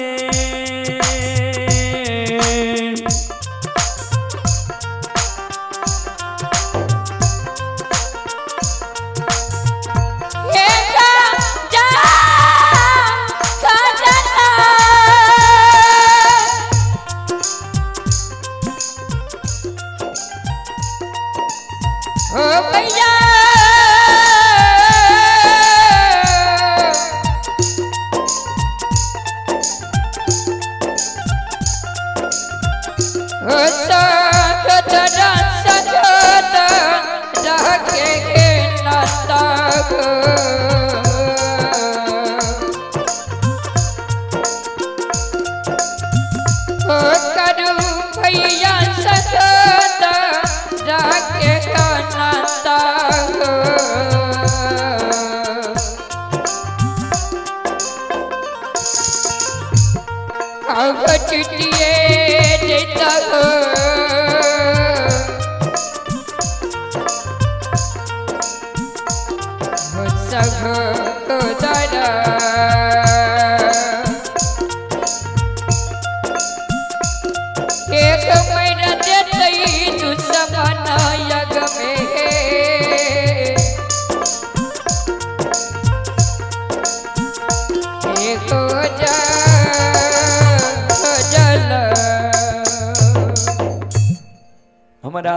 A: हमारा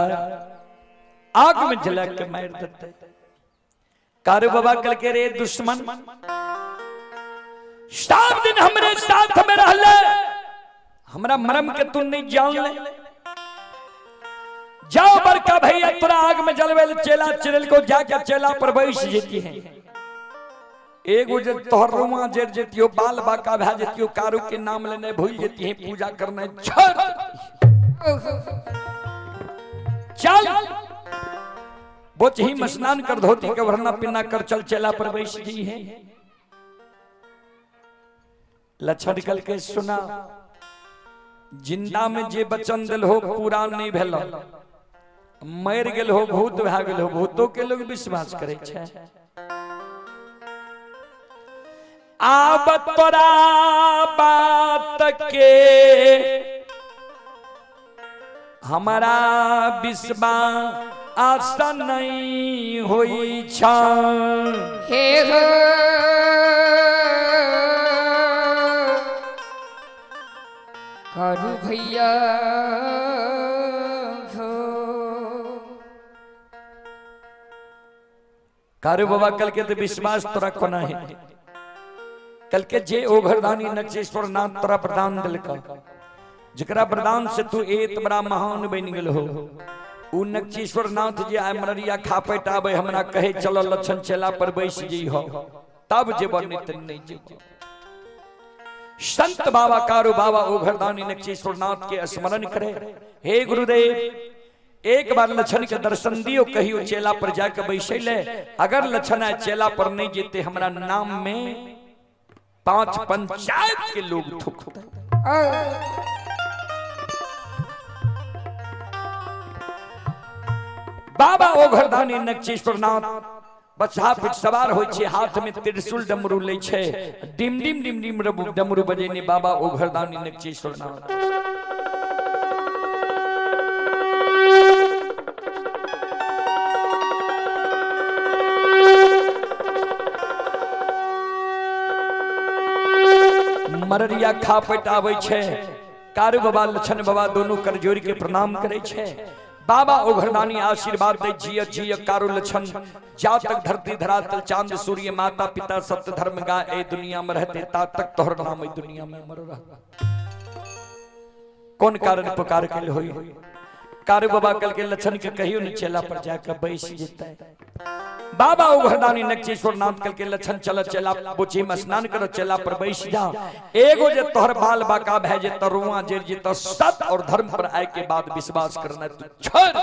A: आग में जला के मार देते। कारू बाबा कल के रे दुश्मन 7 दिन हमरे साथ में रहले, हमरा मरम के तू नहीं जान ले। जाओ बड़का भैया तोरा आग में जलवे चेला चिरल को जाके चेला पर बैस जेती है। एगो जे तोहर रुआ जर जेतियो, बाल बाका भा जेतियो, कारू के नाम लेने भूल जेती है, पूजा करना छोड़ चल बोच ही स्नान कर धोती के वरना पिन्ना कर चल चेला पर बैस जी है। लक्षण कल के सुना, जिंदा में जे वचन दिल हो पूरा नहीं भेल, मर गेल हो भूत भए गेल हो, भूतो के लोग विश्वास करे छै। आब तोरा बात के हमारा विश्वास नहीं होई छ।
B: हे हो करू भैया हो।
A: कारू बाबा कल के तो विश्वास तोरा कोना है। कल के जे ओघरदानी नक्षेश्वर नाथ तोरा प्रदान दिलका, जकरा वरदान से तू एत बड़ा महान बन गेल हो, उ नक्षेश्वर नाथ जे आय मररिया खापेट आबे हमरा कहे चल लक्षण चेला पर बैस जी हो, तब जेब नित नहीं जेब। संत बाबा कारू बाबा ओघरदानी नक्षेश्वर नाथ के स्मरण करे, हे गुरुदेव एक बार लक्षण के दर्शन दियो, कहियो चेला पर जाके बैसे ले, अगर लक्षण आए चेला पर नहीं जेते हमरा नाम में 5 पंचायत के लोग थूकते। बाबा ओघरदानी नक्षेश्वर नाथ बछा पर सवार होइ छै, हाथ में त्रिशूल डमरू लै छै, डिम डिम डिम डिम डमरू बजेने बाबा ओघरदानी नक्षेश्वर नाथ। मररिया खापट आबै छै, कारू बाबा लक्षण बाबा दोनों कर जोड़ के प्रणाम करे छै। बाबा ओघरदानी आशीर्वाद दे, जिय जिय कारू लक्षण, जा तक धरती धरातल चांद सूर्य माता पिता सत्य धर्म गा ए दुनिया में रहते ता तक तोहर नाम ए दुनिया में अमर रह। कौन कारण पुकार के होई? कारू बाबा कल के लक्षण के कहियो न चेला पर जाकर बैस जेतै। बाबा ओघरदानी नक्षेश्वर नाथ कल के लक्षण चल चेला बोची में स्नान करो, चेला पर बैस जा, एगो जे तोहर बाल बाका भए जे तरुआ जेर जे त सत और धर्म पर आए के बाद विश्वास करना तू छोड़।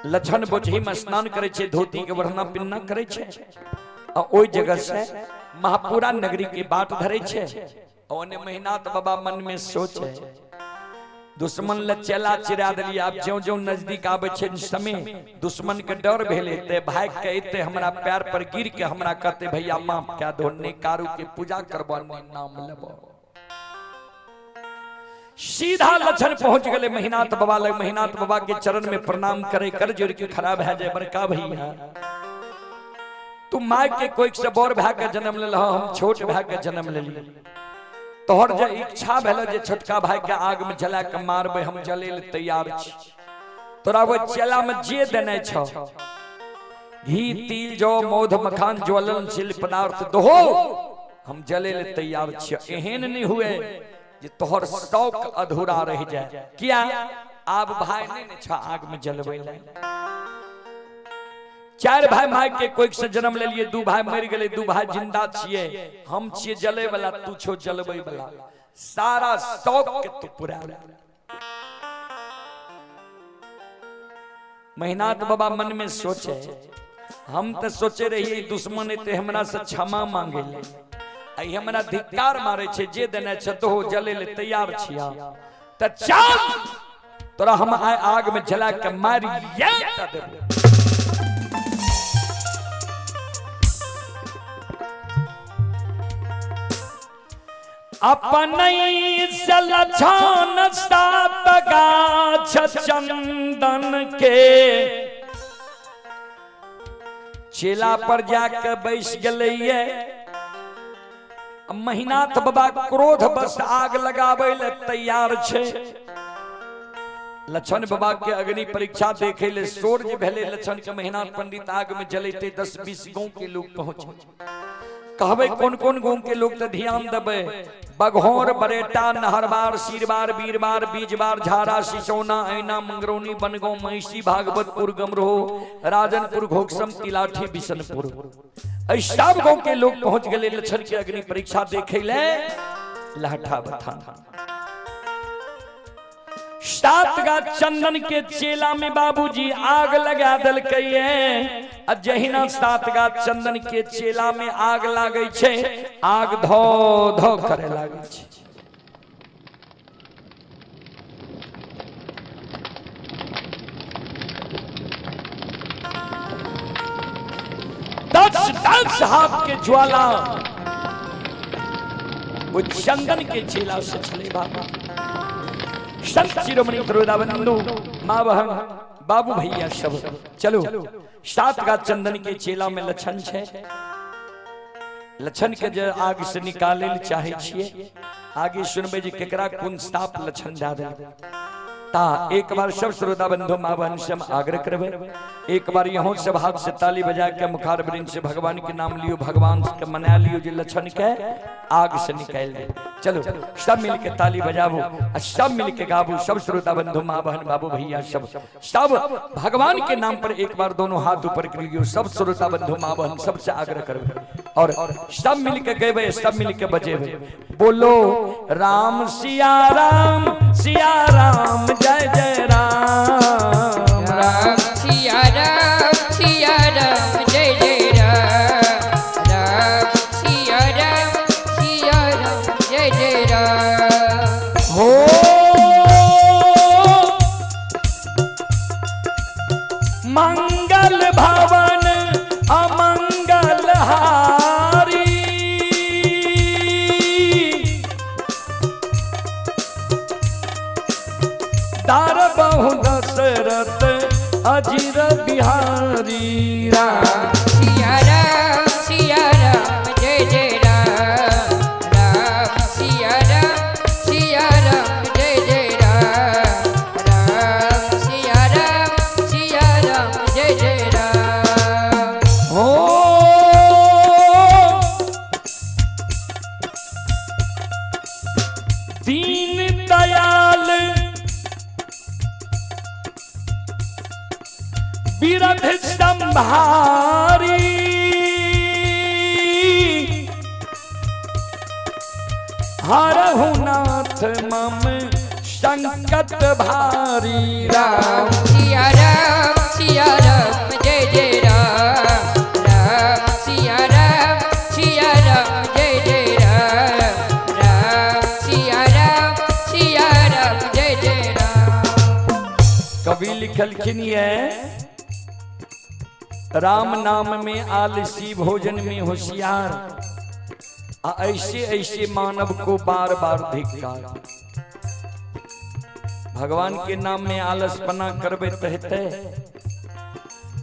A: लक्षण बोझी में स्नान करे छे, धोती के बढ़ना पिन्ना करे छे, आ ओई जगह से महापुरा नगरी के बाट धरे छे। ओने महिनाथ बाबा मन में सोचे, दुश्मन ल चेला चिरा दिलियै, आब ज्यों ज्यों नजदीक आबै छै समय दुश्मन के डर भेलै ते भागि के एते हमरा पैर पर गिर के हमरा कहते भैया माफ कए दो, ने कारू के पूजा करबो ने नाम लेबो। सीधा लक्षण पहुंच गेलै महिनाथ बाबा लग। महिनाथ बाबा के चरण में प्रणाम करे, कर जोड़ के खड़ा भए जाए, बड़का भैया तू my के कोई से बड़ भए के जन्म लेलह, हम छोट भए के जन्म लेली, तोहर जे इच्छा भेल जे छोटका भाई के आग में जला के मारबे, हम जले ले तैयार छी, तोरा वो चेला में जे देने छौ घी तिल जौ मौध मखान ज्वलनशील पदार्थ दहो, हम जले ले तैयार छी, एहन नहीं हुए जे तोहर शौक अधूरा रह जाए, किया आब भाई नहीं ने छा आग में जलबै ले। 4 भाई my के कोई से जन्म ले लिए, 2 भाई मर गए, 2 भाई जिंदा छिए, हम छिए जले वाला, तू छो जलबै वाला, सारा शौक के तू पूरा। महिनाथ बाबा मन में सोचे, हम तो सोचे रहिए दुश्मन एते हमरा से क्षमा मांगे ले, आई हमरा धिक्कार मारे छे, जे देने छे तो जले ले तैयार छिया, त चल तोरा हम आए आग में जला के मारिए त देबो। अपनै से लक्षण 7 गाछ चंदन के चेला पर जाके बैस गेलैये। महिनाथ बाबा क्रोध बस आग लगाबै ले तैयार छे। लक्षण बाबा के अग्नि परीक्षा देखे ले शोर जे भेलै लक्षण के महिनाथ पंडित आग में जलेते 10-20 गांव के लोग पहुंचे। कहबै कोन कोन गांव के लोग तो ध्यान देबै, बघौर बरेटा नहरबार सीरबार बीरबार बीजबार झारा सिसौना ऐना मंगरौनी बनगांव महिषी भागवतपुर गमरोह राजनपुर घोकसम तिलाठी बिशनपुर, एहि सब गांव के लोग पहुंच गेलै लक्षण के अग्नि परीक्षा देखे ले लहठा बथान। 7 गाछ चंदन के चेला में बाबूजी आग लगा देलकै। आ जहिना 7 गाछ चंदन के चेला में आग लागै छै, आग धो धो करे लागै छै। दस दस हाथ के ज्वाला वो चंदन के चेला से छले बाबा। संत शिरोमणि बंधु माँ बहन बाबू भैया सब चलो 7 गाछ चंदन के चेला में लक्षण छे, लक्षण के जे आग से निकाले ले चाहे छिए। आगे सुनबे जे केकरा कोन साप लक्षण दे दे। ता एक बार सब श्रोता बंधु माँ बहन से हम आग्रह करबे, एक बार यहाँ सब हाथ से ताली बजा के मुखार वृंद से भगवान के नाम लियो, भगवान के मना लियो जे लक्षण के आग से निकाल दे। चलो सब मिल के ताली बजाबो और सब मिल के गाबो। सब श्रोता बंधु माँ बहन बाबू भैया सब सब भगवान के नाम पर एक बार दोनों हाथ ऊपर कर लियो। सब श्रोता बंधु माँ बहन सबसे आग्रह करबे और सब मिल के गेबे, सब मिल के बजेबे। बोलो राम सिया राम सिया राम जय जय राम,
B: राम सिया राम जय जय राम, राम सिया राम जय जय राम।
A: हो मंगल भवन अमंगल हारी, दार बहु दशरथ अजीर बिहारी।
B: राम सिया राम जय जय राम, राम सिया राम जय जय राम, राम सिया राम जय जय राम।
A: हो दीन दयाल बिरध संभारी, हरहु नाथ मम संकट भारी।
B: राम सिया राम जय जय राम, राम सिया राम जय जय राम, राम सिया राम जय जय राम।
A: कवि लिखलखिन ये राम नाम में आलसी भोजन में होशियार, आ ऐसे ऐसे मानव को बार बार धिक्कार। भगवान के नाम में आलसपना करबे तहते।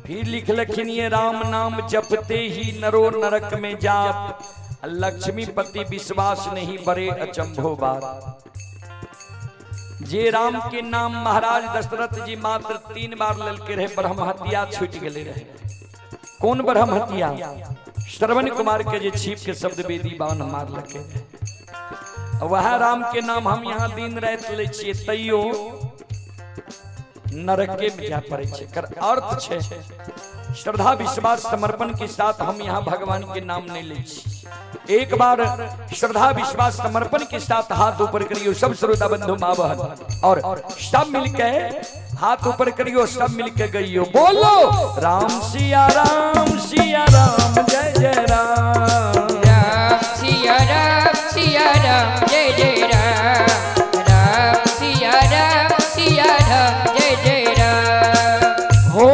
A: फिर लिखलखिन ये राम नाम जपते ही नरो नरक में जात, लक्ष्मीपति विश्वास नहीं बड़े अचंभो बात। जे राम के नाम महाराज दशरथ जी मात्र 3 बार ललके रहे, ब्रह्म हत्या छूट गए रहे। कौन ब्रह्म हत्या? श्रवण कुमार के जे छिप के शब्द वेदी बाण मार लके। वह राम के नाम हम यहाँ दिन रात ले छिए तैयो नरके में जा पड़े छे। कर अर्थ छे श्रद्धा विश्वास समर्पण के साथ हम यहाँ भगवान के नाम नहीं ले छी। एक बार श्रद्धा विश्वास समर्पण के साथ हाथ ऊपर करियो सब श्रोता बंधु माँ बहन, और सब मिलके हाथ ऊपर करियो, सब मिलके गइयो। बोलो राम सिया राम जय जय राम,
B: राम सिया राम जय जय राम, राम सिया राम जय जय राम।
A: हो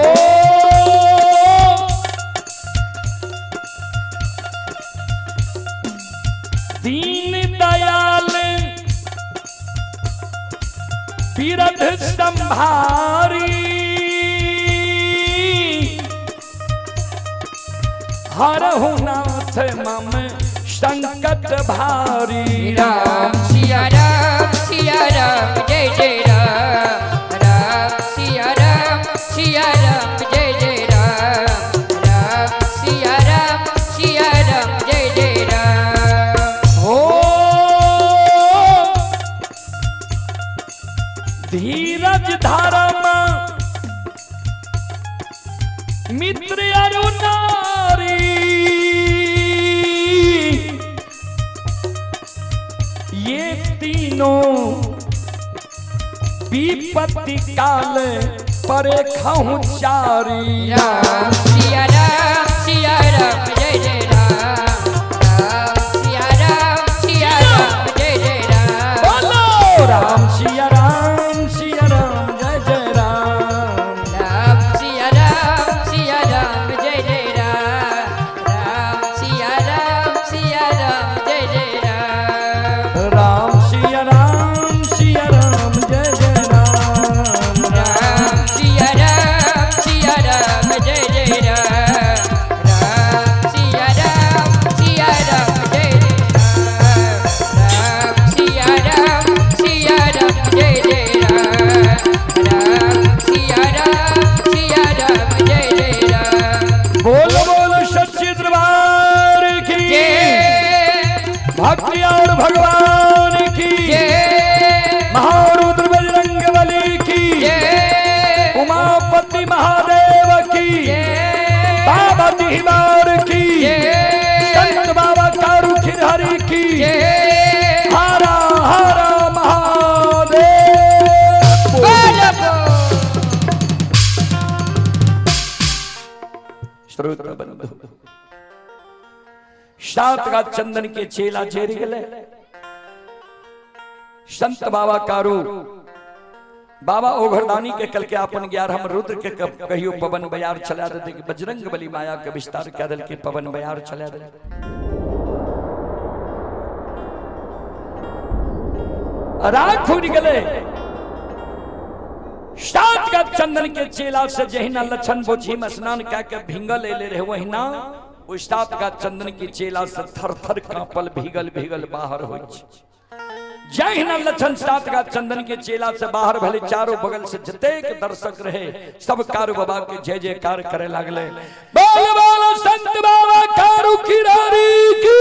A: दीन दयाल बिरध संभारी, हरहु नाथ मम संकट भारी।
B: राम सिया राम जय जय राम, राम सिया राम जय जय राम, राम सिया राम जय जय राम।
A: हो धीरज धर्म मित्र अरु नारी, ये तीनों विपत्ति काल परे खाऊं चारी।
B: राम सिया राम सिया राम जय जय राम, राम सिया राम सिया राम जय जय राम।
A: बोलो राम सिया राम सिया राम जय जय राम।
B: राम सिया राम सिया राम जय जय राम, राम सिया राम सिया राम जय जय राम।
A: राम सिया राम सिया राम जय जय राम।
B: राम सिया राम सिया राम जय जय राम, राम सिया राम सिया राम जय जय राम, राम सिया राम सिया राम जय जय राम, राम सिया राम सिया राम जय जय राम।
A: बोलो बोलो सच्चे दरबार की,
B: जय
A: भक्ति और भगवान की,
B: जय
A: महारुद्र बजरंग बली की,
B: जय
A: उमापति महादेव की,
B: जय
A: बाबा दीवार की,
B: जय
A: संत बाबा कारू खिरहरी की,
B: जय
A: हरा हरा महादेव।
B: बोलो बोल।
A: श्रोता बंधु, सात का चंदन के चेला जेर गले संत बाबा कारू बाबा ओघरदानी के कल के अपन 11 रुद्र के कहियो पवन बयार चला दे कि बजरंग बली माया के विस्तार कह दल के पवन बयार चला दे। राख उड़ गले सात का चंदन के चेला से जहिना लछन बोझी में स्नान कह के भिंगल ले रहे वहिना उस सात का चंदन के चेला से थर थर कांपल भीगल भीगल बाहर होइ छै। जहिना लछन सात का चंदन के चेला से बाहर भले चारों बगल से जतेक दर्शक रहे सब कारू बाबा के जय जयकार करे लागले। बोल बोल संत बाबा कारू किरारी की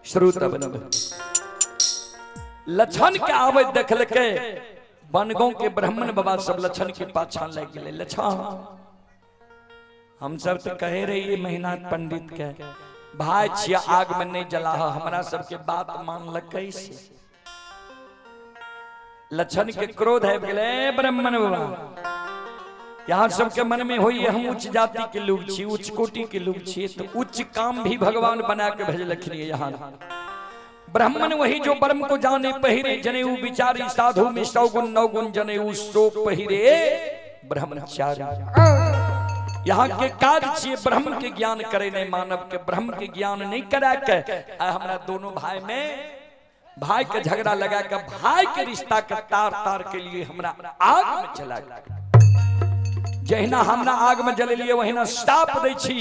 A: श्रोता बंधु, लछन के आवे देखल के बनगांव के ब्राह्मण बाबा सब लछन के पाछा लग गेले। लछन हम सब तो कहे रहिए महिनाथ पंडित के भाई छिया आग में नहीं जला, हमरा सबके बात मान लकै से। लछन के क्रोध है गेले ब्राह्मण बाबा, यहाँ सबके मन में होइए हम उच्च जाति के लोग छी, उच्च कोटि के लोग छी, तो उच्च काम भी भगवान बना के भेजलखिन यहाँ। ब्राह्मण वही जो ब्रह्म को जाने पहिरे जनेऊ विचारी, साधु में 100 गुण 9 गुण जनेऊ सो पहिरे ब्रह्मचारी। यहाँ के काज छिए ब्रह्म के ज्ञान करे नहीं, मानव के ब्रह्म के ज्ञान नहीं करा के आ हमरा दोनों भाई में भाई के झगड़ा लगा के भाई के रिश्ता के तार तार के लिए हमरा आग में चला गया। जहिना हमरा आग में जलेलिए वहिना साप दै छी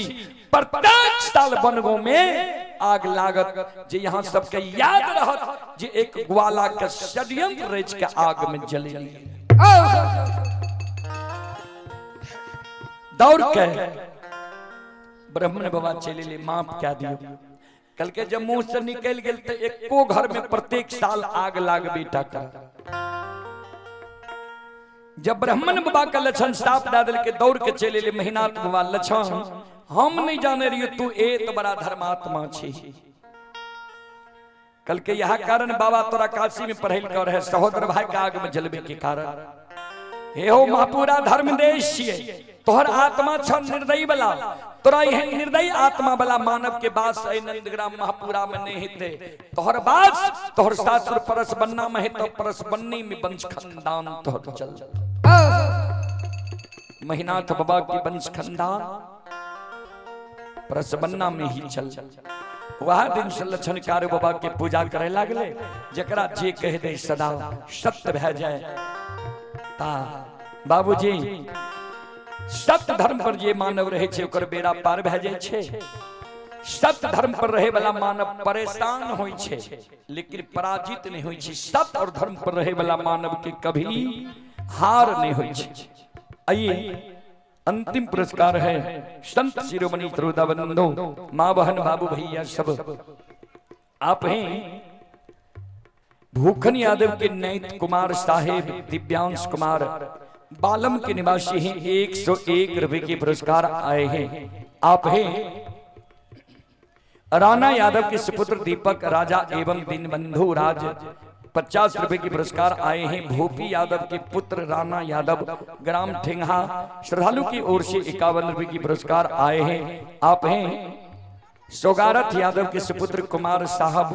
A: प्रत्येक साल बनगो में आग लागत, जे यहाँ सबके याद रहत जे एक ग्वाला के षड्यंत्र रच के आग में जलेलिए। दौड़ के ब्राह्मण बाबा चले ले माफ कह दियो। कल के जब मुंह से निकल गेल तो एको घर में प्रत्येक साल आग लाग बेटा कर। जब ब्राह्मण बाबा का लक्षण साफ दे दिल के दौड़ के चले ले महिनाथ बाबा, लक्षण हम नहीं जाने रहियो तू एत बड़ा धर्मात्मा छी। कल के यह कारण बाबा तोरा काशी में पढ़ल कर है सहोदर भाई के आग में जलबे के कारण। हे हो महापुरा धर्म देश छिए, तोहर आत्मा छ निर्दयी वाला, तोरा एहन निर्दयी आत्मा वाला मानव के बास ए नंदग्राम महापुरा में नहीं हेते। तोहर बास तोहर सासुर परस बन्ना में हेतो, परस बन्नी में वंश खानदान तोहर चल। महिनाथ बाबा की वंश खानदान परस बन्ना में ही चल। वह दिन से लक्षण कारू बाबा के पूजा करे लागले, जकरा जे कह दे सदा सत्य भय जाए। ता बाबूजी सत्य धर्म पर जे मानव रहे छे ओकर बेड़ा पार भए जाय छे। सत्य धर्म पर रहे वाला मानव परेशान होई छे लेकिन पराजित नहीं होई छे। सत्य और धर्म पर रहे वाला मानव के कभी हार नहीं होई छे। आइए अंतिम पुरस्कार है संत शिरोमणि श्रोता बंधु, माँ बहन बाबू भैया सब आप हैं भूखन यादव के नैत कुमार साहेब दिव्यांश कुमार बालम के निवासी हैं, 101 रुपए के पुरस्कार आए हैं। आप हैं राणा यादव के सुपुत्र दीपक राजा एवं दीनबंधु राज 50 रुपए के पुरस्कार आए हैं भूपी यादव के पुत्र राणा यादव, ग्राम ठेंगा। श्रद्धालु की ओर से 51 रुपए की पुरस्कार आए हैं। आप हैं सोगारथ यादव के सुपुत्र कुमार साहब,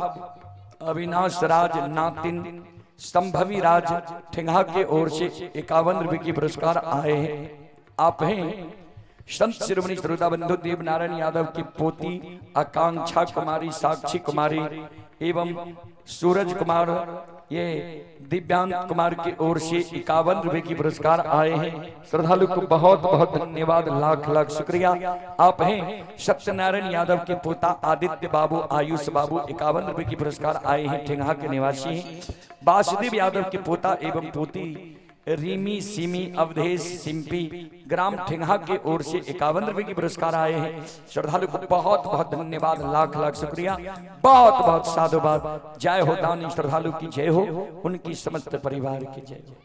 A: अविनाश राज नातिन, संभवी राज ठेंगा के ओर से 51 रुपए की पुरस्कार आए हैं। आप हैं संत शिरोमणि श्रोता बंधु देव नारायण यादव की पोती आकांक्षा कुमारी, साक्षी कुमारी एवं सूरज कुमार, ये दिव्यांत कुमार की ओर से 51 रुपए की पुरस्कार आए हैं। श्रद्धालु को बहुत बहुत धन्यवाद, लाख लाख शुक्रिया। आप हैं सत्यनारायण यादव के पोता आदित्य बाबू, आयुष बाबू, 51 रुपए की पुरस्कार आए हैं, ठेंगा के निवासी हैं। वासुदेव यादव के पोता एवं पोती रीमी, सिमी, अवधेश, सिंपी, ग्राम ठेंगा के ओर से 51 रुपए की पुरस्कार आए हैं। श्रद्धालु को बहुत बहुत धन्यवाद, लाख लाख शुक्रिया, बहुत बहुत साधुवाद। जय हो दानी श्रद्धालु की जय हो, उनकी समस्त परिवार की जय हो।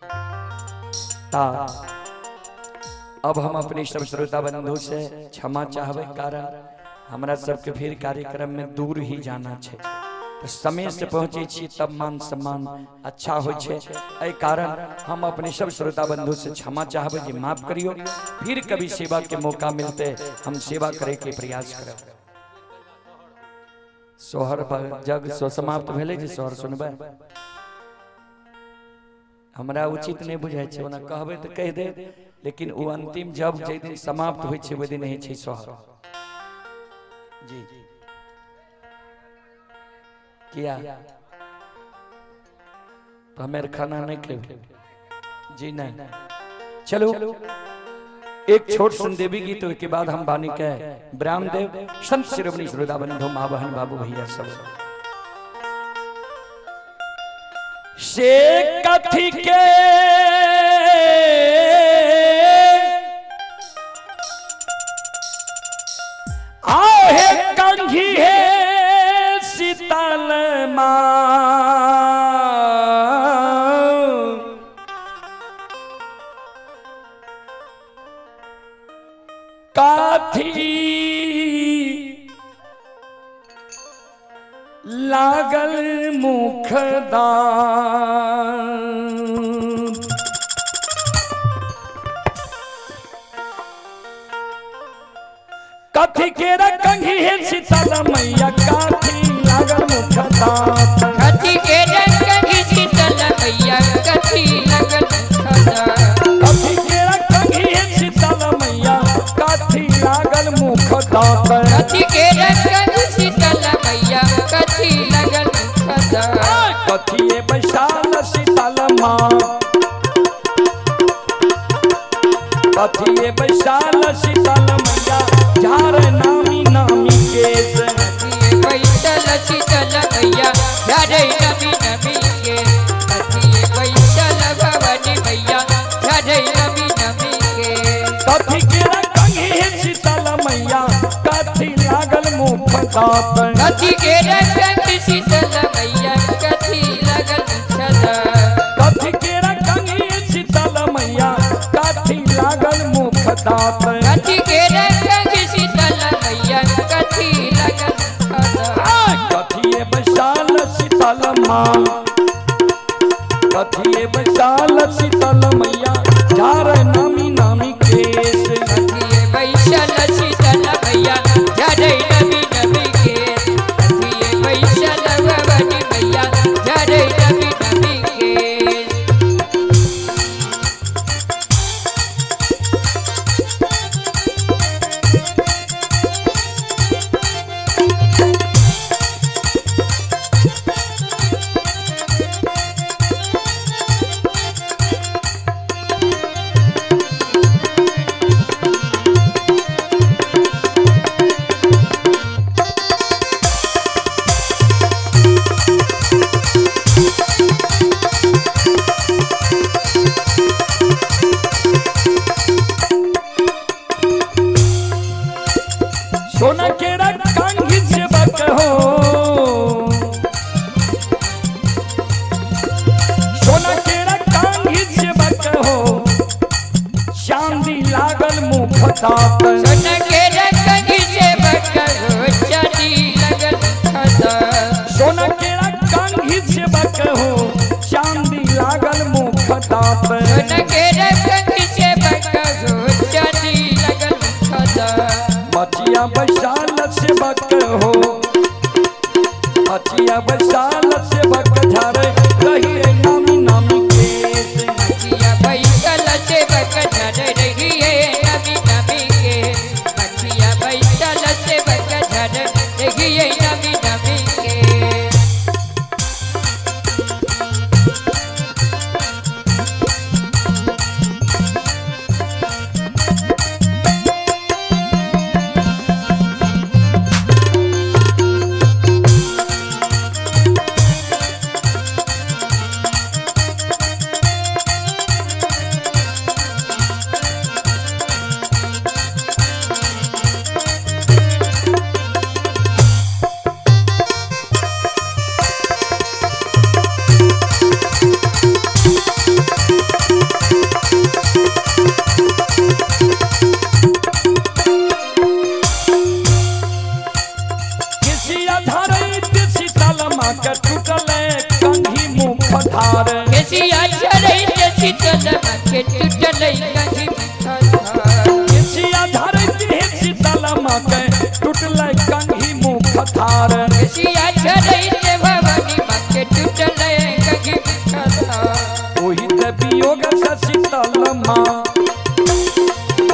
A: अब हम अपने सब श्रोता बंधु से क्षमा चाहबे, कारण हमरा सबके फिर कार्यक्रम में दूर ही जाना है, तो समय से पहुँचे छी तब मान सम्मान अच्छा हो छे। एहि कारण हम अपने सब श्रोता बंधु से क्षमा चाहबे जे माफ करियो। फिर कभी सेवा के मौका मिलते हम सेवा करे के प्रयास करब। सोहर जग सो समाप्त भेलै जे सोहर सुनबै हमरा उचित नहीं बुझाइ छै। ओना कहबै तऽ कहि देब, लेकिन ओ अंतिम जब जाहि दिन समाप्त होइ छै ओहि दिन होइ छै सोहर। जी किया तो हमें खाना नहीं खेबे? जी नहीं। चलो एक छोट सुन देवी गीत, के बाद हम बानी के ब्राह्मदेव संत शिरोमणि श्रोता बंधु माँ बहन बाबू भैया सब से कथी के आहे कंघी है शीतल माँ, काथी लागल मुखदान। कथी के कंघी है शीतल मैया, काथी लागल मुखदान।
B: कथी के कंघी शीतल मैया, कथी लागल मुखदान।
A: कथी के कंघी है शीतल मैया, काथी लागल मुखदान।
B: कथी के कंघी शीतल मैया, कथी लागल मुखदान।
A: कथी बैसाल शीतल माँ, कथी बैसाल शीतल मैया, झार नामी नामी केस।
B: कथी बैसल शीतल मैया, झारे नामी नामी केस। कथी बैसल भवानी मैया, झारे नामी नामी केस।
A: कथी के कंघी शीतल मैया, कथी लागल मुख दाँत।
B: कथी के कंघी शीतल मैया, कथी लागल मुख दाँत।
A: कथी के कंघी शीतल मैया, कथी लागल मुख दाँत।
B: कथी के कंघी शीतल मैया, कथी लागल मुख दाँत।
A: कथी बैसाल शीतल माँ, कथी बैसाल शीतल मैया, झार नामी नामी केस।
B: कथी बैसल शीतल मैया, झारे नामी नामी केस। कथी बैसल भवानी मैया, झारे नामी नामी केस।
A: सोना के कंघी सेवक हो, सोना के कंघी सेवक हो, चांदी लागल मुख दाँत।
B: सोना के कंघी सेवक हो, चांदी लागल मुख दाँत।
A: सोना के कंघी कंघी सेवक हो चांदी लागल मुख दाँत।
B: सोना केर कंघी सेवक हो चांदी लागल मुख दाँत।
A: मचिया बैसाल सेवक हो, मचिया बैसाल सेवक झारे रही है नामी नामी केस।
B: मचिया बैसल सेवक झर रही है नमी नमी के। मचिया बैसल सेवक झर रही है नमी नमी के।
A: केसिया धरैत शीतल माँ के टूटल कंघी मुख धार।
B: केसिया झरैत शीतल माँ के टूटल कंघी मुख धार।
A: केसिया धरैत शीतल माँ के टूटल कंघी मुख धार।
B: केसिया झरैत भवानी माँ के टूटल कंघी मुख धार।
A: ओहि ते वियोग से शीतल माँ,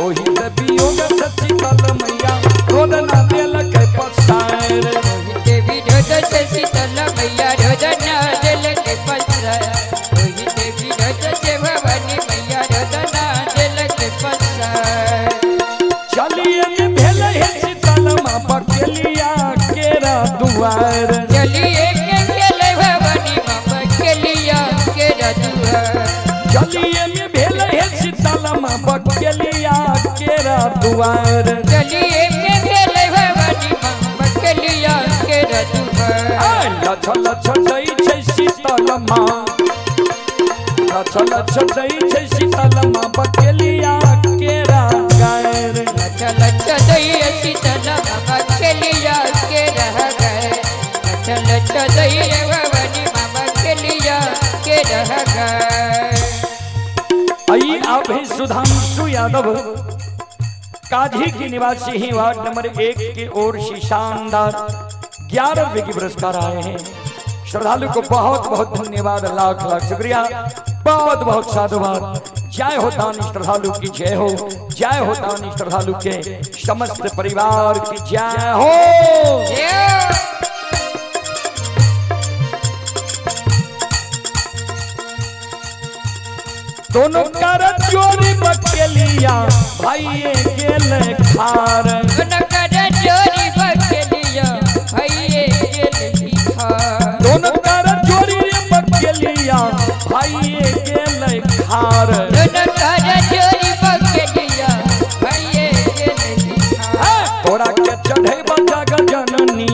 A: ओहि ते वियोग से शीतल मैया रोदना देलक पसार।
B: देवी रोद से शीतल मैया रोदना देलक पसार। ओहि देवी रोद से भवानी मैया रोदना देलक पसार।
A: चलिए में भेल हे शीतल माँ बकेलिया केरा दुआर।
B: चलिए के भेल भवानी माँ बकेलिया केरा दुआर।
A: चलिए में भेल हे शीतल माँ बकेलिया केरा दुआर।
B: चलिए के भेल भवानी माँ बकेलिया केरा दुआर।
A: लछ लछ दै छै शीतल माँ, लछ लछ दै छै शीतल माँ बकेलिया केरा गायर।
B: लछ लछ दै शीतल माँ बकेलिया केरा गायर। लछ लछ दै भवानी माँ बकेलिया केरा गायर।
A: आई आप ही सुधांशु यादव काझी की निवासी ही वार्ड नंबर 1 की ओर से शानदार 11 रुपए की पुरस्कार आए हैं। श्रद्धालु को बहुत बहुत धन्यवाद, लाख लाख शुक्रिया, बहुत बहुत साधुवाद। जय हो दानी श्रद्धालु की जय हो, जय हो दानी श्रद्धालु के समस्त परिवार की जय हो। दोनों कर चोरी बकेलिया भाई गेल खार।
B: दोनों कर चोरी बकेलिया भाई गेल खार।
A: दोनों कर चोरी बकेलिया भाई गेल खार।
B: दोनों कर चोरी बकेलिया भाई गेल खार।
A: तोरा के चढ़ेबा जग जननी,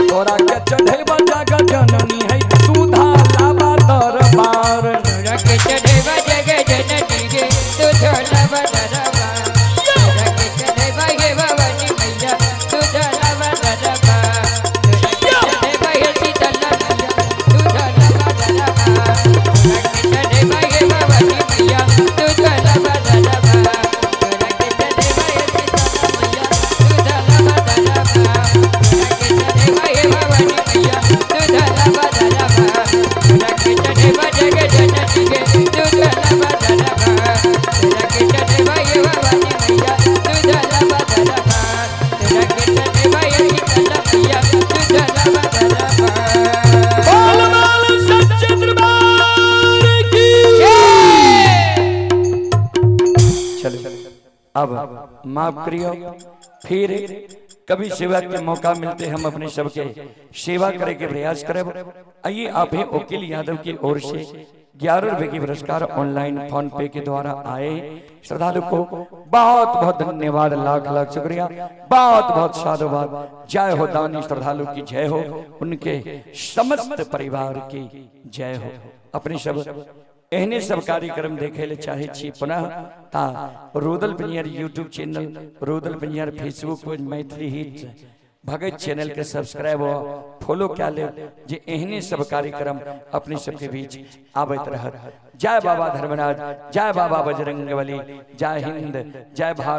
A: तोरा के चढ़ेबा जग जननी है सुधा लाबा दरबार।
B: तोरा के चढ़ेबा जग जननी रे सुधा लाबा दरबार। तोरा के चढ़ेबा हे भवानी मैया सुधा लाबा दरबार। तोरा के चढ़ेबा हे शीतल मैया सुधा लाबा दरबार। तोरा के चढ़ेबा हे भवानी मैया सुधा लाबा दरबार। तोरा के चढ़ेबा हे शीतल मैया सुधा लाबा दरबार। तोरा के चढ़ेबा हे भवानी मैया सुधा लाबा दरबार। तोरा के चढ़ेबा जग जननी रे सुधा लाबा दरबार। तोरा के चढ़ेबा हे भवानी मैया सुधा लाबा दरबार। तोरा के चढ़ेबा हे शीतल मैया सुधा लाबा दरबार।
A: बोल बोल सच्चे दरबार की
B: जय।
A: चलो अब माफ करियो, फिर कभी सेवा के मौका मिलते हम अपने सबके सेवा करे के प्रयास करें। आइए आप ही वकील यादव की ओर से 11 रुपए की पुरस्कार ऑनलाइन फोन पे के द्वारा आए श्रद्धालु को बहुत बहुत धन्यवाद, लाख लाख शुक्रिया, बहुत बहुत साधुवाद। जय हो दानी श्रद्धालु की जय हो, उनके समस्त परिवार की जय हो। अपने सब एहने सब कार्यक्रम देखे ले चाहे छी पुनः ता Rudal Paniyar YouTube channel, Rudal Paniyar Facebook page, Maithili hit Bhagat channel के सब्सक्राइब और फॉलो। फॉलो कए लेब जे एहने सब कार्यक्रम अपने सबके बीच आबैत रहत। जय बाबा धर्मराज, जय बाबा बजरंगबली, जय हिंद, जय भारत।